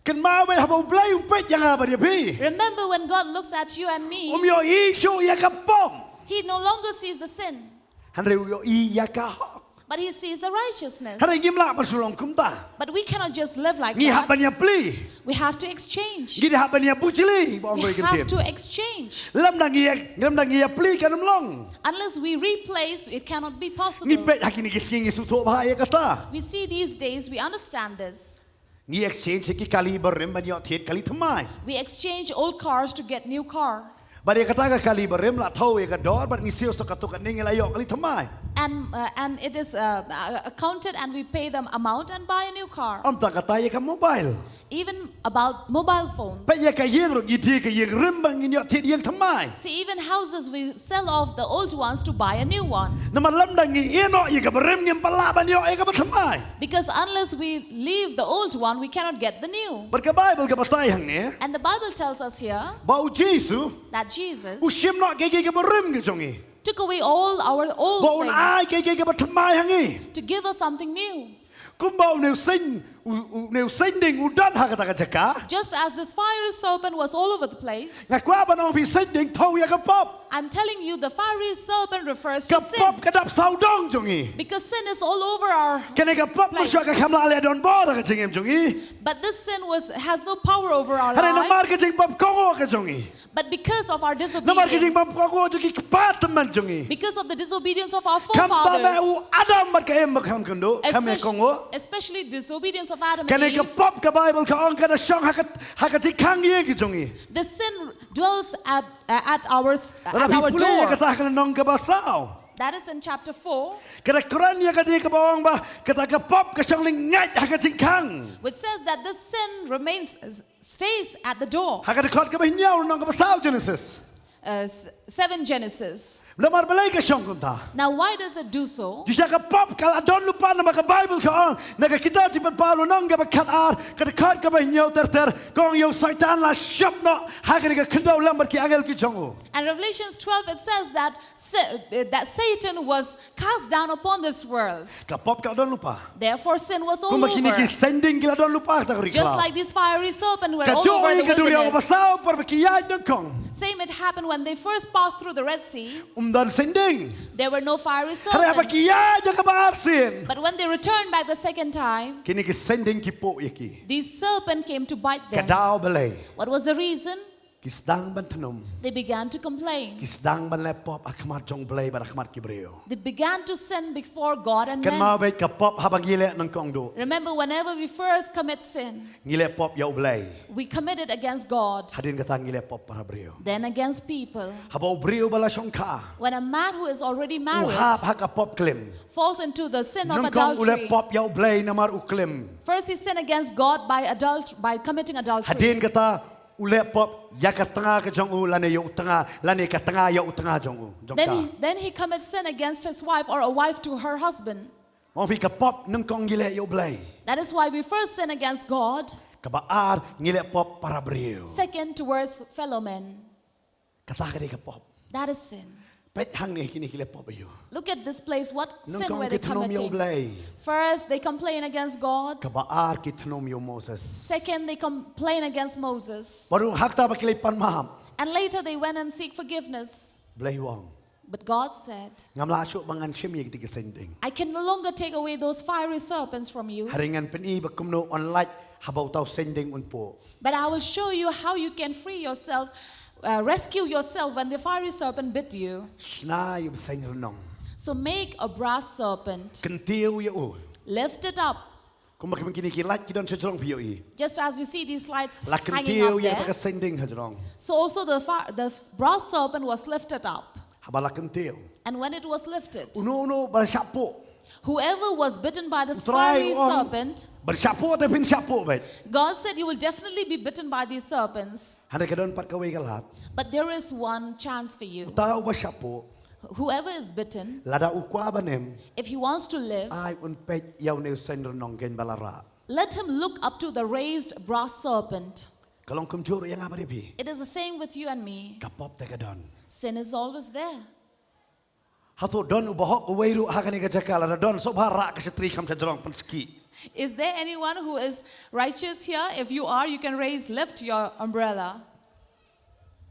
Kynmaw ba haba u Blei u peit ïa nga bad ïa phi. Remember when God looks at you and me, Um ïohi shuh ïa ka pop. He no longer sees the sin. Hynrei u ïohi ïa ka hok. But he sees the righteousness. Hynrei ngim lah ban shu long kumta. But we cannot just live like that. Ngi hap ban ïa plie. We have to exchange. Ngi hap ban ïa bujli ba ong We ko ïa ka ktien. We have to exchange. Lymda ngi ïa, lymda ngi ïa plie kan ym long. Unless we replace, it cannot be possible. Ngi peit ha kine ki sngi ngi sngewthuh bha ïa kata. We see these days, we understand this. Ngi exchange ïa ki kali barim ban ïoh thied kali thymmai. We exchange old cars to get new car. Bad ïa kata ka kali barim la thaw ïa ka dor bad ngi siew sa katto katne ngi la ïoh kali thymmai. And, uh, and it is, uh, uh, counted and we pay them amount and buy a new car. Ym tang kata, ïa ka mobile. Even about mobile phones. Peit ïa ka ïing ruh ngi die ka ïing rim ba ngin ïoh thied ïing thymmai. See, even houses we sell off the old ones to buy a new one. Namar lymda ngi ïehnoh ïa ka barim ngim pat lah ban ïoh ïa ka bathymmai. Because unless we leave the old one, we cannot get the new. Bad ka Bible ka batai hangne. And the Bible tells us here Ba u Jisu. That Jesus U shim noh kiei kiei ki barim ki jong ngi. Took away all our old things. Ba un ai kiei kiei ki bathymmai ha ngi. To give us something new. Kumba une u seng, u, u, une u seng ding u don ha kata ka jaka. Just as this fiery serpent was all over the place, Nga kwah ban ong phi seng ding thaw ïa ka pop. I'm telling you, the fiery serpent refers to sin. Ka pop ka dap sawdong jong ngi. Because sin is all over our place. Kane ka pop mynshuwa kam lah leh donbor ha ka jingim jong ngi. But this sin was, has no power over our life. Hynrei namar ka jingpop kohnguh ka jong ngi. But because of our disobedience, Namar ka jingpop kohnguh jong ki kpa tymmen jong ngi. Because of the disobedience of our forefathers, Khamtam eh u Adam bad ka Im ba kham kynduh, kham ïa kohnguh. Especially disobedience of Adam and Eve. Kane ka pop ka Bible ka ong ka da shong ha ka, ha ka jingkhang ïing ki jong ngi. The sin dwells at, uh, at our, at our door. Lada phi pule ïa kata ha ka lynnong kaba saw. That is in chapter four. Ka da kren ïa kane kaba ong ba kata ka pop ka shong lyngngait ha ka jingkhang. Which says that this sin remains, stays at the door. Ha ka dkhot kaba hynñiew lynnong kaba saw Genesis. uh, s- seven Genesis. Namar balei ka shong kumta? Now, why does it do so? Shisha ka pop ka la don lypa namar ka Bible ka ong na ka kitab Jingpynpaw lynnong kaba khatar, ka dkhot kaba hynñiew ter ter, ka ong ïa u Soitan la shop noh ha kane ka khyndew lem bad ki angel ki jong u. And Revelations twelve, it says that Sa- uh, that Satan was cast down upon this world. Ka pop ka la don lypa. Therefore, sin was all Kumba kine ki over. Seng Dieng ki la don lypa, kata ka ri Just khlaw. like these fiery serpents were Ka all jong over i the ka duriaw wilderness. basaw por ba ki ïaid nyngkong. Same it happened when they first passed through the Red Sea. Ym don Seng Dieng. There were no fiery Hynrei haba serpents. ki ïaid ïa kaba ar sien, But when they returned back the second time, kine ki Seng Dieng ki pok ïa ki. These serpents came to bite Ka them. daw balei? What was the reason? Ki sdang ban thnum. They began to complain. Ki sdang ban leh pop ha khmat jong u Blei bad ha khmat ki briew. They began to sin before God and Kynmaw men. beit, ka pop haba ngi leh nyngkong duh, Remember, whenever we first commit sin, ngi leh pop ïa u Blei. We commit it against God, Hadien kata ngi leh pop para briew. Then against people. Haba u briew ba la shongkha, When a man who is already u married hap ha ka pop klim. Falls into the sin of Nyngkong u leh adultery, pop ïa u Blei namar u klim. First he sinned against God by adult by committing adultery. Hadien kata u leh pop ïa ka tnga ka jong u lane ïa u tnga, lane ka tnga ïa u tnga jong u, jong ka. Then he, then he commits sin against his wife or a wife to her husband. Mo phi, ka pop nyngkong ngi leh ïa u Blei. That is why we first sin against God. Kaba ar ngi leh pop para briew. Second, towards fellow men. Kata ka dei ka pop. That is sin. Peit hangne, kine ki leh pop ïa u. Look at this place. What sin Nyngkong were they ki thnum ïa u committing? Blei. First, they complain against God. Kaba ar ki thnum ïa u Moses. Second, they complain against Moses. Bad u, ha kata ba ki leit pan map, And later they went and seek forgiveness. Blei u ong, But God said, ngam lah shuh ba ngan shim ïa kiti ki Seng Dieng. I can no longer take away those fiery serpents from you, Hynrei ngan pyni ba kumno yn lait haba uta u Seng Dieng un pok. But I will show you how you can free yourself, uh, rescue yourself when the fiery serpent bit you. Shna ïa u bseiñ rnong. So make a brass serpent, Kyntiew ïa u. Lift it up. Kumba kine ki lait ki don sha jrong, phi ïohi. Just as you see these lights La hanging kyntiew up ïa there. ka Seng Dieng ha jrong. So also the, far, the brass serpent was lifted up. Haba la kyntiew, And when it was lifted, uno uno ba shah pok. Whoever was bitten by this Trai fiery u ong, serpent, ba shah pok te phin shah pok beit. God said, "You will definitely be bitten by these serpents." Hynrei ka don pat kawei ka lad. But there is one chance for you. Uta uba shah pok, Whoever is bitten, lada u kwah ban im, if he wants to live, ai un peit ïa une u seng rnong keiñ ba la rah. Let him look up to the raised brass serpent. Ka long kumjuh ruh ïa nga bad ïa phi. It is the same with you and me. Ka pop te ka don. Sin is always there. Hato don u bahok uwei ruh ha kane ka jaka? Lada don, sngewbha rah ka shatri kham sha jrong, pynskhi. Is there anyone who is righteous here? If you are, you can raise, lift your umbrella.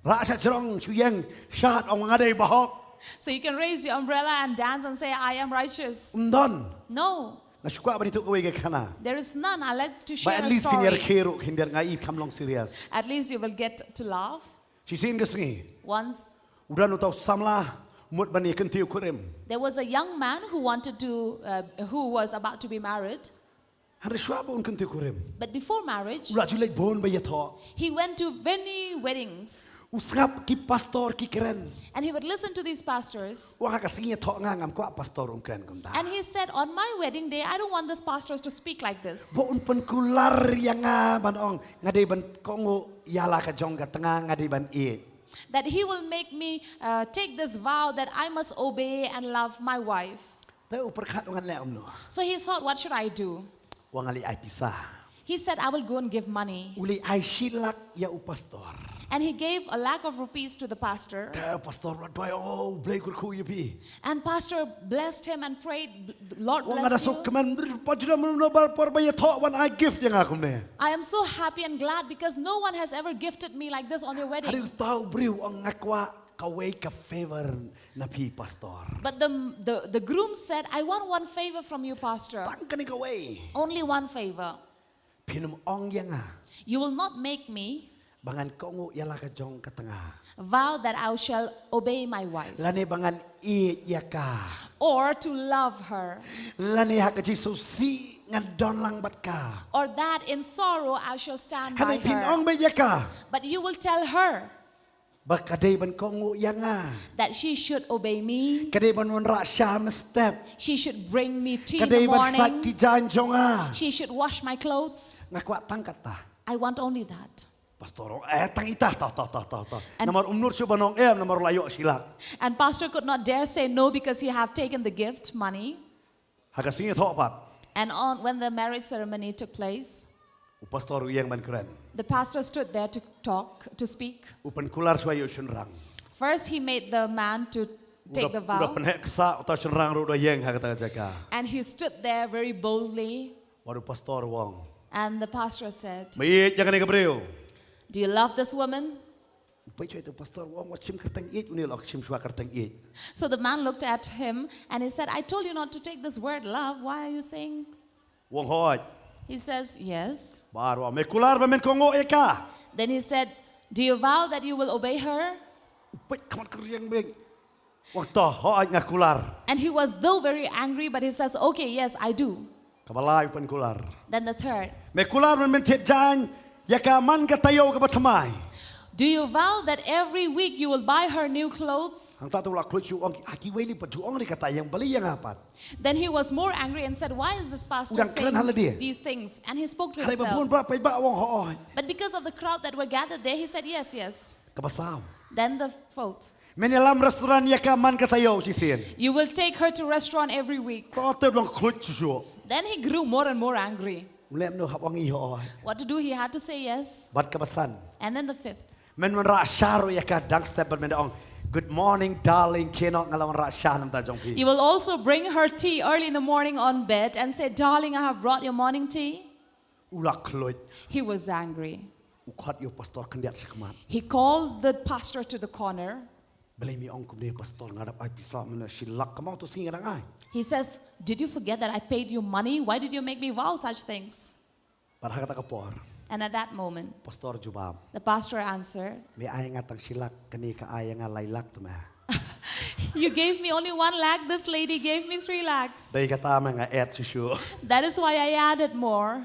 Rah sha jrong, shu ïeng shad, ong nga dei bahok. So you can raise your umbrella and dance and say, "I am righteous." Ym don. No, Nga shu kwah ban ïathuh kawei ka khana. There is none. I like to Ba share at a least phin story. ïarkhie ruh, khyndiat nga i kham long serious. At least you will get to laugh. Shisien ka sngi, Once u don uta u samla mut ban ïa kyntiew kurim. there was a young man who wanted to, uh, who was about to be married. Hynrei shuwa ba un kyntiew kurim, But before marriage, u la ju leit bun ba ïathoh. He went to many weddings. U sngap ki pastor ki kren. And he would listen to these pastors. Wa ha ka sngi ïathoh nga ngam kwah pastor un kren kumta. And he said, "On my wedding day, I don't want these pastors to speak like this." Ba un pynkular ïa nga ban ong nga dei ban kohnguh ïa la ka jong ka tnga, nga dei ban ïeit. That he will make me, uh, take this vow that I must obey and love my wife. Te u pyrkhat, u ngan leh kumno? So he thought, "What should I do?" Wa ngan leit ai pisa. He said, "I will go and give money." U leit ai shi lak ïa u pastor. And he gave a lakh of rupees to the pastor. Te u pastor u la duwai, "Oh, Blei kyrkhu ïa phi." And pastor blessed him and prayed, "Lord bless you." Wa nga da suk kmen, pa juda mano ba por ba ïathoh wan ai gift ïa nga kumne. I am so happy and glad because no one has ever gifted me like this on their wedding. Hynrei uta u briew u ong, nga kwah kawei ka favor na phi pastor. But the, the, the groom said, "I want one favor from you, pastor. Tang kane kawei. Only one favor. Phin ym ong ïa nga. You will not make me ba ngan kohnguh ïa la ka jong ka tnga. Vow that I shall obey my wife. Lane ba ngan ïeit ïa ka. Or to love her. Lane ha ka jingsngewsih ngan don lang bad ka. Or that in sorrow I shall stand by her." Hynrei phin ong beit ïa ka. But you will tell her. Ba ka dei ban kohnguh ïa nga. That she should obey me. Ka dei ban wanrah sha mynstep. She should bring me tea in the morning. Ka dei ban sait ki jaiñ jong nga. She should wash my clothes. Nga kwah tang kata. I want only that. Pastor, eh, tang ita, ta, ta, ta, ta, ta. And Namar um nud shuh ban ong em, namar la ïoh shi lak. And pastor could not dare say no because he have taken the gift money. Ha ka sngi thoh pat. And on, when the marriage ceremony took place, U pastor u ïeng ban kren. The pastor stood there to talk, to speak. U pynkular shuwa ïa u shynrang. First, he made the man to take the vow. U da pynheh ksah, uta u shynrang ruh u da ïeng ha kata ka jaka. And he stood there very boldly. Wat u pastor u ong. And the pastor said, Me ïeit ïa kane ka briew? Do you love this woman? Peit shuwa ïa uta u pastor u ong, wat shim kyrteng ïeit, une u la shim shuwa kyrteng ïeit. So the man looked at him and he said, I told you not to take this word love. Why are you saying? U ong, hooid. He says, yes. Baroh, me kular ba men kohnguh ïa ka? Then he said, do you vow that you will obey her? Peit ka mat ka riang beng. U ong, to, hooid, nga kular. And he was though very angry, but he says, okay, yes, I do. Kaba lai u pynkular. Then the third. Me kular ba men thied jaiñ ïa ka man ka taïew kaba thymmai? Do you vow that every week you will buy her new clothes? Hangta uta u la khluit shuh, u ong, ha kiwei lei pat ju ong ri kata, ïeng balei ïa nga pat? Then he was more angry and said, why is this pastor saying these things? U dang kren ha lade. And he spoke to himself. Hynrei ba bun ba paidbah, u ong, hooid. But because of the crowd that were gathered there, he said, yes, yes. Kaba saw. Then the fourth. Men ïalam restaurant ïa ka man ka taïew shisien. You will take her to restaurant every week. Uta u dang khluit shuh shuh. Then he grew more and more angry. U leh kumno, hap ong i hooid. What to do? He had to say yes. Bad kaba san. And then the fifth. Men wanrah sha ruh ïa ka dang step bad men da ong, good morning, darling, khie noh, nga la wanrah sha na bynta jong phi. You will also bring her tea early in the morning on bed and say, darling, I have brought your morning tea. U la khluit. He was angry. U khot ïa u pastor khyndiat shakhmat. He called the pastor to the corner. Balei me ong kumne, pastor, nga dap ai pisa mynno shi lak, ka mut uto u sngi nga dang ai. He says, did you forget that I paid you money? Why did you make me vow such things? Bad ha kata ka por. And at that moment, pastor jubab. The pastor answered, me ai nga tang shi lak, kane ka ai ïa nga lai lak te ma. You gave me only one lakh, this lady gave me three lakhs. Dei kata ma nga add shuh shuh. That is why I added more.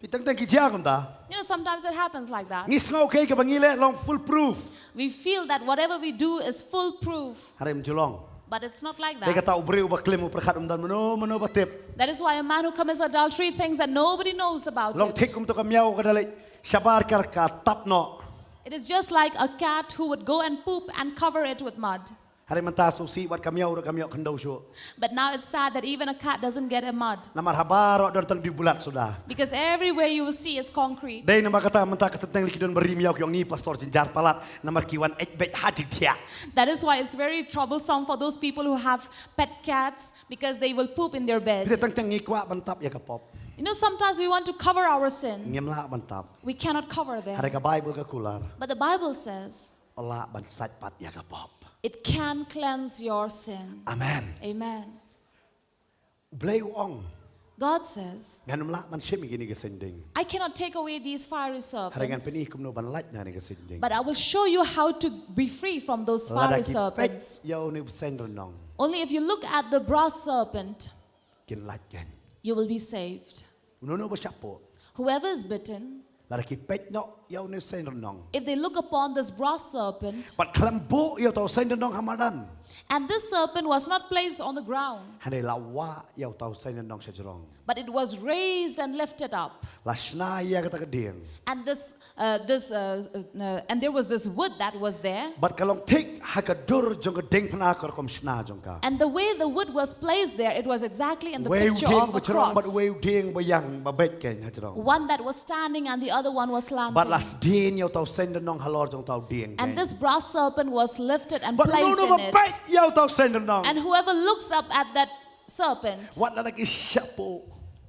Phi teng teng ki jia kumta. You know, sometimes it happens like that. Ngi sngew kaei kaba ngi leh long foolproof. We feel that whatever we do is foolproof. Hynrei ym ju long. But it's not like that. Dei kata u briew uba klim u pyrkhat, ym don mano mano ba tip. That is why a man who commits adultery thinks that nobody knows about it. Long thik kum uto u kmiaw, ka da leit shabar ka, ka tap noh. It is just like a cat who would go and poop and cover it with mud. Hynrei mynta sngewsih, wat ka kmiaw ruh kam ïoh khyndew shuh. But now it's sad that even a cat doesn't get a mud. Namar ha baroh don tang dewbilat suda. Because everywhere you will see is concrete. Dei namar kata mynta ka teng teng lei ki don ba ri miaw ki ong, ngi pastor jynjar palat namar ki wan eit beit ha jingthiah. That is why it's very troublesome for those people who have pet cats because they will poop in their bed. Phi teng teng ngi kwah ban tap ïa ka pop. You know, sometimes we want to cover our sin. Ngim lah ban tap. We cannot cover them. Hynrei ka Baibl ka kular. But the Bible says, u lah ban sait pat ïa ka pop. It can cleanse your sin. Amen. Amen. U Blei u ong, God says, ngan ym lah ban shim ïa kine ki saiñ ding. I cannot take away these fiery serpents. Hynrei ngan pyni kumno ban lait na kine ki saiñ ding. But I will show you how to be free from those fiery serpents. Lada ki peit ïa une u saiñ rynnong. Only if you look at the brass serpent, kin lait kein. You will be saved. Uno uno uba shah puh. Whoever is bitten, lada ki peit noh ïa une u saiñ rynnong, if they look upon this brass serpent, bad khlem buh ïa uta u saiñ rynnong ha madan, and this serpent was not placed on the ground, hynrei la wah ïa uta u saiñ rynnong shajrong, but it was raised and lifted up, la shna ïa kata ka dieng, and this uh, this, uh, uh, and there was this wood that was there. Bad ka long thik ha ka dur jong ka diengphna ka rukom shna jong ka. And the way the wood was placed there, it was exactly in the picture of a cross. Uwei u dieng ba jrong bad uwei u dieng ba ïang ba beit kein hajrong. One that was standing and the other one was slanting. Bad la sdien ïa uta u saiñ rynnong halor jong uta u dieng kein. And this brass serpent was lifted and placed in it. Bad uno uno ba peit ïa uta u saiñ rynnong, and whoever looks up at that serpent, wat lada ki shah puh,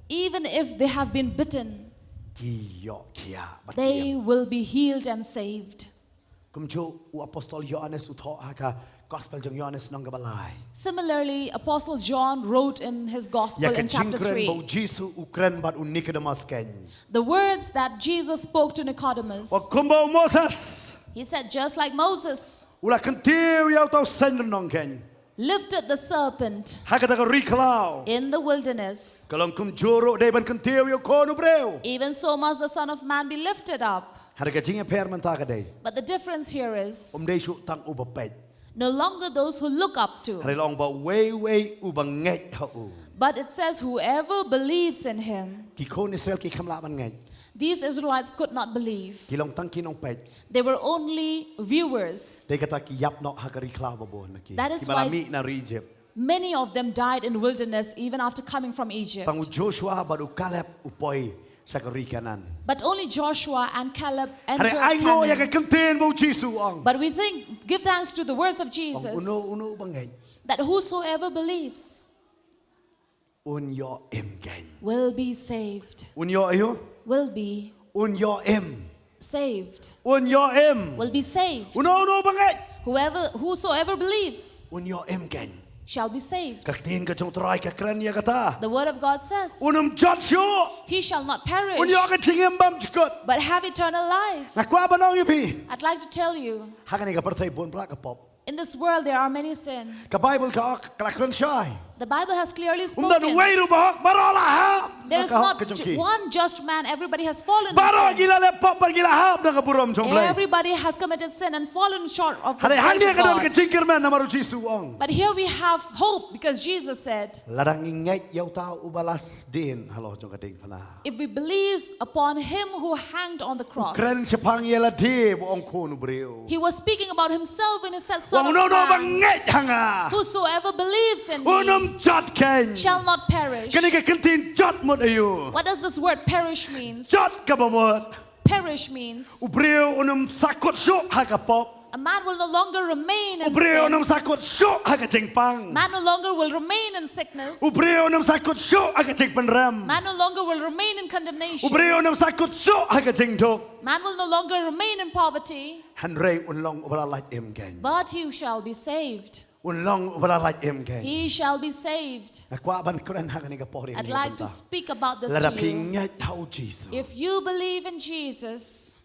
even if they have been bitten, ki ïoh khiah bad ki im. They will be healed and saved. Kumjuh u apostol Ïoannis u thoh ha ka gospel jong Ïoannis lynnong kaba lai. Similarly, Apostle John wrote in his gospel in chapter three. Ïa ka jingkren ba u Jisu u kren bad u Nicodemus kein. The words that Jesus spoke to Nicodemus. U ong kumba u Moses, he said, just like Moses, u la kyntiew ïa uta u saiñ rynnong kein, lifted the serpent, ha kata ka ri khlaw, in the wilderness, ka long kumjuh ruh dei ban kyntiew ïa u Khun u briew. Even so must the Son of Man be lifted up. Hynrei ka jingïapher mynta ka dei, but the difference here is, ym dei shuh tang uba peit, no longer those who look up to, hynrei la ong ba uwei uwei uba ngeit ha u. But it says, "Whoever believes in him." Ki khun Israel kim lah ban ngeit. These Israelites could not believe. Ki long tang ki nongpeit. They were only viewers. Dei kata ki ïap noh ha ka ri khlaw babun ki. That is why ki ba la mih na ri Egypt. Many of them died in wilderness even after coming from Egypt. Tang u Joshua bad u Caleb u poi sha ka ri Canaan. But only Joshua and Caleb entered Canaan. Hynrei ai nguh ïa ka ktien ba u Jisu u ong. But we think, give thanks to the words of Jesus. Ong uno uno uba ngeit. That whosoever believes. Un ïoh im keiñ. Will be saved. Un ïoh ïoh? Will be. Un ïoh im. Saved. Un ïoh im. Will be saved. Uno uno uba ngeit. Whoever, whosoever believes. Un ïoh im keiñ. Shall be saved. Ka ktien ka jong u Trai ka kren ïa kata. The word of God says. Un ym jot shuh. He shall not perish. Un ïoh ka jingim bymjukut. But have eternal life. Nga kwah ban ong ïa phi. I'd like to tell you. Ha kane ka pyrthei bun bha ka pop. In this world, there are many sin. Ka Baibl ka ong, ka la kren shai. The Bible has clearly spoken. Um don uwei ruh uba hok, baroh la hap na ka hok ka jong ki. There is not ju-, one just man. Everybody has fallen in sin. Baroh ki la leh pop bad ki la hap na ka burom jong U Blei. Everybody has committed sin and fallen short of the grace of God. Hynrei hangne ka don ka jingkyrmen namar u Jisu u ong. But here we have hope because Jesus said, lada ngi ngeit ïa uta uba la sdien halor jong ka diengphna. If we believes upon him who hanged on the cross. U kren shaphang ïa lade ba u ong Khun u briew. He was speaking about himself when he said, "Son of Man." U ong uno uno uba ngeit ha nga. "Whosoever believes in me." Un ym jot keiñ. "Shall not perish." Kane ka ktien jot mut aïu? What does this word perish means? Jot kaba mut. Perish means. U briew un ym sahkut shuh ha ka pop. A man will no longer remain in sin. U briew un ym sahkut shuh ha ka jingpang. Man no longer will remain in sickness. U briew un ym sahkut shuh ha ka jingpynrem. Man no longer will remain in condemnation. U briew un ym sahkut shuh ha ka jingduk. Man will no longer remain in poverty. Hynrei un long uba la lait im keiñ. But he shall be saved. Un long uba la lait im keiñ. He shall be saved. Nga kwah ban kren ha kane ka por ïa ngi. I'd like to speak about this to you. Lada phi ngeit ha u Jisu. If you believe in Jesus,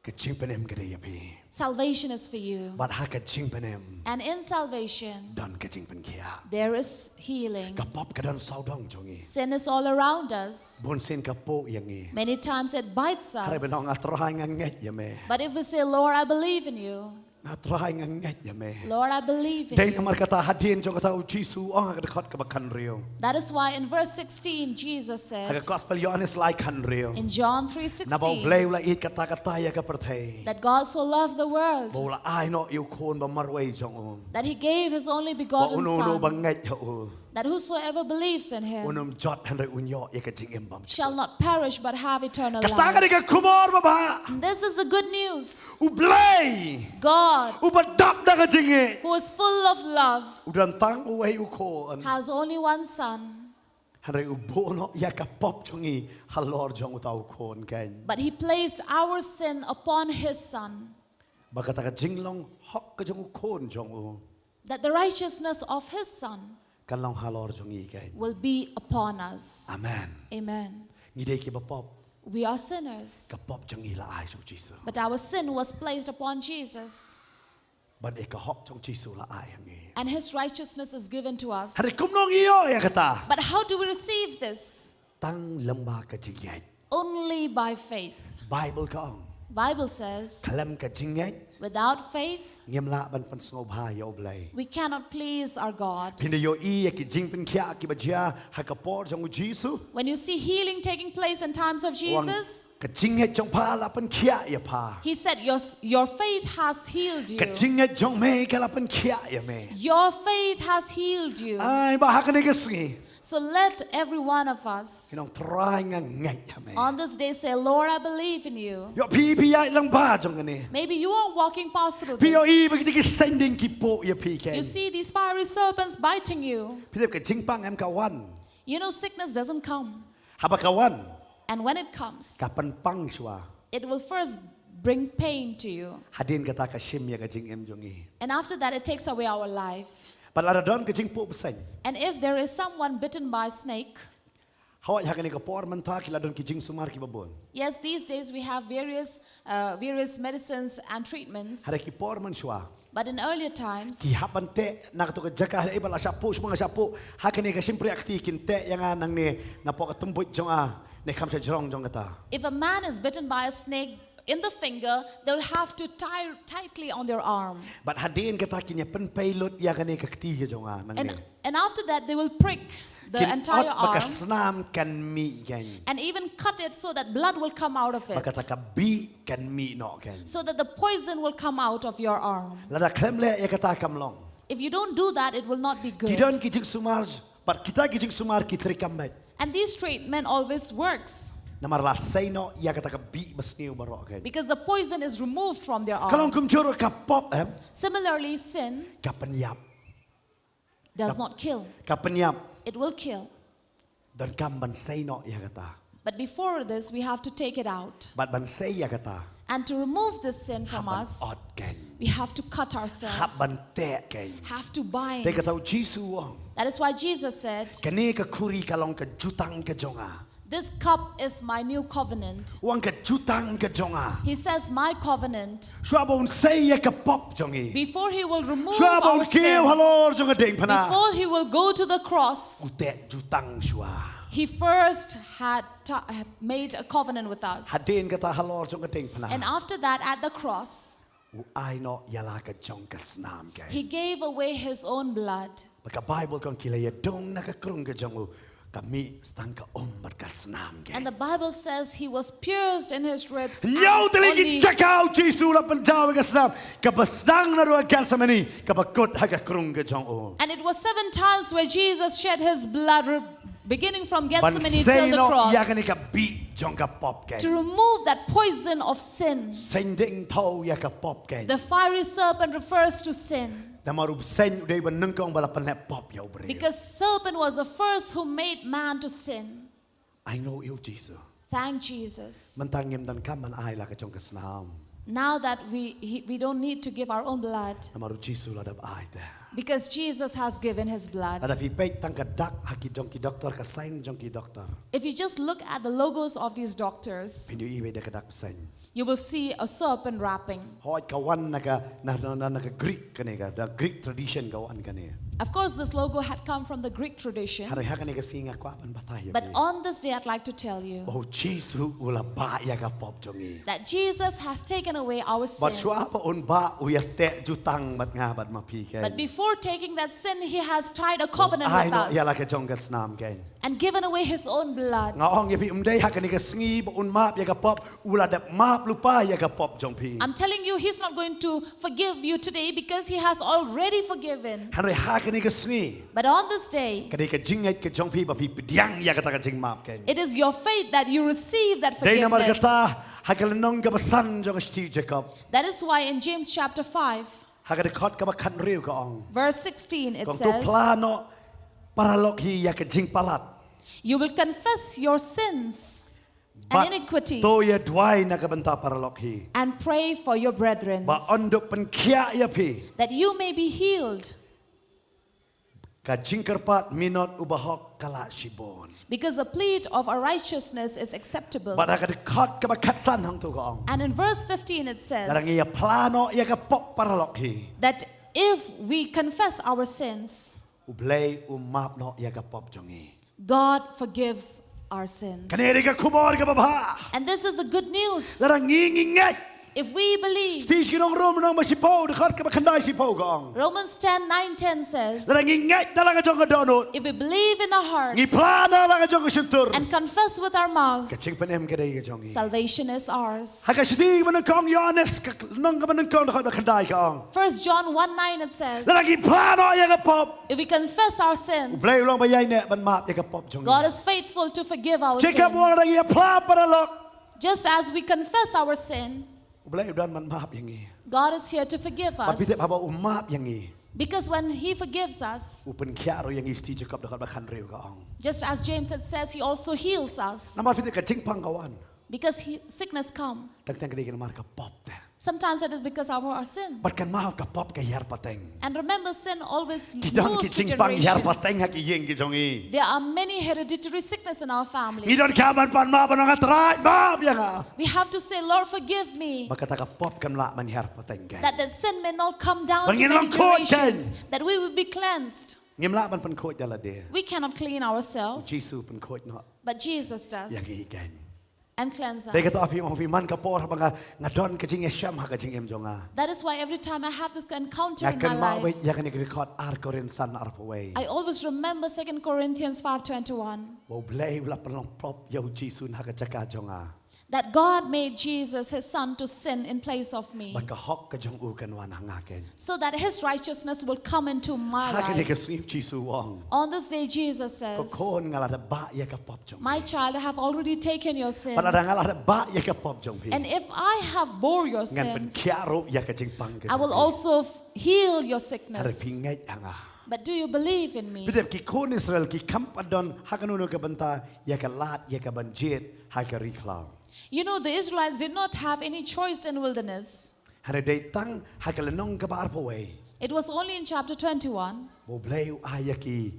ka jingpynim ka dei ïa phi. Salvation is for you. Bad ha ka jingpynim. And in salvation, don ka jingpynkhiah. There is healing. Ka pop ka don sawdong jong ngi. Sin is all around us. Bunsien ka puh ïa ngi. Many times it bites us. Hynrei ban ong, "Ah Trai, nga ngeit ïa me." But if we say, "Lord, I believe in you." "Ah Trai, nga ngeit ïa me." "Lord, I believe in you." Dei namar kata hadien jong kata u Jisu u ong ha ka dkhot kaba khathynriew. That is why in verse sixteen, Jesus said, ha ka Gospel Ïoannis lai khathynriew, in John three sixteen, naba U Blei u la ïeit katta katta ïa ka pyrthei, that God so loved the world, ba u la ai noh ïa u Khun ba marwei jong u, that he gave his only begotten Son, ba uno uno uba ngeit ha u, that whosoever believes in him, un ym jot hynrei un ïoh ïa ka jingim bymjukut, shall not perish but have eternal life. Kata ka dei ka khubor babha. This is the good news. U Blei, God, uba dap da ka jingïeit, who is full of love, u don tang uwei u Khun, has only one Son. Hynrei u buh noh ïa ka pop jong ngi halor jong uta u Khun keiñ. But he placed our sin upon his Son. Ba kata ka jinglong hok ka jong u Khun jong u, that the righteousness of his Son, kan long halor jong ngi keiñ, will be upon us. Amen. Amen. Ngi dei kiba pop. We are sinners. Ka pop jong ngi la ai sha u Jisu. But our sin was placed upon Jesus. Bad ïa ka hok jong u Jisu la ai ha ngi. And his righteousness is given to us. Hynrei kumno ngi ïoh ïa kata? But how do we receive this? Tang lyngba ka jingngeit. Only by faith. Baibl ka ong. Bible says, khlem ka jingngeit, without faith, ngim lah ban pynsngewbha ïa U Blei. We cannot please our God. Phin da ïohi ïa ki jingpynkhiah kiba jia ha ka por jong u Jisu. When you see healing taking place in times of Jesus, ka jingngeit jong pha la pynkhiah ïa pha. He said, "Your, your faith has healed you." Ka jingngeit jong me ka la pynkhiah ïa me. Your faith has healed you. Ai ba ha kane ka sngi. So let every one of us, you know, Trai nga ngeit ha me, on this day say, "Lord, I believe in you." Ïoh phi phi ïaid lyngba jong kane. Maybe you are walking past through this. Phi ïohi ba ki ki seng dieng ki puh ïa phi keiñ. You see these fiery serpents biting you. Phi tip ka jingpang em ka wan. You know sickness doesn't come. Haba ka wan, and when it comes, ka pynpang shuwa. It will first bring pain to you. Hadien kata ka shim ïa ka jingim jong ngi. And after that, it takes away our life. Bad lada don ka jingpuh bseiñ. And if there is someone bitten by a snake, hooid ha kane ka por mynta ki la don ki jingsumar kiba bun. Yes, these days we have various, uh, various medicines and treatments. Hynrei ki por mynshuwa. But in earlier times, ki hap ban teh na kato ka jaka, hynrei ba la shah puh, shu ba nga shah puh ha kane ka shympriahkti kin teh ïa nga nangne napoh ka tymbuit jong nga ne kham sha jrong jong kata. If a man is bitten by a snake, in the finger, they will have to tie tightly on their arm. Bad hadien kata kin ïa pynpei lut ïa kane ka kti ka jong nga nangne. And after that, they will prick the entire arm. Bad ka snam kan mih kein. And even cut it so that blood will come out of it. Bad kata ka bih kan mih noh kein. So that the poison will come out of your arm. Lada khlem leh ïa kata kam long. If you don't do that, it will not be good. Ki don ki jingsumar, bad kita ki jingsumar ki trei kam beit. And this treatment always works. Namar la sei noh ïa kata ka bih basniew baroh kein. Because the poison is removed from their arm. Ka long kumjuh ruh ka pop, em. Similarly, sin. Ka pynïap. Does not kill. Ka pynïap. It will kill. Donkam ban sei noh ïa kata. But before this, we have to take it out. Bad ban sei ïa kata. And to remove this sin from us, Hap ban ot kein. We have to cut ourselves. Hap ban teh kein. Have to bind. Te kata u Jisu u ong. That is why Jesus said, Kane ka khuri ka long ka jutang ka jong nga. This cup is my new covenant. U ong ka jutang ka jong nga. He says, my covenant. Shuwa ba un sei ïa ka pop jong ngi. Before he will remove Shuwa ba our un kiew sin, halor jong ka diengphna. Before he will go to the cross, U teh jutang shuwa. He first had t- made a covenant with us. Hadien kata halor jong ka diengphna. And after that, at the cross, U ai noh ïa la ka jong ka snam kein. He gave away his own blood. Bad ka Baibl ka ong ki la ïadung na ka krung ka jong u, ka mih tang ka um bad ka snam kein. And the Bible says he was pierced in his ribs. Hynñiew tylli ki jaka u Jisu u la pynjaw ïa ka snam, kaba sdang naduh ha Gethsemane, kaba kut ha ka krung ka jong u. And it was seven times where Jesus shed his blood, re- beginning from Gethsemane till the cross. Ban sei noh ïa kane ka bih jong ka pop kein. To remove that poison of sin. Saiñdingthaw ïa ka pop kein. The fiery serpent refers to sin. Namar u bseiñ u dei uba nyngkong ba la pynleh pop ïa u briew. Because serpent was the first who made man to sin. Ai nguh ïa u Jisu. Thank Jesus. Mynta ngim donkam ban ai la ka jong ka snam. Now that we, he, we don't need to give our own blood. Namar u Jisu u la dep ai te. Because Jesus has given his blood. Lada phi peit tang ka dak ha ki jong ki doktor, ka sign jong ki doktor. If you just look at the logos of these doctors, Phin ïohi beit da ka dak bseiñ. You will see a serpent wrapping. Hooid ka wan na ka, na, na, na, na ka Greek kane ka, the Greek tradition ka wan kane. Of course, this logo had come from the Greek tradition. Hynrei ha kane ka sngi nga kwah ban batai ïa phi. But on this day, I'd like to tell you Ba u Jisu u la bah ïa ka pop jong ngi. That Jesus has taken away our sin. Bad shuwa ba un bah u ïa teh jutang bad nga bad ma phi kein. But before taking that sin, he has tied a covenant with us. Ai noh ïa la ka jong ka snam kein. And given away his own blood. Nga ong ïa phi, ym dei ha kane ka sngi ba un map ïa ka pop, u la dep map lypa ïa ka pop jong phi. I'm telling you, he's not going to forgive you today because he has already forgiven. Hynrei ha kane ka sngi. But on this day, ka dei ka jingngeit ka jong phi ba phi pdiang ïa kata ka jingmap kein. It is your faith that you receive that forgiveness. Dei namar kata ha ka lynnong kaba san jong ka shithi Jakob. That is why in James chapter five, ha ka dkhot kaba khathynriew ka ong. Verse sixteen it says, ka ong, to phla noh paralok hi ïa ka jingpalat. You will confess your sins and iniquities. Bad to ïa duwai na ka bynta paralok hi. And pray for your brethren. Ba un dup pynkhiah ïa phi. That you may be healed. Ka jingkyrpad minot u bahok ka lah shibun. Because the plea of a righteousness is acceptable. Bad ha ka dkhot kaba khatsan hangto ka ong. And in verse fifteen it says, lada ngi ïa phla noh ïa ka pop paralok hi. That if we confess our sins, U Blei u map noh ïa ka pop jong ngi. God forgives our sins. Kane dei ka khubor kaba bha. And this is the good news. Lada ngi ngi ngeit. If we believe. Shithi sha ki nong Rom lynnong ba shiphew, dkhot kaba khyndai shiphew ka ong. Romans ten nine ten says. Lada ngi ngeit na la ka jong ka dohnud. If we believe in our heart. Ngi phla na la ka jong ka shyntur. And confess with our mouth. Ka jingpynim ka dei ka jong ngi. Salvation is ours. Ha ka shithi ba nyngkong Ïoannis ka lynnong kaba nyngkong dkhot ba khyndai ka ong. First John one nine it says. Lada ngi phla noh ïa ka pop. If we confess our sins, U Blei u long ba ïaineh ban map ïa ka pop jong ngi. God is faithful to forgive our sins. Jakob u ong lada ngi phla paralok. Just as we confess our sin, U Blei u don ban map ïa ngi. God is here to forgive us. Bad phi tip haba u map ïa ngi. Because when he forgives us, u pynkhiah ruh ïa ngi, shithi Jakob dkhot ba khathynriew ka ong. Just as James it says, he also heals us. Namar phi tip ka jingpang ka wan. Because he, sickness come. Teng teng ka dei namar ka pop te. Sometimes it is because of our sin. Bad kynmaw ka pop ka hiar pateng. And remember, sin always moves to generations. Ki don ki jingpang hiar pateng ha ki ïing ki jong ngi. There are many hereditary sickness in our family. Ngi donkam ban pan map, ban ong, A Trai, map ïa nga. We have to say, Lord, forgive me. Ba kata ka pop kan lah ban hiar pateng kein. That the sin may not come down to many generations. Ba ngin long khuid kein. That we will be cleansed. Ngim lah ban pynkhuid da lade. We cannot clean ourselves. U Jisu u pynkhuid noh. But Jesus does. Ïa ngi kein. and cleanse us. Dei kata phi ong phi man ka por haba nga, nga don ka jingïashem ha ka jingim jong nga. That is why every time I have this encounter in my life, nga kynmaw beit ïa kane ka record ar Korinth san arphew wei. I always remember Second Corinthians five twenty-one. Ba U Blei u la pynlong pop ïa U Jisu na ka jaka jong nga. That God made Jesus, his son, to sin in place of me. Ba ka hok ka jong u kan wan ha nga keiñ. So that his righteousness will come into my life. Ha kane ka sngi U Jisu u ong. On this day, Jesus says, Ko khun, nga la dep bah ïa ka pop jong phi. My child, I have already taken your sins. Bad lada nga la dep bah ïa ka pop jong phi. And if I have bore your sins, ngan pynkhiah ruh ïa ka jingpang ka jong phi. I will also f-, heal your sickness. Hynrei phi ngeit ha nga. But do you believe in me? Phi tip ki khun Israel ki kham pat don ha kano kano ka bynta ïa ka lad ïa ka ban jied ha ka ri khlaw. You know, the Israelites did not have any choice in wilderness. Hynrei dei tang ha ka lynnong kaba arphew wei. It was only in chapter twenty-one ba U Blei u ai ïa ki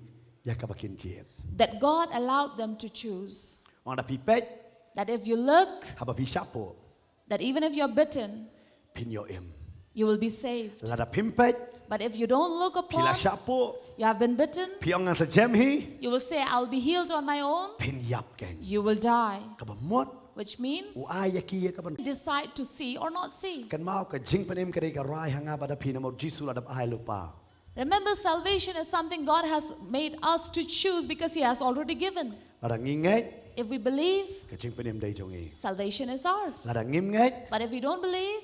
ïa kaba kin jied. That God allowed them to choose. Ong da phi peit. That if you look, haba phi shah puh, that even if you're bitten, phin ïoh im. You will be saved. Lada phim peit, but if you don't look upon, phi la shah puh, you have been bitten, phi ong ngan sa jem hi, you will say, "I'll be healed on my own." Phin ïap keiñ. You will die. Kaba mut, which means, u ai ïa ki ïa ka ban decide to see or not see. Kynmaw ka jingpynim ka dei ka rai ha nga bad ha phi namar U Jisu u la dep ai lypa. Remember, salvation is something God has made us to choose because he has already given. Lada ngi ngeit, if we believe, ka jingpynim dei jong ngi. Salvation is ours. Lada ngim ngeit, but if we don't believe,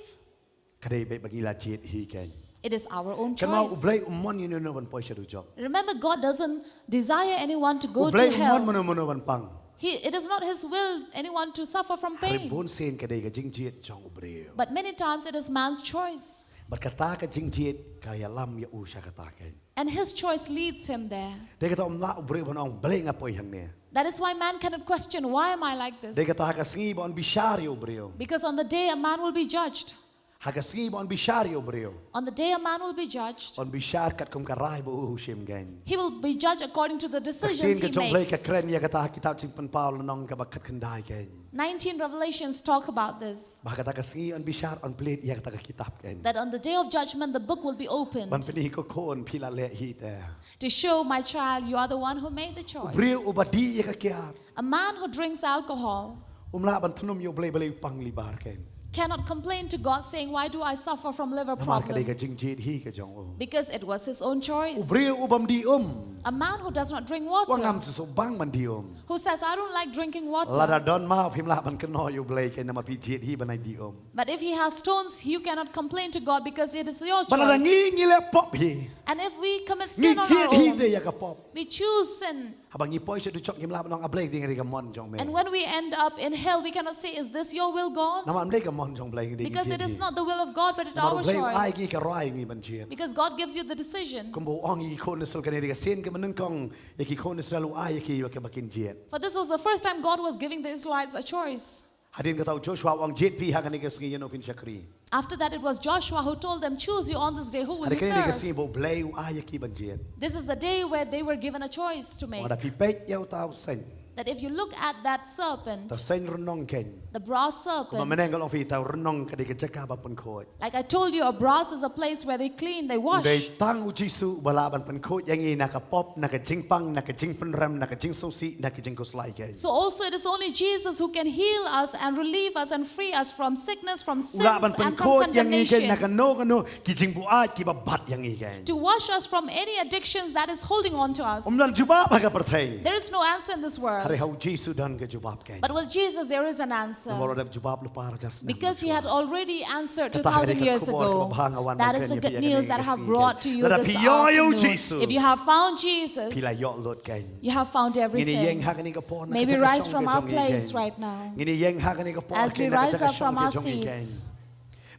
ka dei beit ba ngi la jied hi keiñ. It is our own choice. Kynmaw U Blei um mon ïa uno uno ban poi sha dujok. Remember, God doesn't desire anyone to go to hell. U Blei um mon mano mano ban pang. He, it is not his will anyone to suffer from pain. Hynrei bun sien ka dei ka jingjied jong u briew. But many times it is man's choice. Bad kata ka jingjied ka ïalam ïa u sha kata keiñ. And his choice leads him there. Dei kata um lah u briew ban ong balei nga poi hangne. That is why man cannot question, "Why am I like this?" Dei kata ha ka sngi ba yn bishar ïa u briew. Because on the day a man will be judged. Ha ka sngi ba yn bishar ïa u briew. On the day a man will be judged. Yn bishar katkum ka rai ba u shim keiñ. He will be judged according to the decisions he makes. Ka ktien ka jong U Blei ka kren ïa kata ha kitab Jingpynpaw lynnong kaba khatkhyndai keiñ. Nineteen Revelations talk about this. Ba ha kata ka sngi yn bishar, yn plie ïa kata ka kitab keiñ. That on the day of judgment, the book will be opened. Ban pyni ko khun phi la leh hi te. To show, my child, you are the one who made the choice. U briew uba dih ïa ka kiad. A man who drinks alcohol. Um lah ban thnum ïa U Blei balei u pang liver keiñ. Cannot complain to God saying, "Why do I suffer from liver problem?" Namar ka dei ka jingjied hi ka jong u. Because it was his own choice. U briew ubym dih um. A man who does not drink water. Wat ngam sngewbang ban dih um. Who says, "I don't like drinking water." Lada don maw phim lah ban kynnoh ïa U Blei keiñ namar phi jied hi ban ai dih um. But if he has stones, you cannot complain to God because it is your choice. Bad lada ngi ngi leh pop hi. And if we commit sin on our own, ngi jied hi te ïa ka pop. We choose sin. Haba ngi poi sha dujok ngim lah ban ong, "A Blei, dei ka mon jong me." And when we end up in hell, we cannot say, "Is this your will, God?" Namar ym dei ka mon jong U Blei, dei ka jingjied hi. Because it is not the will of God, but it's our choice. Namar U Blei u ai ngi ka rai ngi ban jied. Because God gives you the decision. Kumba u ong ïa ki khun Israel, kane dei ka sien kaba nyngkong ïa ki khun Israel u ai ïa ki ïa kaba kin jied. For this was the first time God was giving the Israelites a choice. Hadien kata u Joshua u ong, "Jied phi ha kane ka sngi ïano phin shakri." After that, it was Joshua who told them, "Choose you on this day who will you serve." Hadien kane ka sngi ba U Blei u ai ïa ki ban jied. This is the day where they were given a choice to make. Lada phi peit ïa uta u seng. That if you look at that serpent, uta u seng rynnong keiñ. The brass serpent. Kumba mynne nga la ong ïa phi, uta u rynnong ka dei ka jaka ba pynkhuid. Like I told you, a brass is a place where they clean, they wash. U dei tang U Jisu uba lah ban pynkhuid ïa ngi na ka pop, na ka jingpang, na ka jingpynrem, na ka jingsngewsih, na ka jingkhuslai keiñ. So also it is only Jesus who can heal us and relieve us and free us from sickness, from sins, and from condemnation. U lah ban pynkhuid ïa ngi keiñ na kano kano ki jingbuaid kiba bat ïa ngi keiñ. To wash us from any addictions that is holding on to us. Ym don jubab ha ka pyrthei. There is no answer in this world. Hynrei ha U Jisu don ka jubab. But with Jesus, there is an answer. Namar u la dep jubab lypa ar hajar snem. Because he had already answered two thousand years ago. Kata ka dei ka khubor kaba bha nga wan ban kren ïa phi ha kane ka sngi. That is the good news that I have brought to you this afternoon. Lada phi ïoh ïa U Jisu, if you have found Jesus, phi la ïoh lut keiñ. You have found everything. Ngin ïeng ha kane ka por na ka jaka shong ka jong ngi keiñ. May we rise from our place right now. Ngin ïeng ha kane ka por keiñ na ka jaka shong ka jong ngi keiñ. As we rise up from our seats.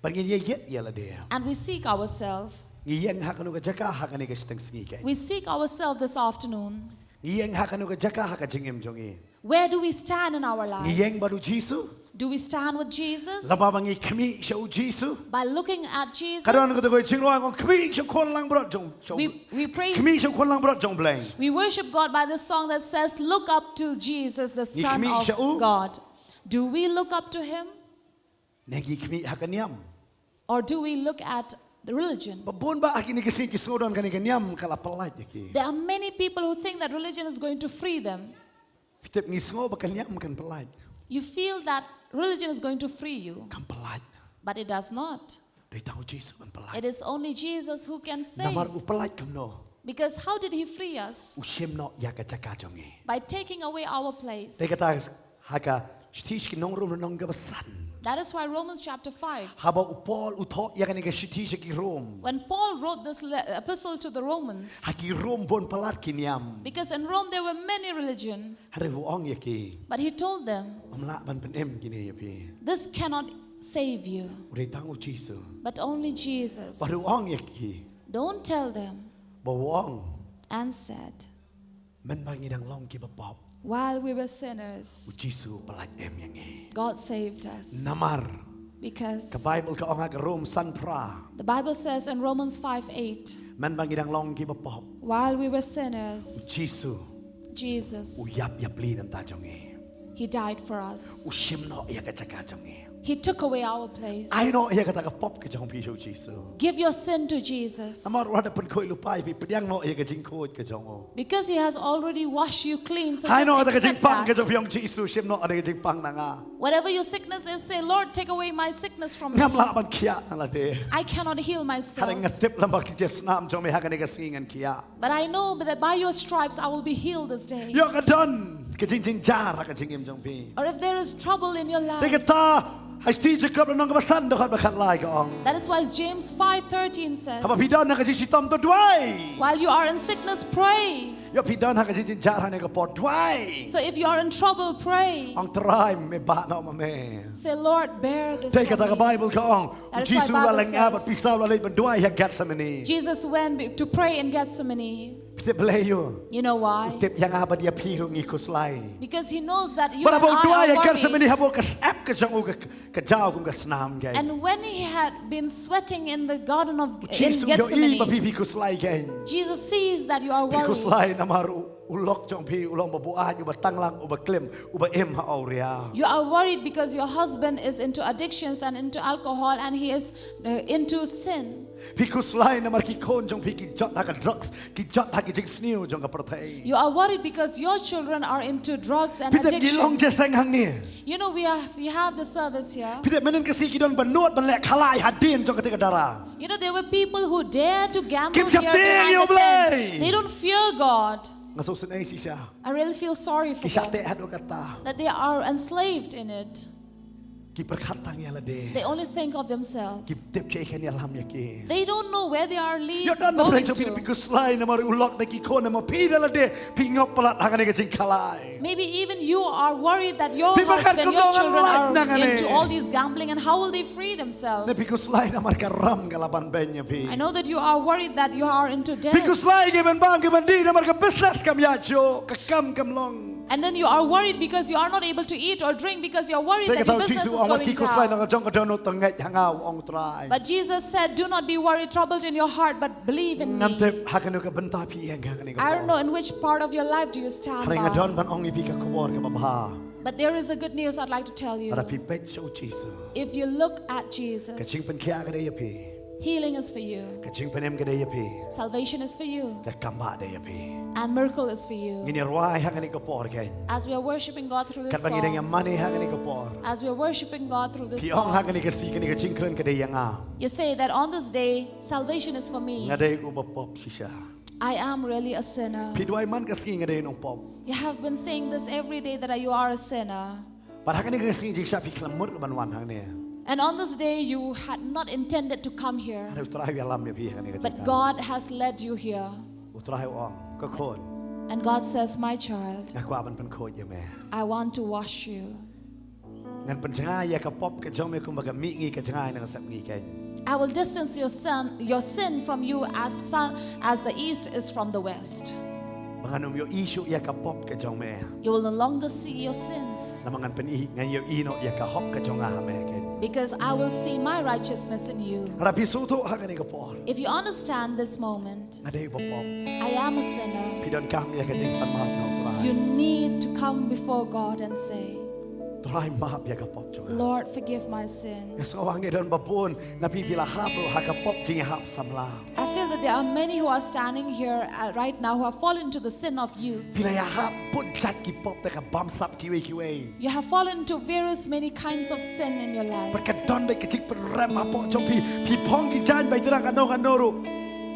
Bad ngin ïa ïit ïa lade. And we seek ourselves. Ngi ïeng ha kano ka jaka ha kane ka shiteng sngi keiñ. We seek ourselves this afternoon. Ngi ïeng ha kano ka jaka ha ka jingim jong ngi. Where do we stand in our life? Ngi ïeng bad U Jisu. Do we stand with Jesus? Lyngba ba ngi khmih sha U Jisu. By looking at Jesus. Ka don kata ka jingrwai, khmih sha u khun langbrot jong, jong. We, we praise. Khmih sha u khun langbrot jong U Blei. We worship God by this song that says, "Look up to Jesus, the Son of God." Ngi khmih sha u. Do we look up to him? Ne ngi khmih ha ka niam? Or do we look at the religion? Ba bun ba ha kine ki sngi ki sngew don kane ka niam ka la pyllait ïa ki. There are many people who think that religion is going to free them. Phi tip, ngi sngew ba ka niam kan pyllait. You feel that religion is going to free you, kam pyllait. But it does not. Dei tang u Jisu ban pyllait. It is only Jesus who can save. Namar u pyllait kumno? Because how did he free us? U shim noh ïa ka jaka jong ngi. By taking away our place. Te kata ha ka shithi sha ki Rom lynnong kaba san. That is why Romans chapter five. Haba u Paul u thoh ïa kane ka shithi sha ki Rom. When Paul wrote this le- epistle to the Romans, ha ki Rom bun palat ki niam. Because in Rome there were many religion. Hynrei u ong ïa ki. But he told them, ym lah ban pynim kine ïa phi. This cannot save you. U dei tang u Jisu. But only Jesus. Bad u ong ïa ki. Don't tell them. Bad u ong. And said, mynba ngi dang long kiba pop, while we were sinners, u Jisu u pyllait em ïa ngi. God saved us. Namar, because ka Bible ka ong ha ka Rom san phra, the Bible says in Romans five eight, mynba ngi dang long kiba pop, while we were sinners, u Jisu, Jesus, u ïap ïapli na ka bynta jong ngi. He died for us. U shim noh ïa ka jaka jong ngi. He took away our place. Ai noh ïa kata ka pop ka jong phi sha u Jisu. Give your sin to Jesus. Namar u la pynkhuid lypa ïa phi, pdiang noh ïa ka jingkhuid ka jong u. Because he has already washed you clean, so just accept that. Ai noh kata ka jingpang ka jong phi, ong Jisu, shim noh kane ka jingpang na nga. Whatever your sickness is, say, Lord, take away my sickness from me. Ngam lah ban khiah na lade. I cannot heal myself. Hynrei nga tip lem bad ka jingsnam jong me ha kane ka sngi ngan khiah. But I know that by your stripes I will be healed this day. Ïoh ka don ka jingjynjar ha ka jingim jong phi. Or if there is trouble in your life. Te kata ha shithi Jakob lynnong kaba san dkhot ba khatlai ka ong. That is why James five thirteen says, haba phi don ha ka jingshitom to duwai. While you are in sickness, pray. Ïoh phi don ha ka jingjynjar ha kane ka por, duwai. So if you are in trouble, pray. Ong Trai, me bah noh ma me. Say, Lord, bear this for me. Te kata ka Bible ka ong, u Jisu u la leit, nga bad phi sa u la leit ban duwai ha Gethsemane. Jesus went be- to pray in Gethsemane. Phi tip balei? You know why? U tip ïa nga bad ïa phi ruh ngi khuslai. Because he knows that you and I are worried. Bad haba u duwai ha Gethsemane, haba ka syep ka jong u ka, ka jaw kum ka snam kein. And when he had been sweating in the garden of, in Gethsemane, u Jisu u ïohi ba phi, phi khuslai kein. Jesus sees that you are worried. Phi khuslai namar u u lok jong phi u long ba buaid, uba tanglang, uba klim, uba im ha awria. You are worried because your husband is into addictions and into alcohol and he is, uh, into sin. Phi khuslai namar ki khun jong phi ki jot ha ka drugs, ki jot ha ki jingsniew jong ka pyrthei. You are worried because your children are into drugs and addiction. Phi tip ngi long jingïaseng hangne. You know, we have, we have the service here. Phi tip mynhynnin ka sngi ki don ba nud ban leh khalai hadien jong kata ka dara. You know, there were people who dared to gamble here behind the tent. Kim shym tieng ïa u Blei. They don't fear God. Nga sngewsynei shisha. I really feel sorry for them. Ki shah teh haduh katta. That they are enslaved in it. Ki pyrkhat tang ïa lade. They only think of themselves. Kim tip kaei kan ïalam ïa ki. They don't know where they are le- going to. Ïoh don na pdeng jong phi, phi khuslai namar u lok ne ki khun, namar phi da lade phi ngop palat ha kane ka jingkhalai. Maybe even you are worried that your husband, your children are into all these gambling, and how will they free themselves? Phi khuslai kumno ngan lait nangne? Ne phi khuslai namar ka ram ka la ban beiñ ïa phi. I know that you are worried that you are into debt. Phi khuslai ki ban bam ki ban dih namar ka business kam ïaid shuh, ka kam kam long. And then you are worried because you are not able to eat or drink because you are worried that your business is going down. Te kata u Jisu u ong, wat ki khuslai na ka jong ka dohnud, to ngeit ha nga, u ong Trai. But Jesus said, do not be worried, troubled in your heart, but believe in me. Ngam tip ha kano ka bynta phi ïeng ha kane ka por. I don't know in which part of your life do you stand by. Hynrei nga don ban ong ïa phi ka khubor kaba bha. But there is a good news I'd like to tell you. Lada phi peit sha u Jisu, if you look at Jesus, ka jingpynkhiah ka dei ïa phi. Healing is for you. Ka jingpynim ka dei ïa phi. Salvation is for you. Ka kam bah dei ïa phi. And miracle is for you. Ngin ïa rwai ha kane ka por kein. As we are worshiping God through this song. Katba ngi dang ïa mane ha kane ka por. As we are worshiping God through this song. Phi ong ha kane ka sngi, kane ka jingkren ka dei ïa nga. You say that on this day, salvation is for me. Nga dei uba pop shisha. I am really a sinner. Phi duwai man ka sngi, nga dei u nongpop. You have been saying this every day that you are a sinner. Bad ha kane ka sngi jingshisha phi khlem mut ban wan hangne. And on this day you had not intended to come here. Hynrei u Trai u ïalam ïa phi ha kane ka jaka. But God has led you here. U Trai u ong, ko khun. And God says, my child, nga kwah ban pynkhuid ïa me. I want to wash you. Ngan pynjngai ïa ka pop ka jong me kumba ka mihngi ka jngai na ka sepngi kein. I will distance your son, your sin from you as sun, as the east is from the west. Ba ngan ym ïohi shuh ïa ka pop ka jong me. You will no longer see your sins. Namar ngan pyni, ngan ïohi noh ïa ka hok ka jong nga ha me kein. Because I will see my righteousness in you. Lada phi sngewthuh ha kane ka por. If you understand this moment, nga dei uba pop. I am a sinner. Phi donkam ïa ka jingpanmap na u Trai. You need to come before God and say, Trai map ïa ka pop jong nga. Lord, forgive my sins. Nga sngew hangne don ba bun na phi phi la hap ruh ha ka pop jingïahap samla. I feel that there are many who are standing here, uh, right now who have fallen into the sin of youth. Phi la ïahap bun jait ki pop da ka bamsap kiwei kiwei. You have fallen into various many kinds of sin in your life. Bad ka don beit ka jingpynrem hapoh jong phi, phi phong ki jaiñ ba i tyrang kano kano ruh.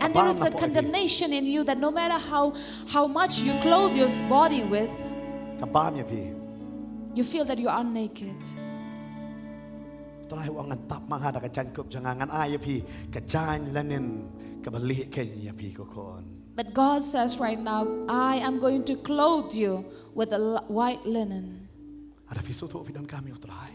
And there is a condemnation in you that no matter how, how much you clothe your body with, ka bam ïa phi. You feel that you are naked. Trai u ong ngan tap ma nga da ka jaiñkup jong nga, ngan ai ïa phi ka jaiñ linen kaba lieh keiñ ïa phi ko khun. But God says right now, "I am going to clothe you with a l-, white linen." Lada phi sngewthuh phi donkam ïa u Trai.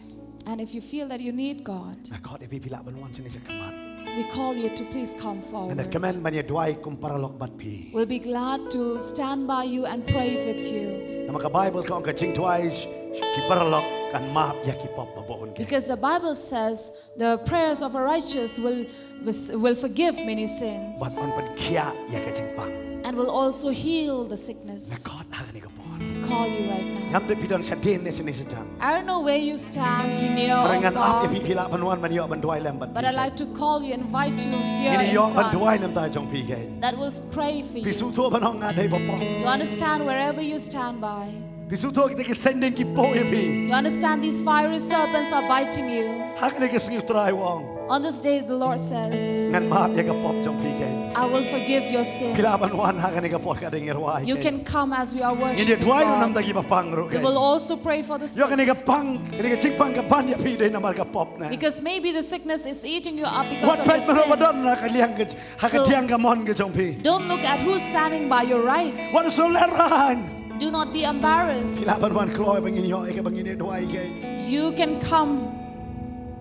And if you feel that you need God, nga khot ïa phi, phi lah ban wan shane shakhmat. We call you to please come forward. Ngan da kmen ban ïa duwai kum paralok bad phi. We'll be glad to stand by you and pray with you. Namar ka Baibl ka ong ka jingduwai ki paralok kan map ïa ki pop ba bun. Because the Bible says the prayers of a righteous will, will, will forgive many sins. Bad yn pynkhiah ïa ka jingpang. And will also heal the sickness. Nga khot ha kane ka por. I call you right now. Ngam tip phi don shadien ne shane shajan. I don't know where you stand, hi ne or far. Hynrei ngan ap ïa phi, phi lah ban wan ban ïoh ban duwai lem bad phi. But I'd like to call you, invite you here in front. Ngin ïoh ban duwai na ka bynta jong phi keiñ. That will pray for you. Phi sngewthuh ban ong nga dei ba pop. You understand wherever you stand by. Phi sngewthuh kita ki saiñdieng ki pop ïa phi. You understand these fiery serpents are biting you. Ha kane ka sngi u Trai u ong. On this day, the Lord says, ngan map ïa ka pop jong phi keiñ. I will forgive your sins. Phi lah ban wan ha kane ka por ka dei ngi rwai keiñ. You can come as we are worshiping God. Ngin ïa duwai ruh na ka bynta ki bapang ruh keiñ. We will also pray for the sick. Ïoh kane ka pang, kane ka jingpang ka ban ïa phi dei namar ka pop ne. Because maybe the sickness is eating you up because of your sin. Wat peit ma ba don ha ka liang ka, ha ka diang ka mon ka jong phi. So, don't look at who's standing by your right. Wat sngewlehrain. Do not be embarrassed. Phi lah ban wan kloi ba ngin ïoh ïa kaba ngin ïa duwai keiñ. You can come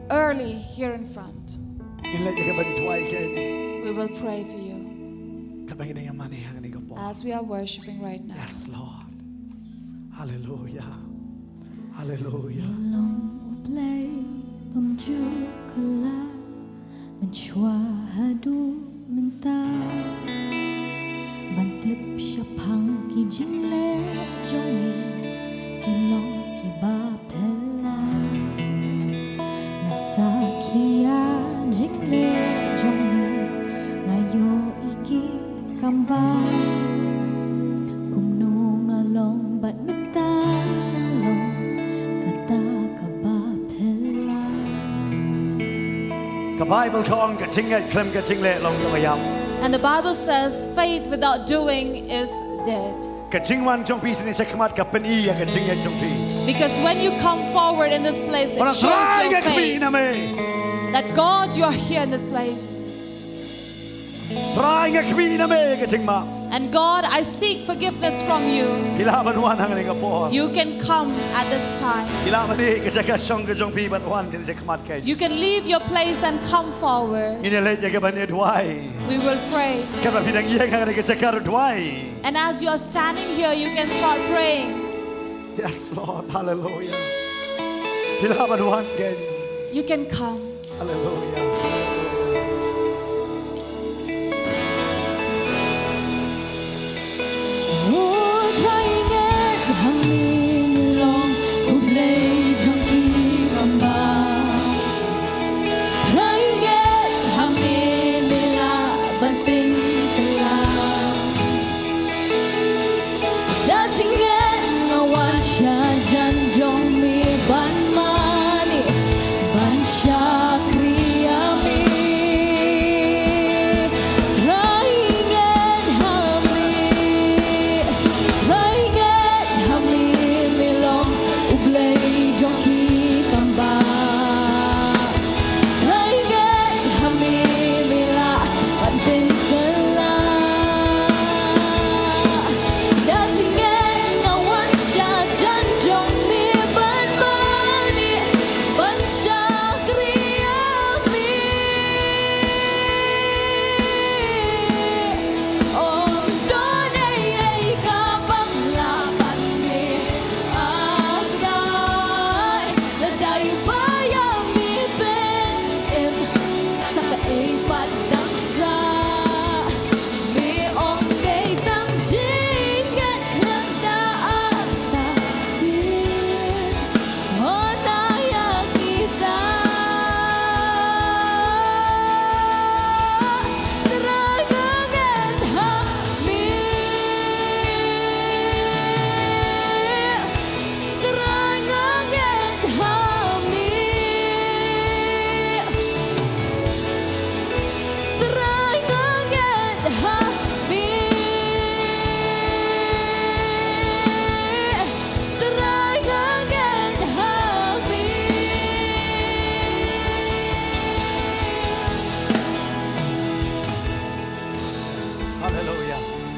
early here in front. Ngin leit ïa kaba ngin duwai keiñ. We will pray for you. Katba ngin ïa mane ha kane ka por. As we are worshiping right now. Yes, Lord. Hallelujah. Hallelujah. Ngi long U Blei bym ju kylla mynshuwa haduh mynta. Ban tip shaphang ki jingleh jong me ki long kiba phylla. Na sakhi ïa jingleh jong me, nga ïohi ki kam bam. Kumno nga long bad mynta nga long kata kaba phylla. Ka Baibl ka ong ka jingngeit khlem ka jingleh long kaba ïap. And the Bible says, "Faith without doing is dead." Ka jingwan jong phi shane shakhmat ka pyni ïa ka jingngeit jong phi. Because when you come forward in this place, it shows your faith. Ong, Trai nga khmih na me. That God, you are here in this place. Trai nga khmih na me ka jingmap. And God, I seek forgiveness from you. Phi lah ban wan ha kane ka por. You can come at this time. Phi lah ban ïeh ka jaka shong ka jong phi bad wan shane shakhmat keiñ. You can leave your place and come forward. Ngin ïa leit ïa kaban ïa duwai. We will pray. Katba phi dang ïeng ha kane ka jaka duwai. And as you are standing here, you can start praying. Yes, Lord. Hallelujah. Phi lah ban wan keiñ. You can come. Hallelujah. O Trai, ngi ngeit hangne me long U Blei jong ki rangbah. Trai, ngi ngeit hangne me lah ban pynkylla. Da jingngeit nga wan sha jan jong me ban mane, ban shakri ïa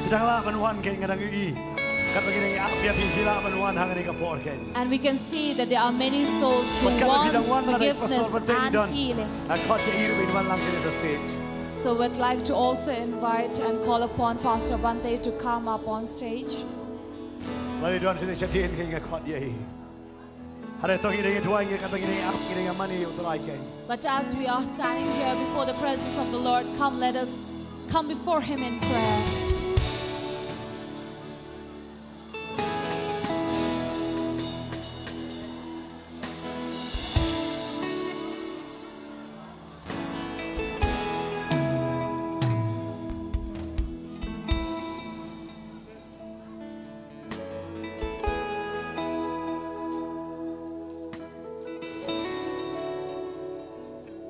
Dang lah ban wan kein, nga dang ïohi. Katba ngi dang ïa ap ïa phi, phi lah ban wan ha kane ka por kein. And we can see that there are many souls who want forgiveness and healing. Bad katba phi dang wan, nga dei Pastor Bantei, don nga khot ïa i ruh ban wan lang kein sha stage. So we'd like to also invite and call upon Pastor Bantei to come up on stage. Lada don shane shadien kein, nga khot ïa i. Hynrei to ngi dang ïa duwai, ngi dang ïa ap, ngi dang ïa mane ïa U Trai kein. But as we are standing here before the presence of the Lord, come, let us come before Him in prayer.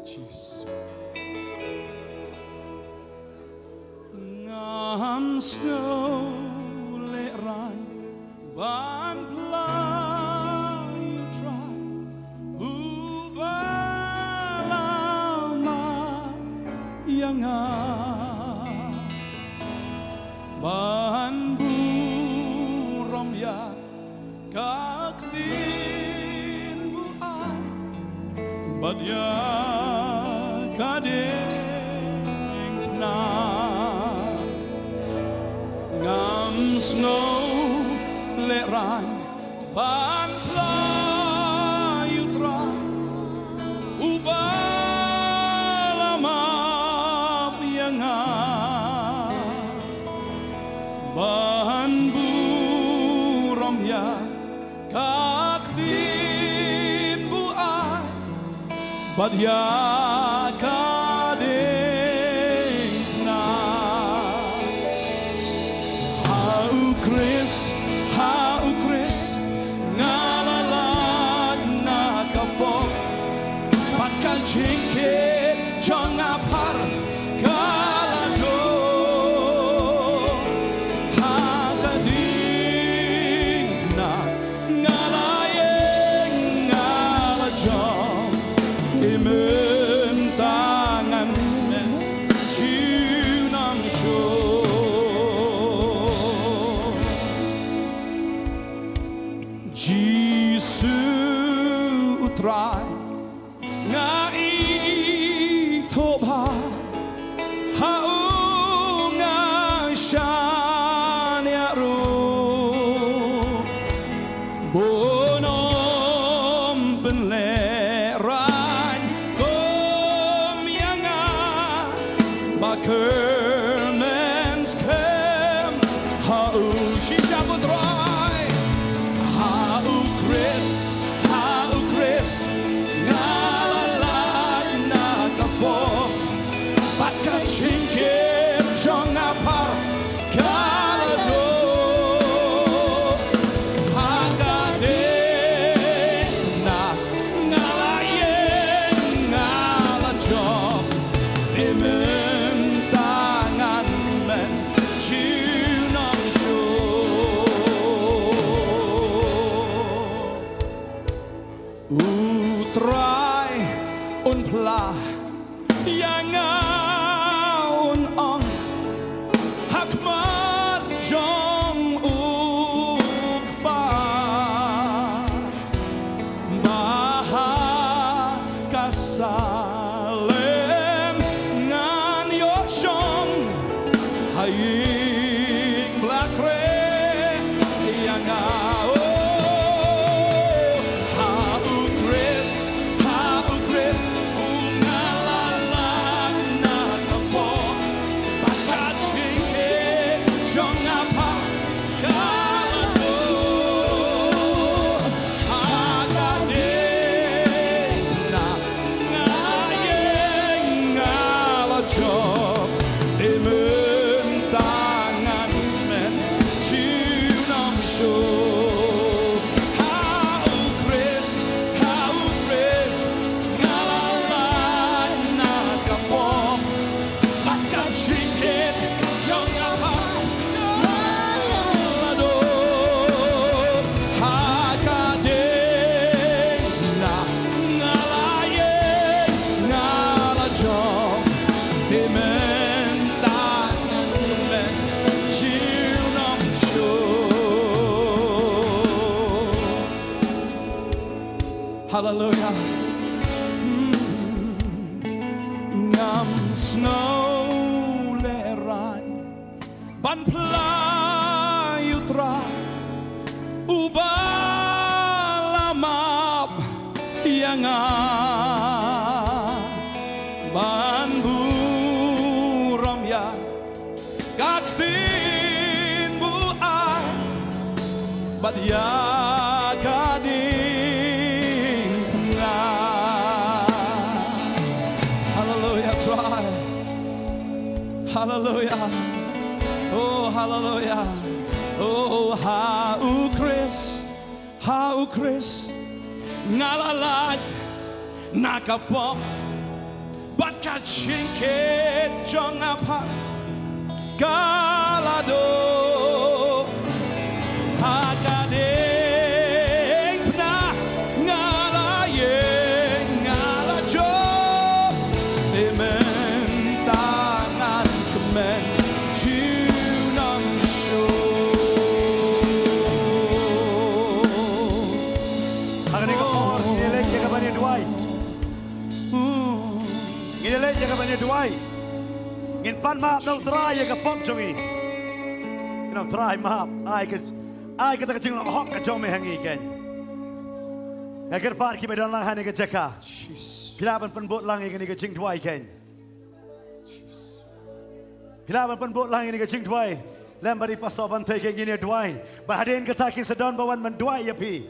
Jisu. Ngam sngew lehraiñ ban phla ïa U Trai uba la map ïa nga, ban burom ïa ka ktien buaid bad ïa ka diengphna. Ngam sngew lehraiñ ban phla ïa U Trai uba la map ïa nga, ban burom ïa ka ktien buaid bad ïa ka diengphna. Ha U Khrist, ha U Khrist nga la lait na ka pop, bad ka jingkit jong nga phar ka la don. Ha ka diengphna nga la ïeng, nga la jop, te mynta ngan mih junom shuh. Jisu U Trai, nga ithuh ba ha u nga shaniah ruh, bun ym pynlehraiñ kum ïa nga, ba kyrmen skhem ha u. Shisha U Trai, ha U Khrist, ha U Khrist nga la lait na ka pop, bad ka jingkit jong nga phar ka la don. Ha ka diengphna nga la ïeng, nga la jop, te mynta ngan mih junom shuh. U Trai un phla ïa nga, un ong ha khmat jong U Kpa, ba ha ka Salem ngan ïoh shong ha ïing ba la khreh ïa nga. Oh, ha U Khrist, ha U Khrist u nga la lait na ka pop, bad ka jingkit jong nga phar ka la don. Ha ka diengphna nga la ïeng, nga la jop, te mynta Haleluia. Hmm. Ngam sngew lehrain ban phla ïa u Trai uba la map ïa nga, ban burom ïa ka ktien buaid bad ïa ka diengphna. Haleluia, Trai. Haleluia. Oh, haleluia. Oh, ha u Khrist, ha u Khrist nga la lait na ka pop bad ka jingkit jong nga pat ka la duh. Ha ka diengphna nga la ïeng, nga la jop, te mynta ngan kmen junom shuh. Ha kane ka por ngin ïa leit ïa ka ban ïa duwai. Ngin ïa leit ïa ka ban ïa duwai. Ngin pan map na u Trai ïa ka pop jong ngi. Ngin ong, Trai, map, ai ka, ai kata ka jinglong hok ka jong me ha ngi, keiñ. Nga kyrpad kiba don lang ha kane ka jaka, phi lah ban pynbud lang ïa kane ka jingduwai, keiñ. Phi lah ban pynbud lang ïa kane ka jingduwai lem bad i Pastor Bante, keiñ. Ngin ïa duwai, bad hadien kata kin sa don ba wan ban duwai ïa phi.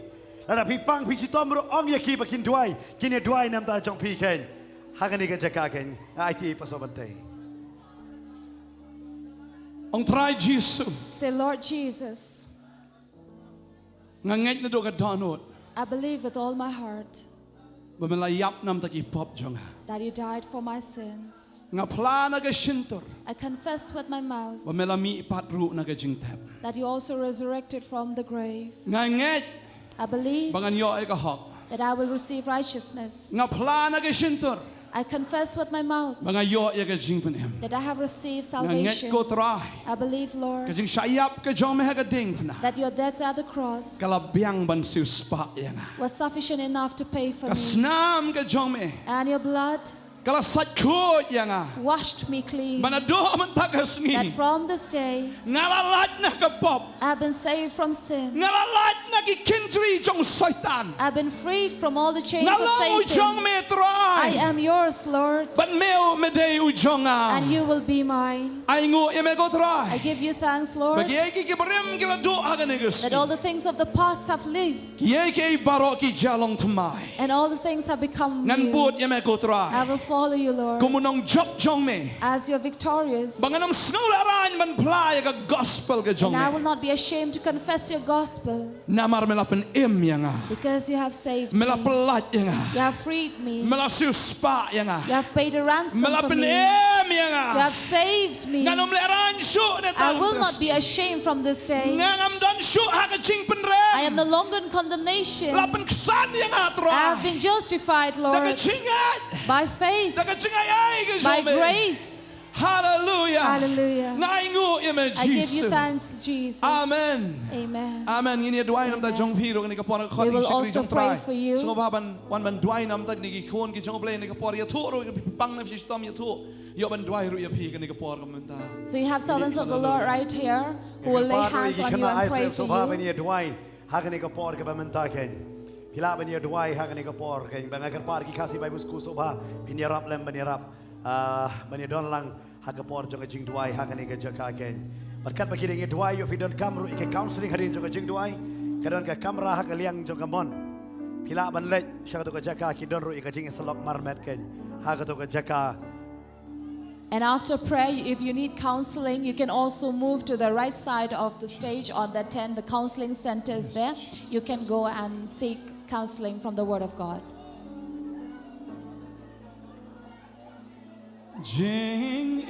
Lada phi pang, phi shitom ruh, ong ïa ki ba kin duwai, kin ïa duwai na ka bynta jong phi, keiñ. Ha kane ka jaka, keiñ. Nga aiti ïa i Pastor Bante. Ong, Trai Jisu, Say, Lord Jesus, nga ngeit naduh ka dohnud, I believe with all my heart ba me la ïap na ka bynta ki pop jong nga. That you died for my sins. Nga phla na ka shyntur, I confess with my mouth, ba me la mihpat ruh na ka jingtep, that you also resurrected from the grave. Nga ngeit, I believe, ba ngan ïoh ïa ka hok, that I will receive righteousness. Nga phla na ka shyntur, I confess with my mouth, ba nga ïoh ïa ka jingpynim. That I have received salvation. Nga ngeit, ko Trai, I believe, Lord, ka jingshah ïap ka jong me ha ka diengphna, that your death at the cross, ka la biang ban siewspah ïa nga, was sufficient enough to pay for me. Ka snam ka jong me, and your blood, ka la sait khuid ïa nga, washed me clean. Ba naduh mynta ka sngi, that from this day, nga la lait na ka pop. I've been saved from sin. Nga la lait na ki kynjri jong Soitan. I've been freed from all the chains of Satan. Nga long u jong me, Trai. I am yours, Lord. Bad me, me dei u jong nga. And you will be mine. Ai nguh ïa me, ko Trai. I give you thanks, Lord, ba kiei kiei ki barim ki la duh ha kane ka sngi, that all the things of the past have lived. Kiei kiei baroh ki jia long thymmai. And all the things have become new. Ngan bud ïa me, ko Trai, I will follow you, Lord, kum u nongjop jong me, as your victorious. Ba ngan ym sngew lehrain ban phla ïa ka gospel ka jong me. And I will not be ashamed to confess your gospel. Namar me la pynim ïa nga. Because you have saved me. Me la pyllait ïa nga. You have freed me. Me la siewspah ïa nga. You have paid a ransom for me. Me la pynim ïa nga. You have saved me. Ngan ym lehrain shuh na ka bynta. I will not be ashamed from this day. Nga ngam don shuh ha ka jingpynrem. I am no longer in condemnation. La pynksan ïa nga, Trai. I have been justified, Lord. Da ka jingngeit. By faith. Da ka jingaiei ka jong me. By grace. Hallelujah. Hallelujah. Nga ai nguh ïa me, Jesus. I give you thanks, Jesus. Amen. Amen. Amen. Ngin ïa duwai na ka bynta jong phi ruh kane ka por, ka khot ïa ki shakri jong Trai. We will also pray for you. Sngewbha ban wan ban duwai na ka bynta kine ki khun ki jong U Blei kane ka por. Ïathuh ruh, phi pang ne phi shitom, ïathuh. Ïoh ban duwai ruh ïa phi kane ka por ka mynta. So you have servants of the Lord right here who will lay hands on you and pray for you. Sngewbha ban ïa duwai ha kane ka por kaba mynta, keiñ. Phi lah ban ïa duwai ha kane ka por, keiñ. Ba nga kyrpad ki Khasi Bible School, sngewbha phin ïarap lem ban ïarap, ah, ban ïadon lang ha ka por jong ka jingduwai ha kane ka jaka, keiñ. Bad katba ki dang ïa duwai, ïoh phi donkam ruh ïa ka counselling hadien jong ka jingduwai, ka don ka kamra ha ka liang jong ka mon. Phi lah ban leit sha kato ka jaka, ki don ruh ïa ka jingïasyllok marmet, keiñ, ha kato ka jaka. And after prayer, if you need counseling, you can also move to the right side of the stage on the tent. The counseling center is there. You can go and seek counseling from the Word of God. Jingim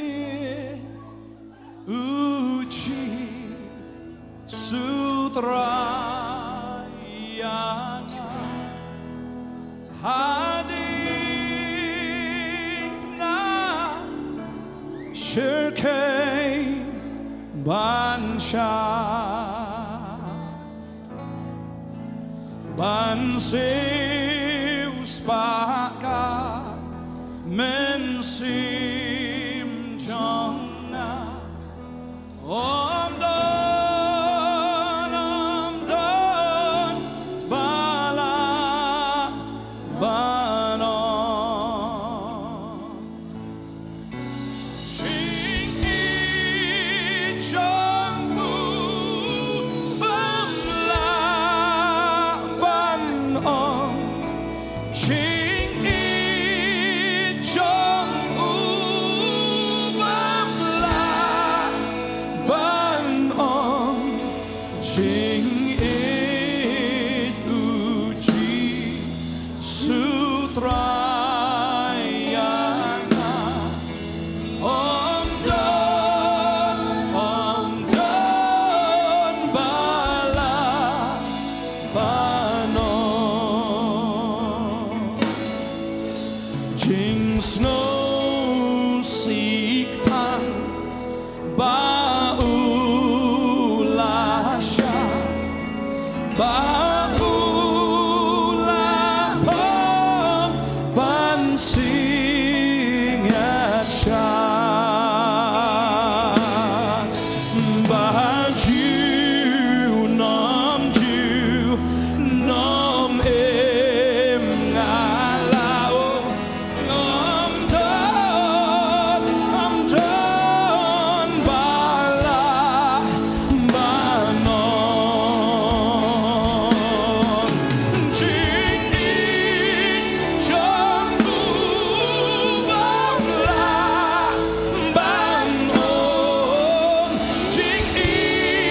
u Jisu Trai ïa nga, hadien na shyrkhei ban shah, ban siew Ba ka mynsiem jong nga. Ym don, ym don ba lah ban ong. Jingïeit jong u bym lah ban ong. Jingïeit jong u bym lah ban ong. Jingïeit u Jisu Trai ïa nga. Ym don, ym don ba lah ban ong. Jingsngewsih tang ba u la shah, ba u la phong ban sngewsih shah. Ba junom junom im nga la ong. Ym don, ym don ba lah ban ong. Jingïeit jong u bym lah ban ong. Jingïeit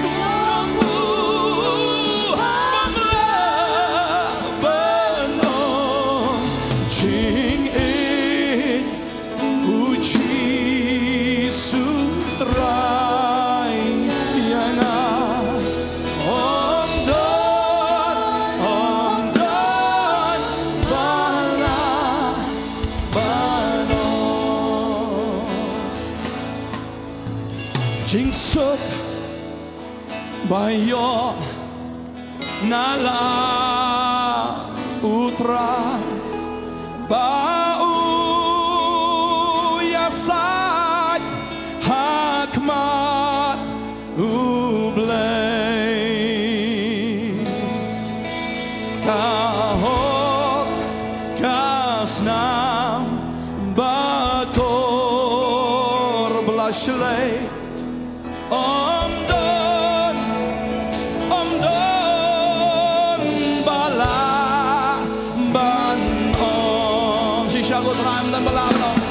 jong u bym lah ban ong. Jingïeit u Jisu Trai ïa nga. Ym don, ym don ba lah ban ong. Jingsuk ba ïoh na la u Trai, ba u ïasaid ha khmat u Blei. Ka hok ka snam ba kor ba la shlei. Ym don, ym don ba lah ban ong. Shisha ko Trai, ym don ba lah ban ong.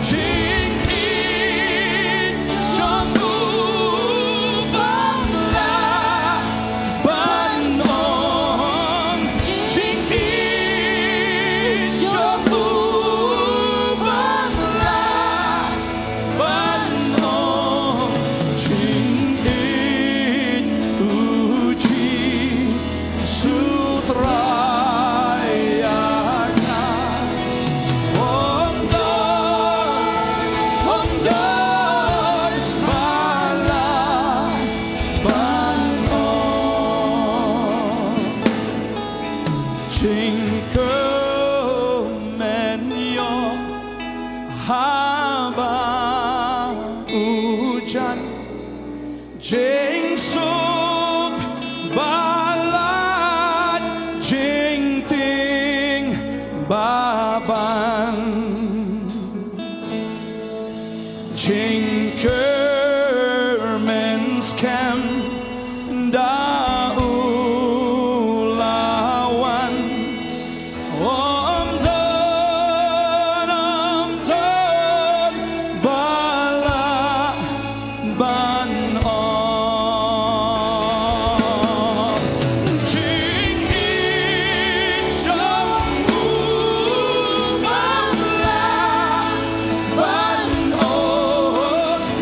Jingïeit jong u bym lah ban ong. Jingïeit jong u bym lah ban ong. Jingïeit u Jisu Trai ïa nga. Ym don, ym don ba lah ban ong. Jingkmen ïoh haba u jan. Jingsuk ba lait, jingtieng ba ban. Jingkyrmen skhem da u la wan. Ym don, ym don ba lah ban ong. Jingïeit jong u bym lah ban ong.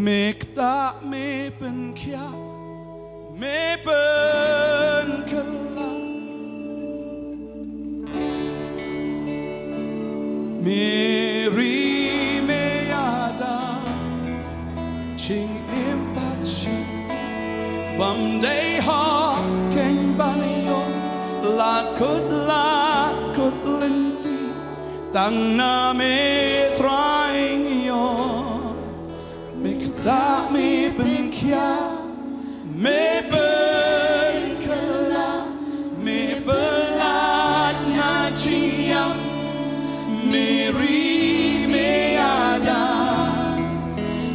Me ktah me pynkhiah me pynkylla. Me ri me ïada jingim bad jingeh bym dei hok keiñ ban ïoh. La kut lad kut lynti tang na me Trai ngi ïoh. Me ktah me pynkhiah me pynkylla. Me pyllait na jingïap me ri me ïada.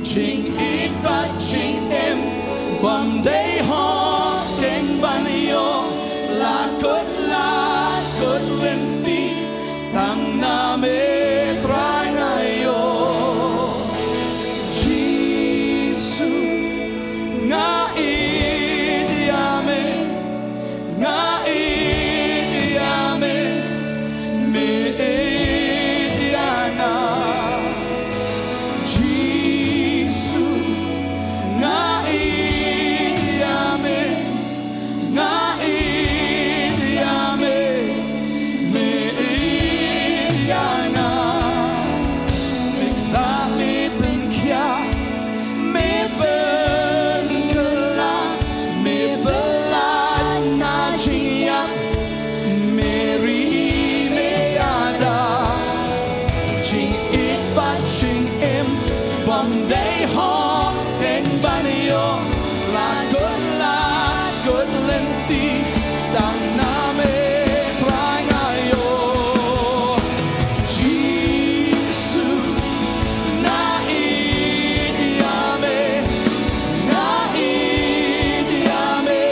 Jingïeit bad jingim bym dei hok keiñ ban ïoh. La kut lad kut lynti tang na me Trai nga ïoh. Jisu nga ïeit ïa me. Nga ïeit ïa me, me ïeit ïa nga. Jisu, nga ïeit ïa me, nga ïeit ïa me, me ïeit ïa nga. Me ktah me pynkhiah me pynkylla, me pyllait na jingïap me ri me ïada. Jingïeit bad jingim bym dei hok keiñ ban ïoh. La kut lad kut lynti tang na me Trai nga ïoh. Jisu, nga ïeit ïa me, nga ïeit ïa me,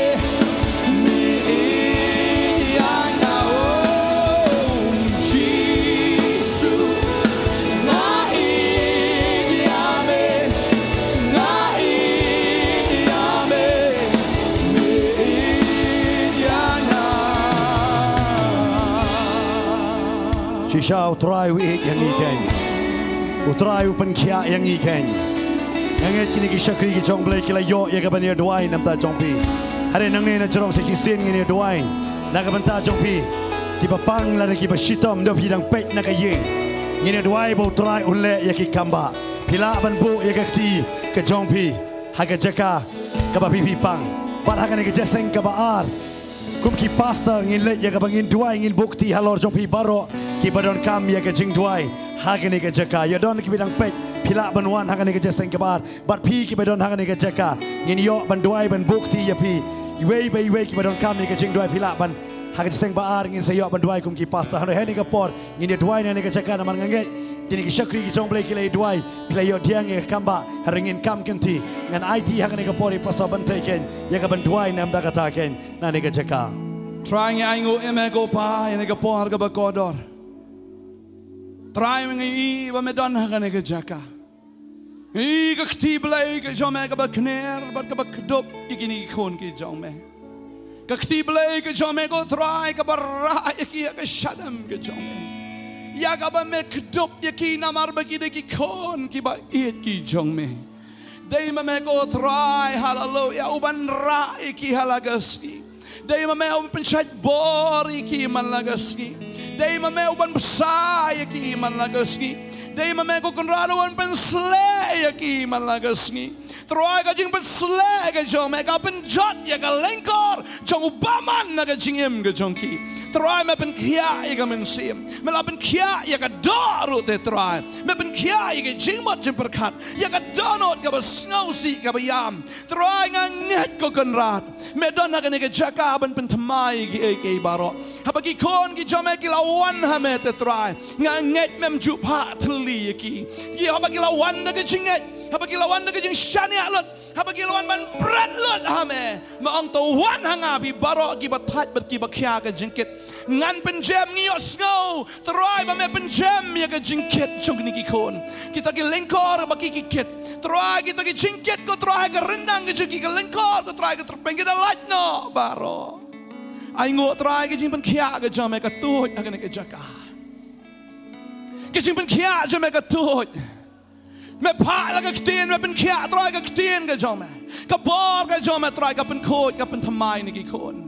me ïeit ïa nga. Oh, Jisu, nga ïeit ïa me, nga ïeit ïa me, me ïeit ïa nga. Shisha U Trai u ïeit ïa ngi keiñ. U Trai u pynkhiah ïa ngi keiñ. Nga ngeit kine ki shakri ki jong U Blei ki la ïoh ïa ka ban ïa duwai na bynta jong phi. Hynrei nangne na jrong sa shisien ngin ïa duwai na ka bynta jong phi kiba pang lane kiba shitom, lada phi dang peit na ka ïing. Ngin ïa duwai ba U Trai un leh ïa ki kam ba phi lah ban buh ïa ka kti ka jong phi ha ka jaka kaba phi phi pang. Bad ha kane ka jingïaseng kaba ar, kum ki pastor ngin leit ïa kaba ngin duwai, ngin buh kti halor jong phi baroh kiba donkam ïa ka jingduwai ha kane ka jaka. Ïa don kiba dang peit, phi lah ban wan ha kane ka jingïaseng kaba ar. Bad phi kiba don ha kane ka jaka, ngin ïoh ban duwai ban buh kti ïa phi. Iwei pa iwei kiba donkam ïa ka jingduwai phi lah ban, ha ka jingïaseng ba ar ngin sa ïoh ban duwai kum ki pastor. Hynrei ha kane ka por ngin ïa duwai na kane ka jaka namar nga ngeit kine ki shakri ki jong U Blei ki la ïa duwai, ki la ïoh pdiang ïa ka kam ba, hynrei ngin kam kynti. Ngan aiti ha kane ka por ïa i Pastor Bynta keiñ ïa ka ban duwai na ka bynta kata keiñ na kane ka jaka. Trai, ngi ainguh ïa me ko Pa ïa kane ka por kaba kordor. Trai, ngi ïohi ba me don ha kane ka jaka. Ïa ka kti Blei ka jong me kaba khner bad kaba kdup ïa kine ki khun ki jong me. Ka kti Blei ka jong me ko Trai kaba rah ïa ki ïa ka shadem ka jong me, ïa kaba me kdup ïa ki namar ba ki dei ki khun kiba ïeit ki jong me. Dei ma me ko Trai, haleluya, uban rah ïa ki ha la ka sngi. Dei ma me uban pynshait bor ïa ki man la ka sngi. Dei ma me uban bsa ïa ki man la ka sngi. Dei ma me ko Kynrad uban pynsleh ïa ki man la ka sngi. Trai, ka jingpynsleh ka jong me ka pynjot ïa ka lyngkor jong u bymman na ka jingim ka jong ki. Trai, me pynkhiah ïa ka mynsiem, me la pynkhiah ïa ka doh ruh te Trai. Me pynkhiah ïa ka jingmut jingpyrkhat, ïa ka dohnud kaba sngewsih kaba ïam. Trai, nga ngeit ko Kynrad, me don ha kane ka jaka ban pynthymmai ïa kiei kiei baroh. Haba ki khun ki jong me ki la wan ha me te Trai, nga ngeit mem ju phah thylli ïa ki. Ki haba ki la wan da ka jingngeit, haba ki la wan da ka jingshaniah lut, haba ki la wan ban bret lut ha me, me ong to wan ha nga phi baroh kiba thait bad kiba khia ka jingkit. Ngan pynjem, ngi ïohsngew Trai ba me pynjem ïa ka jingkit jong kine ki khun. Kita ki lyngkor ba ki ki kit Trai, kita ki jingkit ko Trai, ka ryndang ka jong ki, ka lyngkor ko Trai, ka tyrpeng, ki da lait noh baroh. Ainguh Trai, ka jingpynkhiah ka jong me ka tuid ha kane ka jaka. Ka jingpynkhiah jong me ka tuid. Me phah la ka ktien, me pynkhiah Trai ka ktien ka jong me. Ka bor ka jong me Trai ka pynkhuid, ka pynthymmai na ki khun.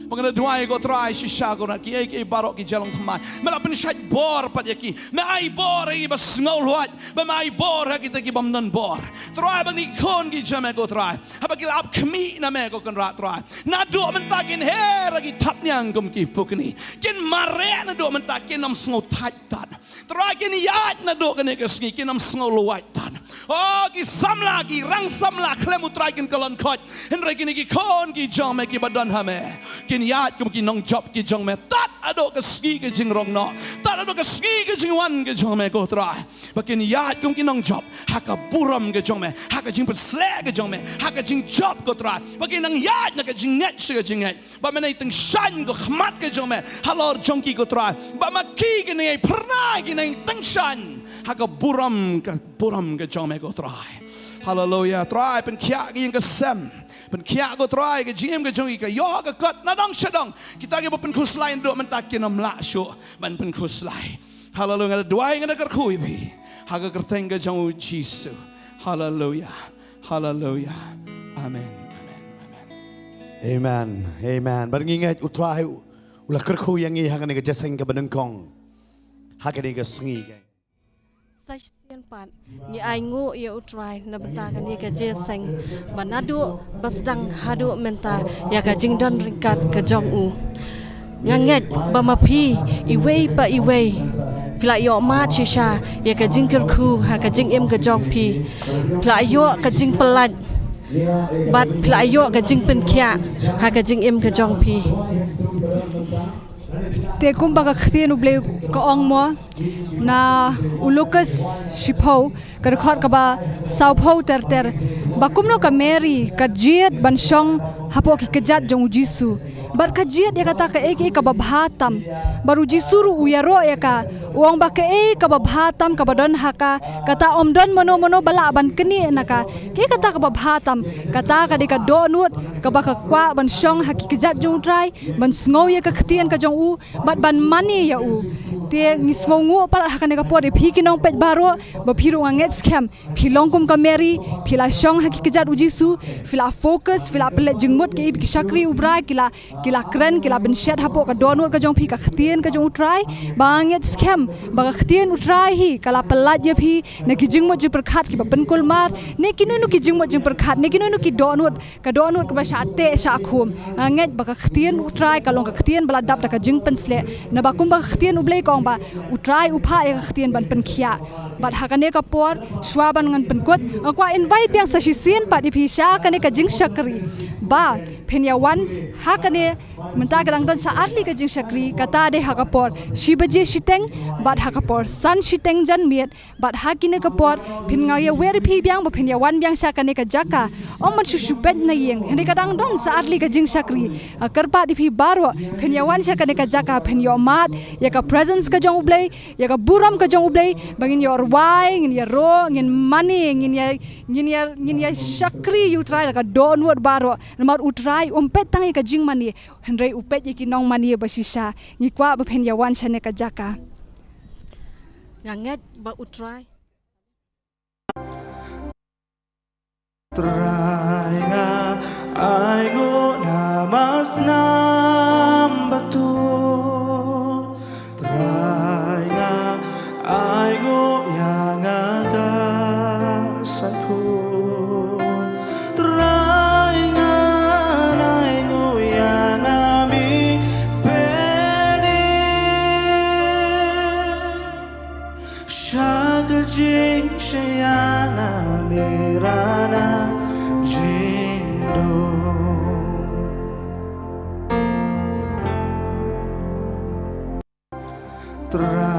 Ba ngan da duwai ko Trai shisha ko na kiei kiei baroh ki jylliew thymmai. Me la pynshait bor pat ïa ki. Me ai bor ïa ki ba sngewlwait. Ba me ai bor ïa kita ki bym don bor. Trai ba ngi khun ki jong me ko Trai. Haba ki la ap khmih na me ko Kynrad Trai. Naduh mynta kin her ha ki thapniang kum ki pukni. Kin mareh naduh mynta kin ym sngewthait tad. Trai kin ïaid naduh kane ka sngi kin ym sngewlwait tad. O ki samla ki rang samla khlem u Trai kin kyllon khoit. Hynrei kine ki khun ki jong me kiba don ha me. Kin ïaid kum ki nongjop ki jong me. Tad haduh ka sngi ka jingrong noh. Tad haduh ka sngi ka jingwan ka jong me ko Trai. Ba kin ïaid kum ki nongjop. Ha ka burom ka jong me. Ha ka jingpynshlur ka jong me. Ha ka jingjop ko Trai. Ba kin nang ïaid na ka jingngeit sha ka jingngeit. Ba me nang tyngshaiñ ko khmat ka jong me. Halor jong ki ko Trai. Ba ma ki kin nang phyrnai kin nang tyngshaiñ. Ha ka burom ka burom ka jong me ko Trai. Haleluya. Trai pynkhiah ka ïing ka sem. Pynkhiah ko Trai ka jingim ka jong ki ka ïoh ka kot na dong sha dong. Kita kiba pynkhuslai naduh mynta kin ym lah shuh ban pynkhuslai. Haleluya. Nga da duwai nga da kyrkhu ïa phi. Ha ka kyrteng ka jong u Jisu. Haleluya. Haleluya. Amen. Amen. Amen. Amen. Amen. Bad ngi ngeit u Trai u la kyrkhu ïa ngi ha kane ka jingïaseng kaba nyngkong. Ha kane ka sngi ka. Sa shisien pat ngi ainguh ïa u Trai na bynta kane ka jingïaseng ba naduh ba sdang haduh mynta ïa ka jingdon ryngkat ka jong u. Nga ngeit ba ma phi iwei pa iwei phi la ïoh mad shisha ïa ka jingkyrkhu ha ka jingim ka jong phi. Phi la ïoh ka jingpyllait bad phi la ïoh ka jingpynkhiah ha ka jingim ka jong phi. Te kumba ka ktien u Blei ka ong mo na u Lukas shiphew ka dkhot kaba sawphew ter ter ba kumno ka Mary ka jied ban shong hapoh ki kjat jong u Jisu. Bad ka jied ïa kata kaei kaei kaba bha tam. Bad u Jisu ruh u ïaroh ïa ka u ong ba kaei kaba bha tam kaba don ha ka kata ym don mano mano ba lah ban knieh na ka. Kaei kata kaba bha tam kata ka dei ka dohnud kaba ka kwah ban shong ha ki kjat jong u Trai. Ban sngew ïa ka ktien ka jong u bad ban mane ïa u. Te ngi sngewnguh palat ha kane ka por ïa phi ki nongpeit baroh ba phi ruh nga ngeit skhem phi long kum ka Mary phi la shong ha ki kjat u Jisu phi la focus phi la pynleit jingmut ki ïa ki shakri u Brai ki la ki la kren ki la bynshet hapoh ka dohnud ka jong phi ka ktien ka jong u Trai ba nga ngeit skhem ba ka ktien u Trai hi ka la pynlait ïa phi na ki jingmut jingpyrkhat kiba pynkulmar ne kino kino ki jingmut jingpyrkhat ne kino kino ki dohnud ka dohnud kaba shah teh shah khum. Nga ngeit ba ka ktien u Trai ka long ka ktien ba la dap da ka jingpynshlur. Naba kumba ka ktien u Blei ka ong ba u Trai u phah ïa ka ktien ban pynkhiah. Bad ha kane ka por shuwa ban ngan pynkut nga kwah invite biang sa shisien pat ïa phi sha kane ka jingshakri. Ba phin ïa wan ha kane mynta ka dang don sa arli ka jingshakri kata dei ha ka por shi baje shiteng bad ha ka por san shiteng janmiet. Bad ha kine ka por phin nga ïa wer phi biang ba phin ïa wan biang sha kane ka jaka. Ym ban shu shu peit na ïing hynrei ka dang don sa arli ka jingshakri. Kyrpad ïa phi baroh phin ïa wan sha kane ka jaka phin ïoh mad ïa ka presence ka jong u Blei ïa ka burom ka jong u Blei ba ngin ïoh rwai ngin ïa roh ngin mane ngin ïa ngin ïa ngin ïa shakri ïa u Trai da ka dohnud baroh. Namar u Trai um peit tang ïa ka jingmane hynrei u peit ïa ki nongmane ba shisha. Ngi kwah ba phin ïa wan sha kane ka jaka. Nga ngeit ba u Trai. Trai nga ainguh na masnam ba tut. Trai nga ainguh ïa nga ka saikut. Trai nga ainguh ïa nga mi peni. Sha ka jingshah ïa nga mira na jingdum. Trai